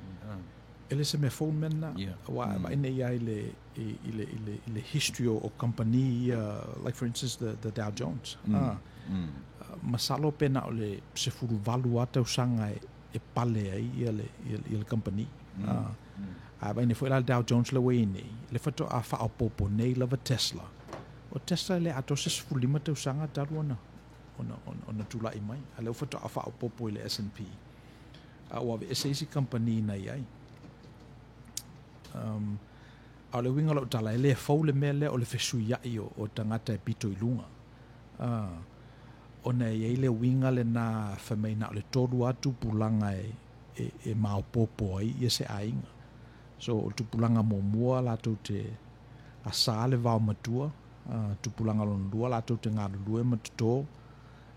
E le se mea fou mea lena. Auā a vaai nei lava i le, i, i le, i le, i le history o, o kamupani ia, like for instance the, the Dow Jones. Ah, masalo pe na o le 18 lava tausaga e, e pale ai ia le, ia, ia le kamupani. Ah, a vaai nei foi la le Dow Jones lea ua i ai nei, le faatoa faaopoopo nei lava Tesla. O Tesla e le atoa se 15 tausaga talu ona, ona, ona, ona tulai mai, a o lea ua faatoa faaopoopo i le S&P. A ua aveese isi kamupani na i ai. Um, a o le uiga o lau tala, e le fou le mea lea o le fesuiai o, o tagata e pito i luga. Uh, ona e i ai le uiga lena fai mai na o le tolu lava tupulaga e, e, e maopoopo ai ia se aiga. So, o le tupulaga muamua latou te asa le vaomatua, uh, tupulaga lona lua latou te galulue ma toto,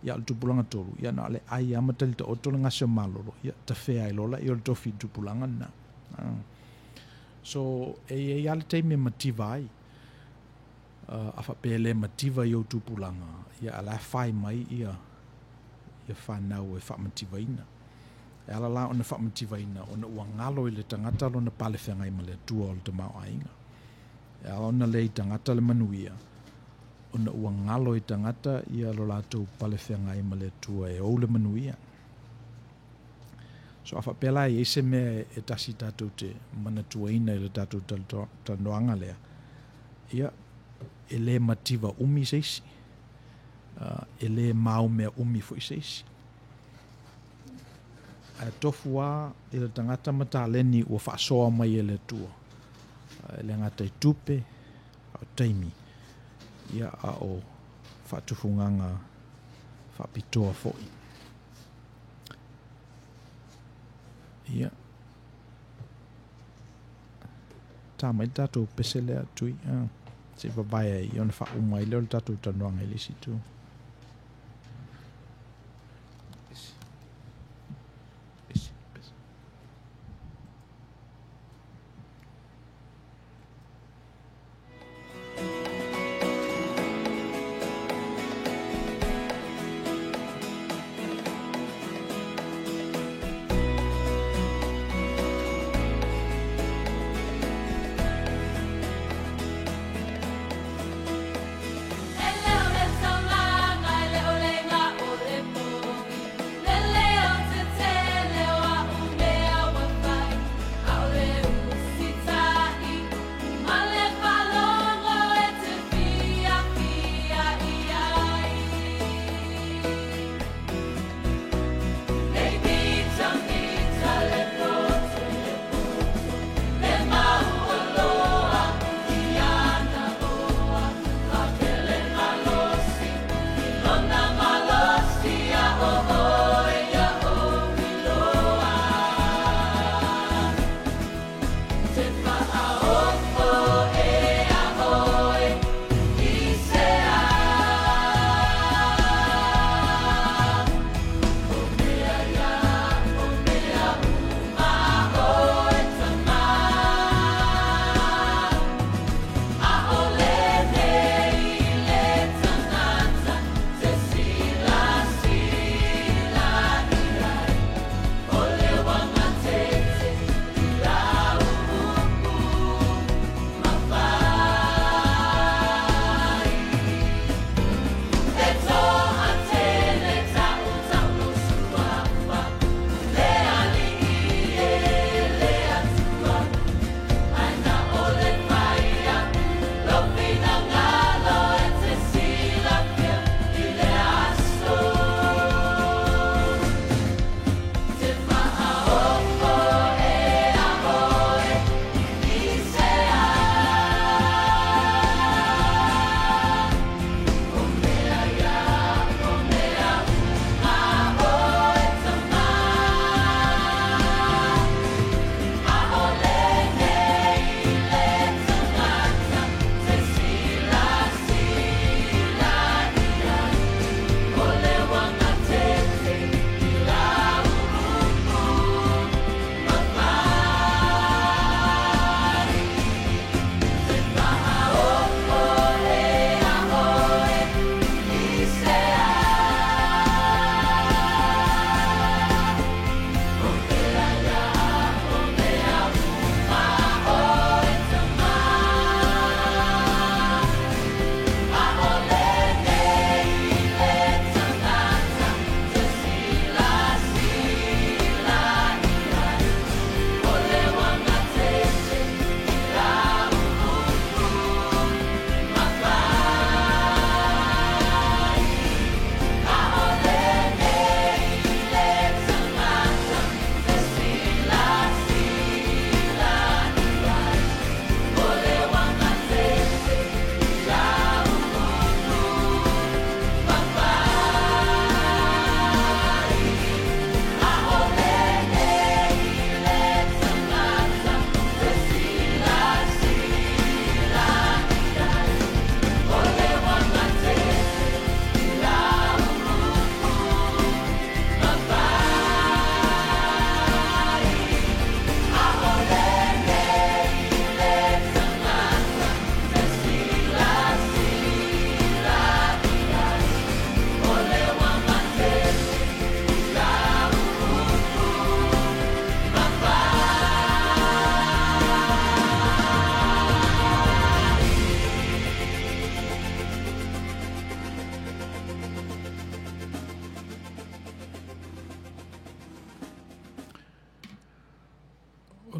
ia o le tupulaga tolu, ia na o le ai lava ma tali taoto le gase o malolo, ia tafea ai loa laia o le tofi i le tupulaga lena. Uh. So, e i ai lava le taimi e mativa ai. Uh, a faapea e le mativa i ou tupulaga, ia a la e fai mai ia, ia whanau e whaamativaina. E ala la ona whaamativaina, ona ua ngalo i le tagata lona palewhengai ma le Atua o le tamaoaiga. E ala ona leai tagata le manuia, ona ua ngalo i tagata ia lo latou palewhengai ma le Atua e ou le manuia. So a faapea la e i ai se mea e tasi tatou te manatuaina i le tatou talanoaga lea, ia, e le mativa umi se isi, e le maumea umi foi se isi. Ae tofu lava i le tagata ma taleni ua faasoa mai e le Atua, e le gata i tupe, a o taimi, ia, a o faatufugaga faapitoa foi. Ia. Tā mai le tatou pese lea, Tui, ah, se i vavae ai, ia ona faauma ai lea o le tatou talanoaga i le isi itu. Pese. Pese. Pese.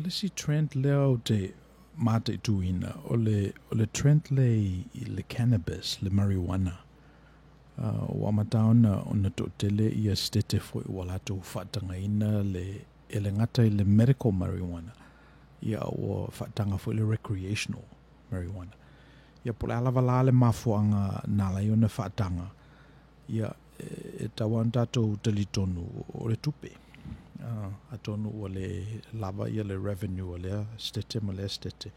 O le isi trend lea ou te mataituina, o le trend lea i le cannabis, le marijuana. Ua amata ona toatele ia setete foi ua latou faatagaina le e le gata i le medical marijuana, ia ua faataga foi le recreational marijuana. Ia po o le a lava la le mafuaaga na ala ai ona faataga, ia e tatau lava ona tatou talitonu o le tupe. Atonu ua le lava ia le revenue a lea setete ma lea setete,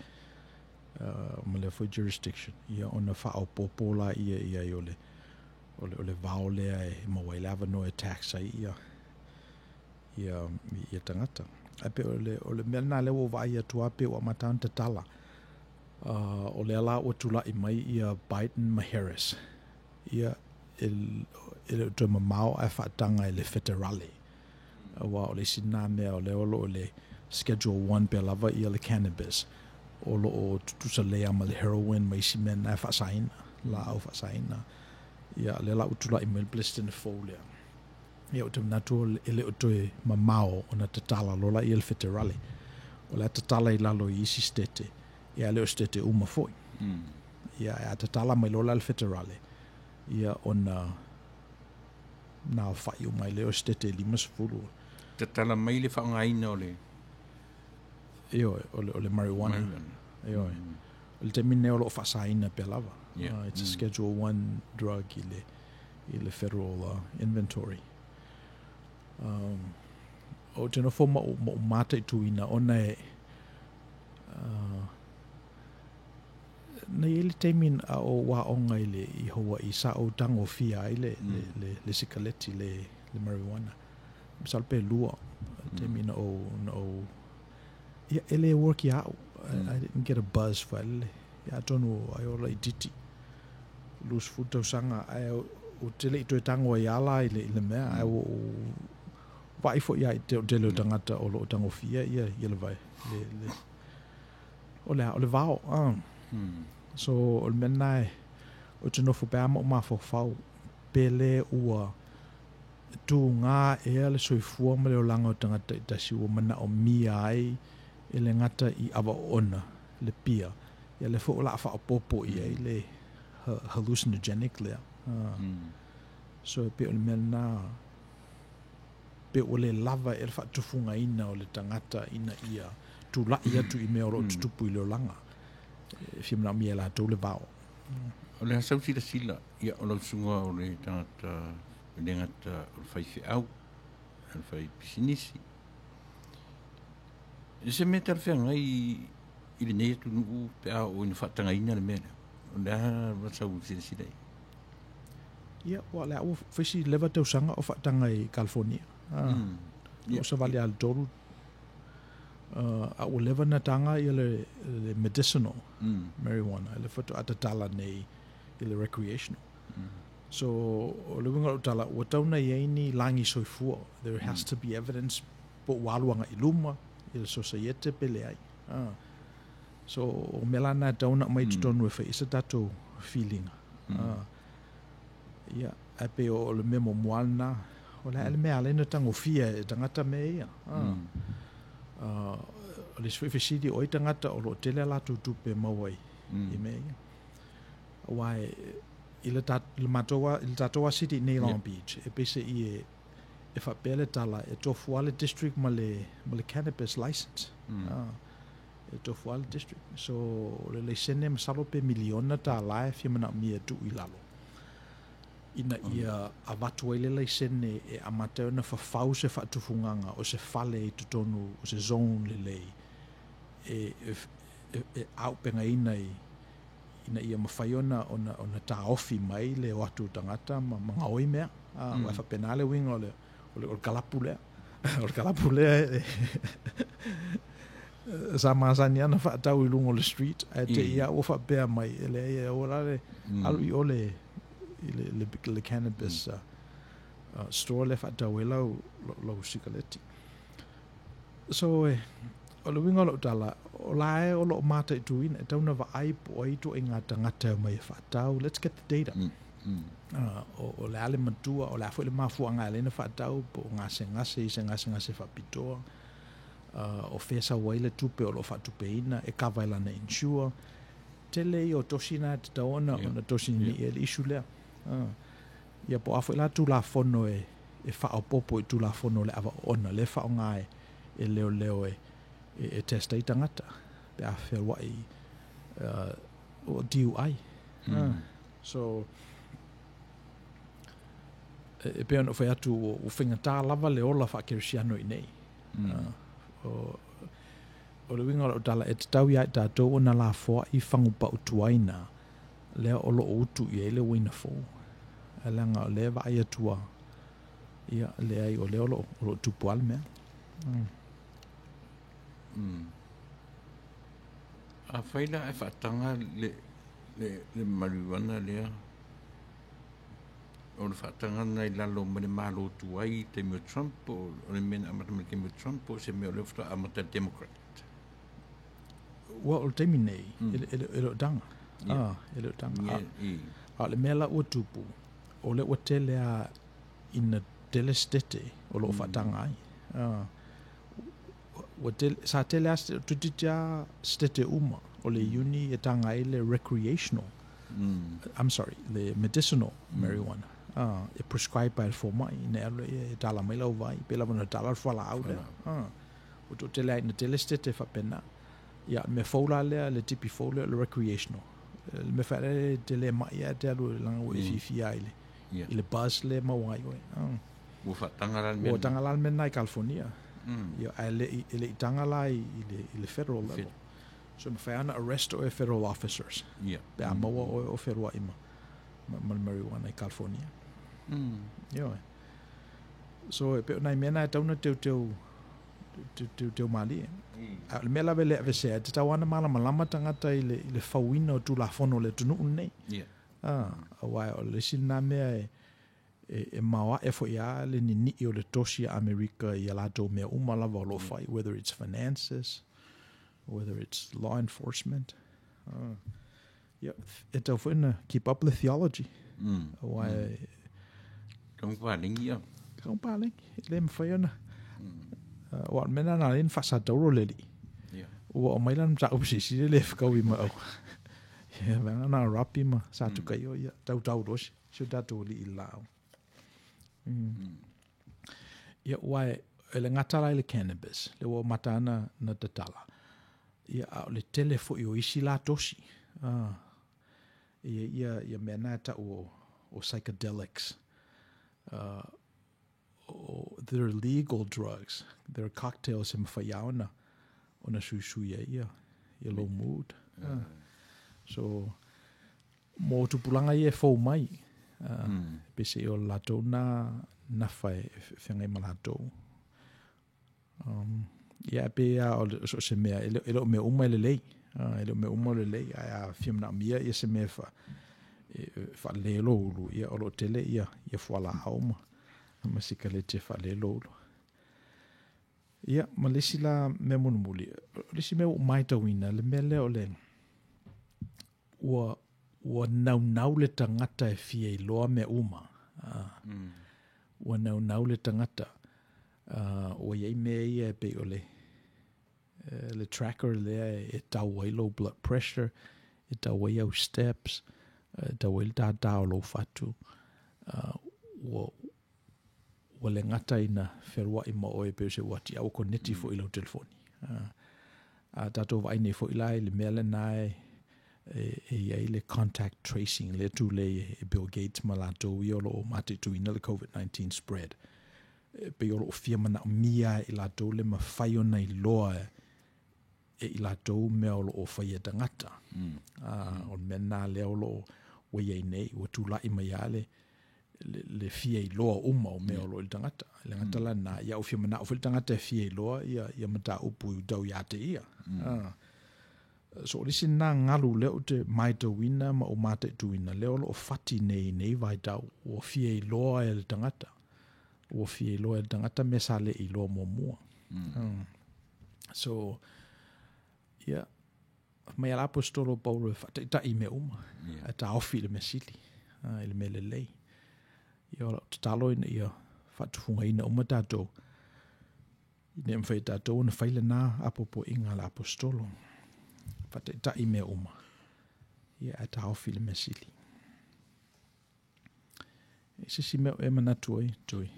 ma lea foi jurisdiction, ia ona faaopoopo laia i ai o le vao lea e maua ai le avanoa e tax ai ia tagata. Ae pei o le mea lena lea ua ou vaai atu lava pei ua amata ona tatala. O lea la ua tulai mai ia Biden ma Harris. Ia e le o toe mamao ae faataga e le federale. Aua o le isi lena mea o lea o lo o le Schedule 1 pea lava ia le cannabis. O lo o tutusa lelei lava ma le heroin ma isi mea na e faasaina, laau faasaina. Ia lea la ua tulai mai le President fou lea. Ia ou te manatu e le o toe mamao ona tatala loa laia le federale. O le a tatala i lalo i isi setete, ia e le o setete uma foi. Ia e a tatala mai loa la le federale, ia ona naofa'i uma ai lea o setete e 50. Tatala mai le faaaogaina o le Ioe, o le marijuana. Ioe. O le taimi lenei o lo o faasaina pea lava. It's a Schedule 1 drug i le federal inventory. Ou te nofo ma ou mataituina ona e na i ai le taimi a o aoga i le i Hawaii sa ou tagofia ai le sikaleti le marijuana. Masalo pe lua taimi na ou ia e le work ia au. I didn't get a buzz for le. Ia atonu ai o laitiiti. 20 tausaga ae ou te le i toe tago ai ala i le mea ae ua ou vaai foi ia i te tele o tagata o lo o tagofia ia le vai le o le o le vao. So o le mea lena e ou te nofo pea ma ou mafaufau pe le ua tuga ea le soifua ma le olaga o tagata taitasi ua manaomia ai e le gata i avaoona le pia ia le foi o le a faaopoopo i ai le hallucinogenic lea. So e pei o le mea lena pe ua le lava e le faatufugaina o le tagata ina ia tula'i atu i mea o lo o tutupu i le olaga. E fia manaomia e latou le vao. O le a sau silasila ia o lau susuga o le tagata e le gata o le faifeau, o le faipisinisi. E se mea talafeagai i lenei atunuu pe a oo ina faatagaina le mea lea. O le a la sau silasila i ai? Ia, ua le a ua fai si leva tausaga o faataga i California. O savali a le tolu. A ua leva na taga ia le medicinal marijuana, le faatoa tatala nei i le recreational. So, o le uiga o lau tala, ua tatau ona i ai ni lagi soifua. There has to be evidence po ua alu agai i luma i le sosaiete pe leai. So, o mea la na e tatau ona aumai i totonu e fai ai se tatou filiga. Ia, ae pei o le mea muamua lena, o le a le mea e ala ai ona tagofia e tagata mea ia. O le isi foi fesili, o ai tagata o lo o tele a latou tupe e maua i mea ia. Aua i le tatou lava city i nei Long Beach, e peiseai e faapea le tala, e tofu lava le district ma le cannabis license. E tofu lava le district. So, o le laisene masalo pe miliona $1 e fia manaomia e tuu i lalo. Ina ia avatu ai le laisene e amata ai ona fafau se faatufugaga o se fale i totonu o se zone lelei e aupegaina i ina ia mafai ona taofi mai le o atu o tagata ma gaoi mea. Ua e faapena le uiga o le kalapu lea. O le kalapu lea sa masani ana faatau i luga o le street ae te i a ua faapea mai e leai e aua la le alu i o le le cannabis store le faatau ai lau sikaleti. So o le uiga o lau tala, o la e o loo mataituina e tatau ona vaai po o ai ituaiga tagata e omai e faatau. Let's get the data. O le a le matua, o le a foi le mafuaaga e ala ai ona faatau po o gasegase i se gasegase faapitoa. O fea sau ai le tupe o loo faatupeina e kava i lana insure. Tele ia o tosi na e tatau ona ona tosi ni'i ai le issue lea. Ia po o a foi la tulafono e e faaopoopo i tulafono o le ava oona lea e faaaoga e e leoleo e e test ai tagata pe a fealuai o DUI. So e pei ona ou fai atu ua faigata lava le ola faakerisiano i inei. O, o le uiga o lau tala, e tatau ia i tatou ona lafoai fagupau tuai na, lea o loo utu i ai le uaina fou. Ae leaga o lea e vaai atu a, ia, leai o lea o loo tupu lava le mea. Afai la ae faataga le le marijuana lea, o le faataga lena i lalo ma le Malo tuai i le taimi o Trump po o le mea na amata mai i le taimi o Trump po o se mea o lea faatoa amata e le Democrat? Ua o le taimi nei, e le o taga. E le o taga. A o le mea la ua tupu, o lea ua tele lava ina tele setete o lo o faataga ai. Ua tele, sa tele lava, toeitiiti lava setete uma o le Iuni e taga ai le recreational, I'm sorry, le medicinal marijuana. E prescribe by le fomai, ina e alu lea e tala mai lau vai, pei lava ona tala le fualaau lea. Ua toatele lava ina tele setete faapena. Ia, o le mea fou la lea, le tipi fou lea o le recreational. Le mea faapea e te le mai lava e te alu leaga ua e fiafia i le, i le buzz lea e maua ai oe. Ua faataga la le mea Ua taga la le mea lena i California. Ia, ae le i, e le i taga la i le, i le federal level. So e mafai lava ona arrest oe e federal officers. Pe a maua oe o fealuai ma, ma le marijuana i California. Ioe. So e pei o nai mea na e tatau ona teuteu, teuteu malie. A o le mea lava e le aveesea, e tatau lava ona malamalama tagata i le, i le fauina o Tulafono o le atunuu lenei. Aua o le isi lena mea e, e maoae foi lava le ninii o le tosi a Amerika i a latou mea uma lava o lo o fai, whether it's finances, whether it's law enforcement. Ia, e tatau foi ona keep up le theology. Aua e... Kau palagi ia. Kau palagi, e le mafai ona. Aua o le mea lena na ala ai ona faasatauro le alii. Ua aumai lana mataupu silisili e le fekaui ma au. Ia, vaega na o Rapi ma Satukaio, ia, tautau loa si o tatou alii i le laau. Ia, aua e le gata la i le cannabis, lea ua mata lava na tatala, ia, a o le tele foi o isi la tosi. E i ai ia mea na e tau o psychedelics. They're legal drugs, they're cocktails e mafai lava ona ona suisui ai ia ia lou mood. So, mo tupulaga ia e fou mai, peiseai o le latou na nafa e feagai ma latou. Ia e pei lava o so o se mea, e le o mea uma e lelei, e le o mea uma o lelei, ae a fia manaomia ia se mea e faalelei ai lou ulu, ia o lo o tele ia fualaau ma sikaleti e faalelei ai lou ulu. Ia, ma le isi la mea mulimuli, o le isi mea ua ou matauina, le mea lea o le, ua, ua naunau le tagata e fia iloa mea uma. Ua naunau le tagata, ua i ai mea ia e pei o le, le tracker lea e tau ai lou blood pressure, e tau ai au steps, e tau ai le tātā o lou fatu. Ua, ua le gata ina fealuai ma oe pei o se uati, a ua koneti foi i lau telefoni. A tatou vaai nei foi la i le mea lena e, e i ai le contact tracing lea tulei e Bill Gates ma latou ia o lo o mataituina le COVID-19 spread. E pei o lo o fia manaomia e i latou le mafai ona iloa e i latou mea o lo o faia e tagata. O le mea lena lea o lo o ua i ai nei, ua tulai mai lava le le fia iloa uma o mea o lo o i le tagata. E le gata la lena, ia ua fia manao foi le tagata e fia iloa ia mataupu tau ia te ia. So o le isi lena galu lea ou te matauina ma ou mataituina, lea o lo o fati nei i nei vaitau, ua fia iloa e le tagata. Ua fia iloa e le tagata mea sa le iloa muamua. So, ia, mai a le aposetolo o Paulo e faataitai i mea uma, ae taofi i le mea sili, i le mea lelei. Ia, o lau tatalo ina ia faatufugaina uma tatou Ina ia mafai e tatou ona fai lenā apoapoaiga a le aposetolo. Faataitai mea uma. Ia ae taofi le mea sili. E se isi mea o e manatu ai, Tui?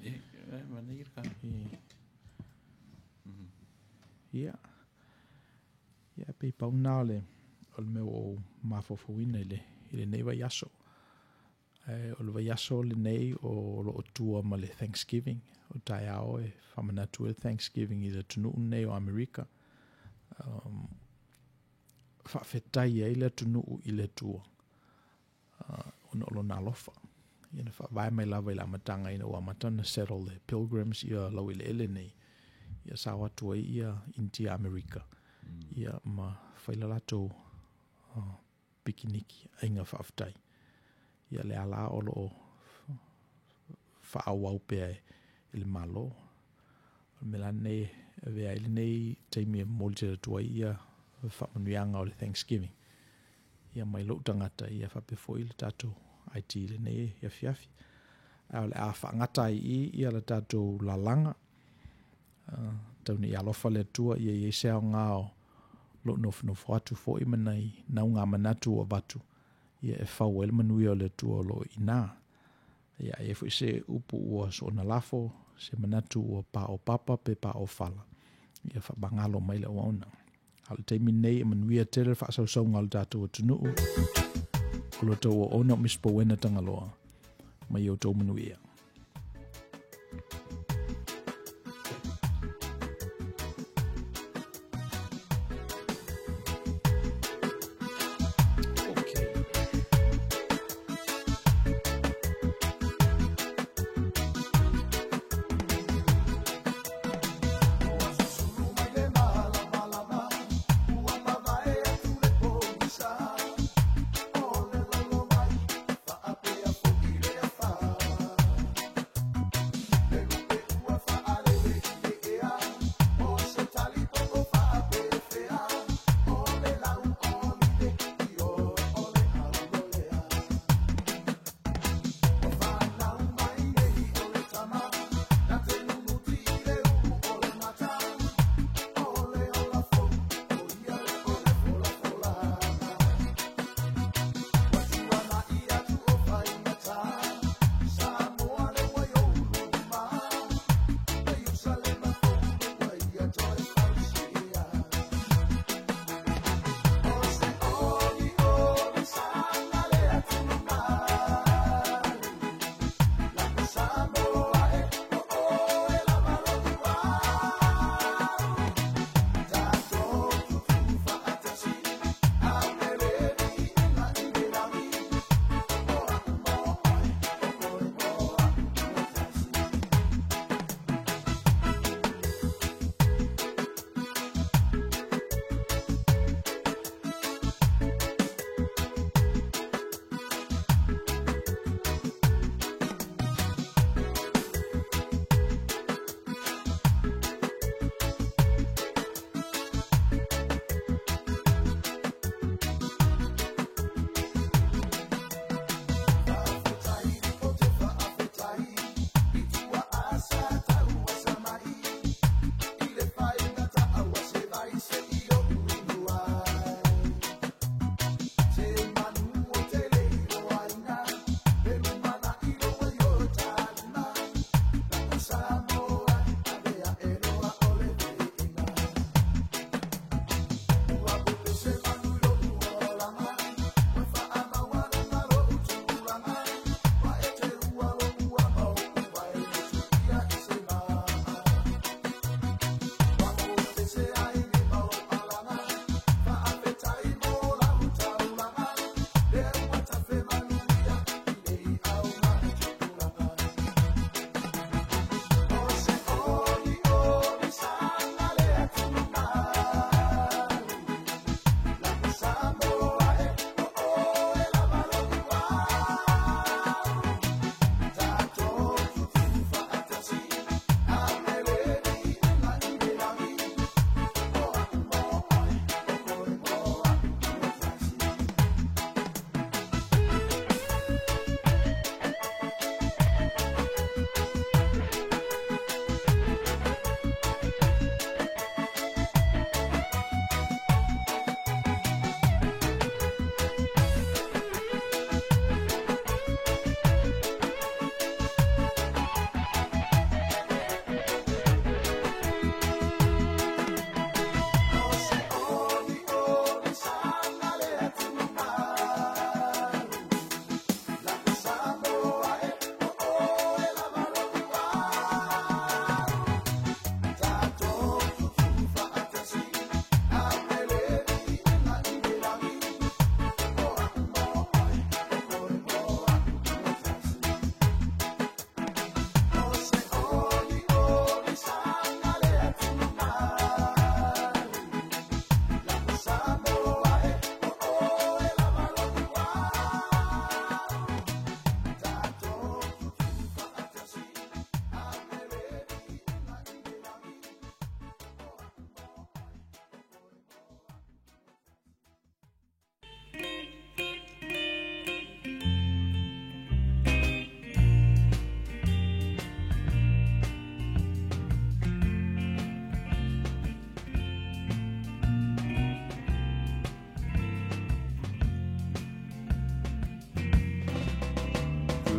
Ia. Ia, pei pau lena o le, o le mea ua ou mafaufauina i le, i lenei vaiaso. Ae o le vaiaso lenei o lo o tua ma le Thanksgiving, o taeao e faamanatu ai le Thanksgiving i le atunuu lenei o Amerika. Faafetai ai le atunuu i le Atua ona o lona alofa. Ia na faavae mai lava i le amataga ina ua amata ona settle le Pilgrims ia laueleele nei, ia sa o atu ai ia Initia Amerika, ia ma fai le latou pikiniki, aiga faafetai. Ia lea la o lo o faaauau pea e le Malo. O le mea la lenei e avea ai lenei taimi e momoli tele atu ai ia faamanuiaga o le Thanksgiving. Ia mai lou tagata ia faapea foi le tatou IT i lenei afiafi. Ae o le a faagata ai i i ia le tatou lalaga, tau ne i alofa le Atua ia i ai se aoga o lou nofonofo atu foi ma nai nauga manatu ua avatu, ia e fau ai le manuia o le Atua o lo o i ina. Ia, a i ai foi se upu ua soona lafo, se manatu ua paopapa pe paofala, ia faamagalo mai le auauna. A o le taimi lenei e manuia tele le faasausauga o le tatou atunuu, o lo outou auauna o Miss Powena Tagaloa, ma ia outou manuia.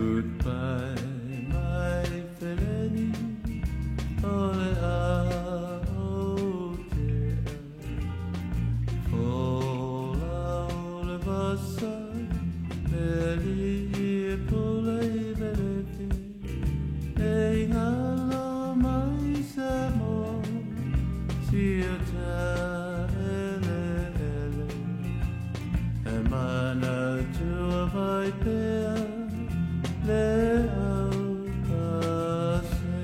Goodbye, my feleni, ole a o te Fola o le vasa, le li e pula i velefi, e ingalo mai sa mo, si o ta ele ele. E mana tua vai pea, le au pase.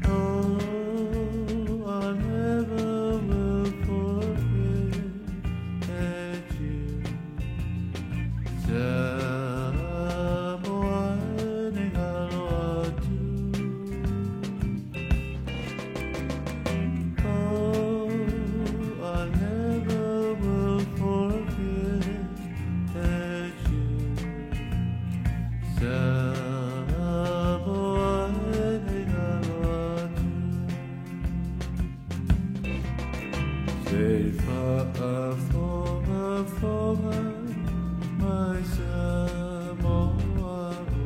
Oh, I never will forget you. Samoa ni ngalo atu. Oh, I never will forget you. Samoa ni ngalo atu. Se faafogafoga mai Samoa o.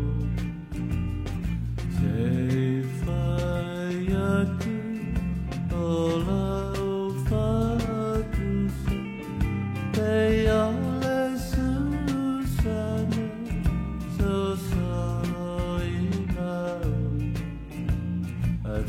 Se fai atu o lau faatusa, pe ia le susana, so solo i mau. Ai